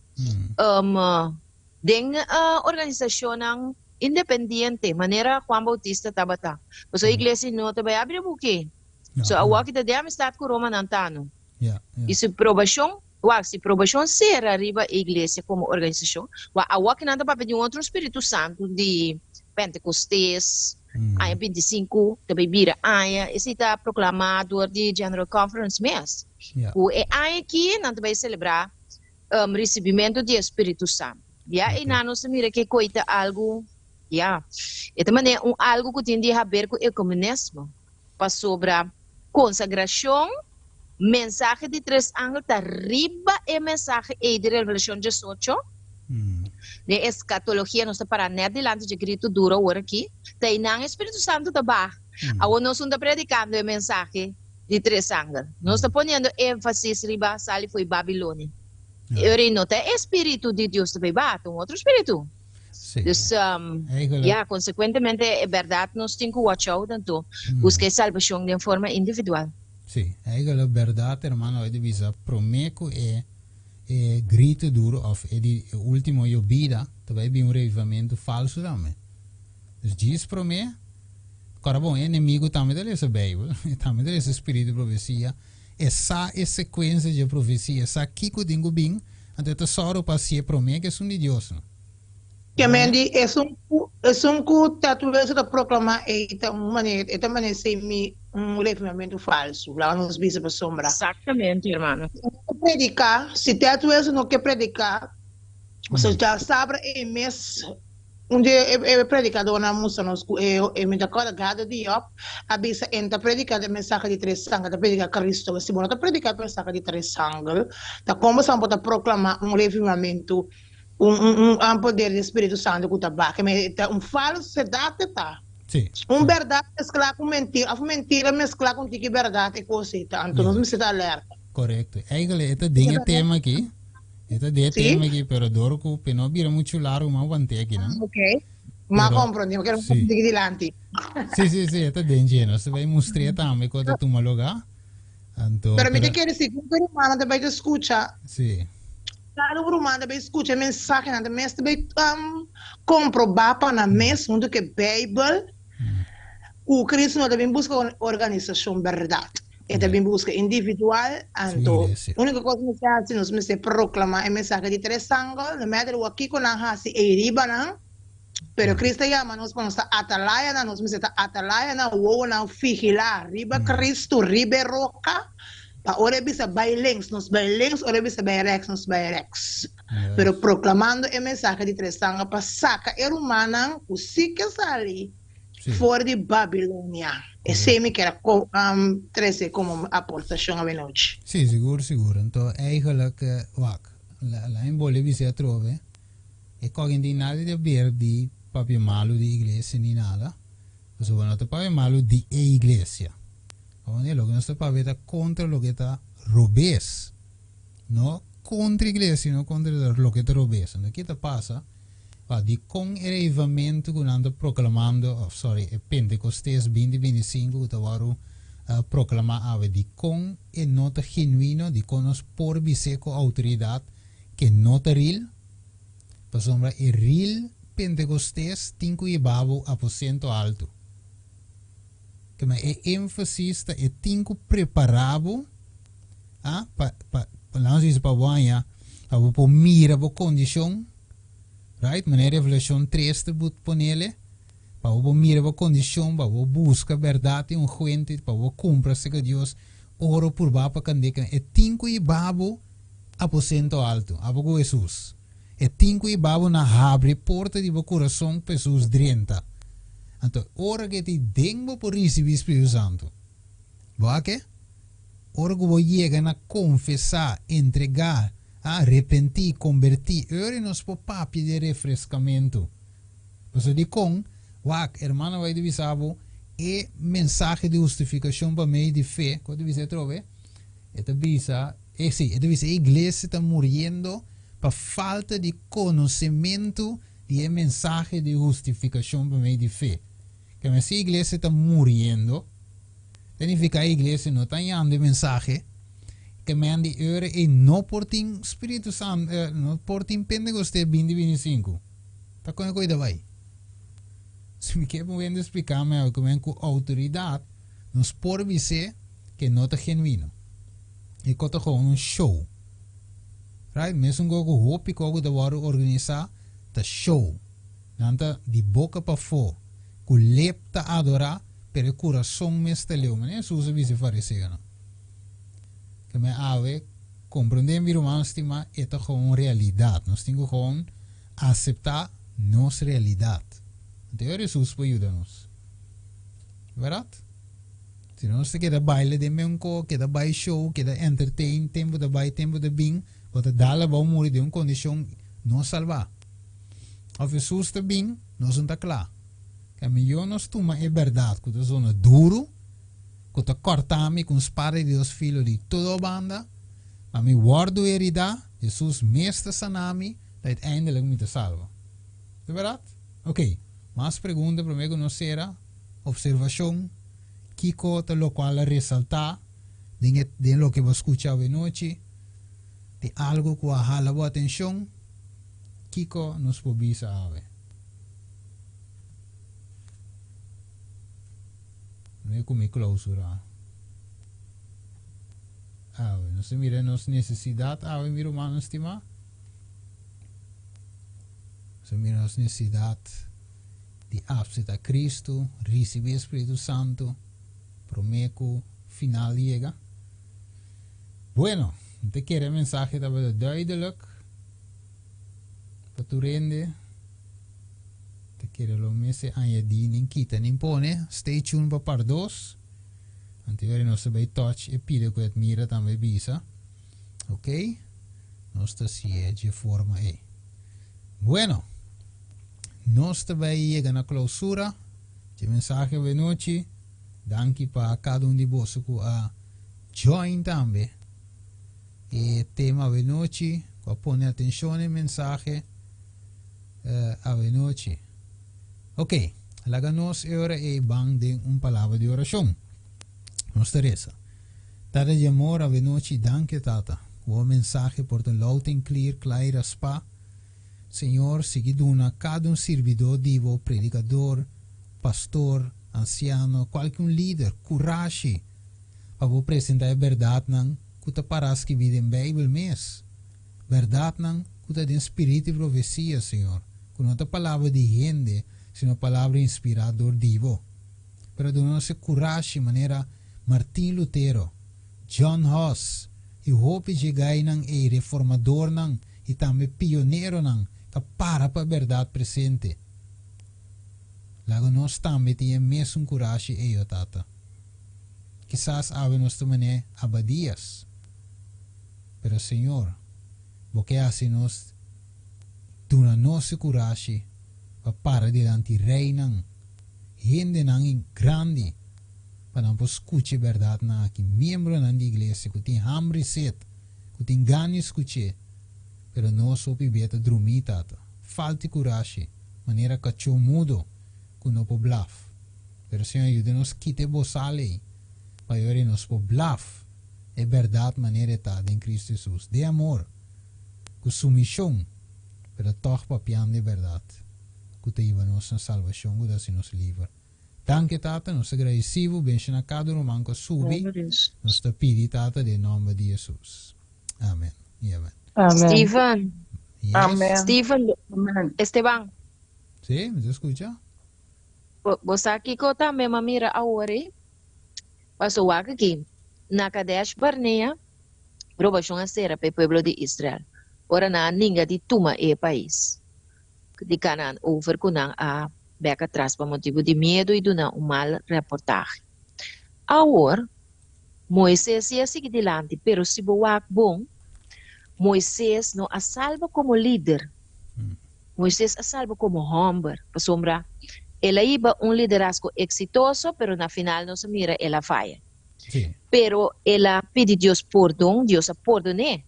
Den organisashonnan independiente, manera Juan Bautista tabata. Pasobra iglesia no ta bai abri e buki. So awor ki ta den amistad ku Roma nan ta no. I si probashon, wak, si probashon sera riba e iglesia komo organisashon, wak, awor ki nan ta papia di un otro Spiritu Santu di Pentecostes, aña 25 ta bai bira aña, esei ta proklamá dor di General Conference mes, ku e aña aki nan ta bai selebrá risibimentu di e Spiritu Santu. Ya einan nos ta mira ke koi ta algu, ya, e ta manera un algu ku tin di haber ku ekumenismo, pasobra konsagrashon, mensahe di tres angel ta riba e mensahe ei di Revelashon diesocho, den eskatologia nos ta pará nèt dilanti dje gritu duru awor aki, ta einan e Spiritu Santu ta baha. Awor nos un ta predikando e mensahe di tres angel. Nos ta poniendo énfasis riba sali fo'i Babilonia. E ora ei no ta e spiritu di Dios ta bai baha, ta un otro spiritu. Sí. Dus, Eigenlijk. ya, konsekuentemente e bèrdat nos tin ku watch out anto buska e salbashon den forma individual. Sí, eigenlijk bèrdat hermano hoy ta bisa promé ku e e grito duro òf e di e último yobida ta bai bin un revivamentu falsu tambe. Dus djis promé Kòrda bon, e enemigu tambe ta lesa Beibel, e tambe ta lesa spiritu di profesia, e sa e sekuensia dje profesia, e sa kiko tin ku bin, anto e ta sòru pa hasié promé ku esun di Dios. No. Ke men di, Esun ku esun ku ta tur eso ta proklamá ei ta un manera, e ta manera semi un refinamentu falsu, laga nos bisa pasobra. Exactamente, hermano. Si no ke prediká, si Ted Wilson no ke prediká, pasobra djasabra ei mes Un di e predikadónan a mustra nos ku e e mi ta kòrda Gado Diop a bisa en ta prediká e mensahe di tres angel, ta prediká Kristu. Si bo no ta prediká e mensahe di tres angel, ta kon bo sa bo ta proklamá un revivamentu, un un un poder di Spiritu Santu ku ta baha? E ta un falsedat e ta. Sí. Un bèrdat mesklá ku mentira òf mentira mesklá ku un tiki bèrdat e kos ei ta. Anto nos mester ta alerta. Korekto. Eigentlik e ta den e tema aki. E ta de Sí. tema aki, pero dor ku pe no bira muchu largu ma wante aki nan. Ok. Ma Pero, komprondé, mi ker sí. diki dilanti. Sí, sí, sí, e ta den dje. Nos ta bai mustr'é tambe ku ta tuma lugá. Anto, Pero mi ta pero, kere si ku rumannan ta bai ta skucha, sí. kada un ruman ta bai skucha e mensahenan, ta mes ta bai um, komprobá pa nan mes huntu ku e Beibel. Ku Cristo no ta bin buska un organisashon bèrdat. E ta bin buska individual, anto úniko kos mester hasi nos mester proklamá e mensahe di tres angel, no matter wak kiko nan hasi ei riba nan, pero Cristo a yama nos pa nos ta atalayanan, nos mester ta atalayanan, wowonan vigilá riba Cristo, riba e roka, pa ora e bisa bai links nos bai links, ora e bisa bai rèks nos bai rèks. Pero proklamando e mensahe di tres angel pa saka e rumannan ku si ke sali For di Babilonia. Esei mi kier a trese komo aportashon awenochi. Sí, sigur, sigur. Anto eigenlijk, wak, la mi bolbe bisa atrobe, e kòken tin nada di haber di papia malu di iglesia ni nada, pasobra no ta papia malu di e iglesia. Ounke loke nos ta papia ta kontra loke ta robes, no kontra iglesia, no kontra loke ta robes. Anto ke ta pasa? Pa dikon e reivamentu ku nan ta proklamando, of sorry, e Pentekostes binti 25 ku ta wòrdu proklamá awe, dikon e no ta genuino, dikon nos por bis'é ku outoridat ke no ta ril? Pasobra e ril Pentekostes tin ku hiba bo aposento altu. Kema e énfasis ta e tin ku prepará bo, ah, pa, pa, laat nos bisa pa bo haña, pa bo por mira bo kondishon. Right? Manera Revelashon 3 ta but ponele, pa bo por mira bo kondishon, pa bo buska bèrdat i un huente, pa bo kumpra serka Dios oro purbá pa kandeka. E tin ku hiba bo aposento alto, abo ku Hesus. E tin ku hiba bo na habri porta di bo kurason pa Hesus drenta. Anto ora ku e tin den bo por risibí Spiritu Santu. Bo a ke? Ora ku bo yega na konfesá, entregá, a repentí, kombertí, ora nos por papia di refreskamentu. Pasobra dikon? Wak, hermano bai di bisa bo e mensahe di hustifikashon pa medio di fe, ku ta bisa atrobe? E ta bisa, e si, e ta bisa e iglesia ta muriendo pa falta di konosementu di e mensahe di hustifikashon pa medio di fe. Keme si e iglesia ta muriendo, Ta nifiká e iglesia no ta yanda e mensahe ke men di ora ei no por tin Spiritu Santu, no por tin Pentecostés 2025. Ta kon e koe ta bai? Si mi ke pa un hende splika mi awe ku men ku outoridat nos por bis'é ke no ta genuino. E ko ta gewoon un show. Right? Mesun ko ku hopi ko ku ta wòrdu organisá ta show. Nan ta di boka pafó ku lep ta adorá, pero e kurason mes ta leu. Manera Hesus a bisa e fariseonan. Ke men awe komprendé, mi ruman stimá, e ta gewoon un realidat. Nos tin ku gewoon aseptá nos realidat. Anto e ora Hesus por yuda nos. Bèrdat? Si no nos ta keda baila den men ko, keda bai show, keda entertain, tempu ta bai, tempu ta bin, bo ta dal abou muri den un kondishon no salbá. Òf Hesus ta bin, nos no ta kla. Ke mihó nos tuma e bèrdat ku ta zona duru, ku ta kòrta mi ku un spada di dos filo di todo banda, pa mi wòrdu heridá, Hesus mes ta sana mi, ta uiteindelijk mi ta salvo. Ta bèrdat? Oké, mas pregunta promé ku nos sera, opservashon, kiko ta lokual a resaltá den e den loke bo a skucha awenochi? Tin algu ku a hala bo atenshon? Kiko nos por bisa awe? No ku mi clausura. Awe, nos ta mira nos necesidad awe, mi rumannan stimá. Nos ta mira nos necesidad di acepta Cristo, ricibi e Spiritu Santo, prome ku final yega. Bueno, mi ta kere e mensahe tabata duidelijk pa tur hende. Ta kere lo mester añadí nin kita nin pone. Stay tuned pa part dos. Anto yori nos ta bay touch e pida ku Edmira tambe bisa. Ok. Nos ta si'e dje forma ei. Bueno. Nos ta bay yega na clausura dje mensahe awenochi. Danki pa kada un di boso ku a join tambe e tema awenochi, ku a pone atencion na e mensahe. Awenochi. Ok, laga nos e ora ei ban den un palabra di orashon. Nos ta resa. Tata di amor, awenochi, danki Tata, ku bo mensahe por ta loud en clear, kla i raspá. Señor, sigui duna kada un sirbidó di bo, predikador, pastor, ansiano, kualke un lider, kurashi pa bo presentá e bèrdatnan ku ta pará skibí den Beibel mes. Bèrdatnan ku ta den spiritu i profesia, Señor, ku no ta palabra di hende, sino palabra inspirá dor di bo. Pero duna nos e kurashi manera Martin Lutero, John Huss i hopi dje gainan ei, reformadornan i tambe pioneronan ta para pa e bèrdat presente. Laga nos tambe tin e mesun kurashi ei, o Tata. Kisas awe nos ta manera Abadias. Pero Señor, Bo ke hasi nos duna nos e kurashi pa para dilanti reinan, hendenan grandi, pa nan por skucha e bèrdatnan aki, miembronan di iglesia ku tin hamber i set, ku tin gana di skuch'é, pero nos hopi bia ta drumí, Tata. Falta e kurashi, manera kachó mudo ku no por blaf. Pero Señor, yuda nos kita e bosal ei, pa e ora ei nos por blaf e bèrdat manera e ta den Kristu Hesus, den amor, ku sumishon, pero tòg papiando e bèrdat ku ta hiba nos na salbashon ku ta hasi nos liber. Danki, Tata, nos ta gradisí bo, benshoná kada ruman ku a subi. Nos ta pidi, Tata, den nòmber di Hesus. Amen i amen. Amen. Steven. Yes. Amen. Steven, Amen. Esteban. Sí, mi ta skucha. Bo sa kiko tambe m'a mira awor ei? Paso wak aki, na Kadesh Barnea, probashon a sera pa e pueblo di Israel, ora nan a ninga di tuma e pais di Kanaan over ku nan a bek atras pa motibu di miedu i duna un mal reportahe. Awor, Moises si a sigui dilanti, pero si bo wak bon, Moises no a salba komo lider. Moises a salba komo hòmber, pasobra el a hiba un liderazgo eksitoso, pero na final nos a mira el a faya. Pero el a pidi Dios pordon, Dios a pordon'é.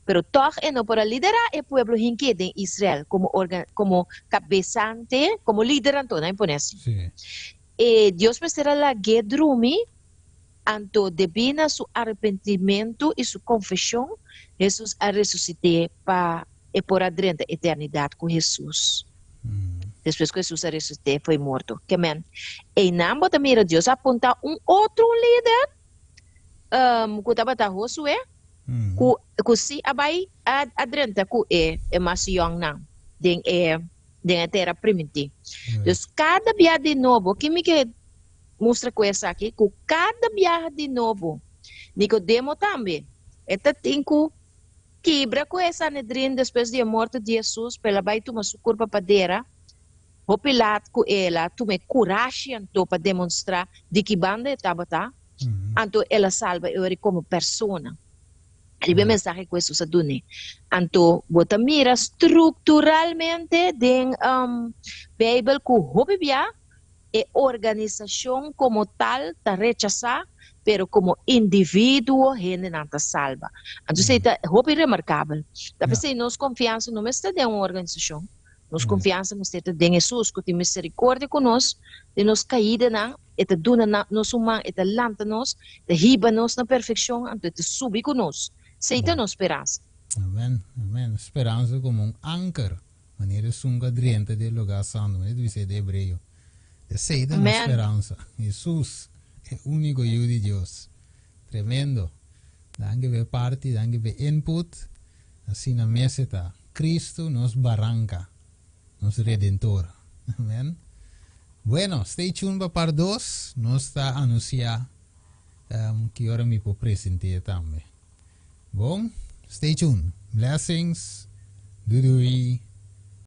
Pero tòg e no por a liderá e pueblo hink'é den Israel komo orga, komo kabesante, komo lider anto, nan pone asi. E Dios mester a lag'é drumi, anto debí na su arepentimentu i su konfeshon, Hesus a resusit'é pa e por a drenta eternidat ku Hesus. Despues ku Hesus a resusit'é fo'i morto. Ke men, einan bo ta mira Dios a apuntá un otro un lider, ku tabata Josué, ku ku si a bai a a drenta ku e e mas yòngnan den e den e tera primintí. Dus kada bia di nobo, ki mi ke mustra ku esaki? Ku kada biaha di nobo, Nikodemo tambe, e ta tin ku kibra ku e Sanedrin despues di e morto di Hesus, pa el a bai tuma su kurpa pa dera. Hopi lat ku el a tuma e kurashi anto pa demonstrá di ki banda e tabata, anto el a salba e ora komo persona. Riba e mensahe ku Hesus a dun'é. Anto bo ta mira strukturalmente den Beibel ku hopi bia e organisashon komo tal ta rechasá, pero komo individuo hendenan ta salba. Anto esei ta hopi remarkabel. Ta p'esei nos konfiansa no mester den un organisashon. Nos konfiansa mester ta den Hesus ku tin miserikordia ku nos den nos kaidanan. E ta duna nos un man, e ta lanta nos, e ta hiba nos na perfekshon, anto e ta subi ku nos. Esei ta nos speransa. Amen, amen. Speransa komo un anker, manera esun ku a drenta den e lugá santu, manera ta bisa e den Hebreo. Esei ta nos speransa. Hesus, e úniko Yu di Dios. Tremendo. Danki pa e parti, danki pa e input. Asina mes e ta. Cristo nos baranca, nos Redentor. Amen. Bueno, stay tuned pa part dos. Nos ta anuncia ki ora mi por presente tambe. Bon, stay tuned. Blessings. Doei doei.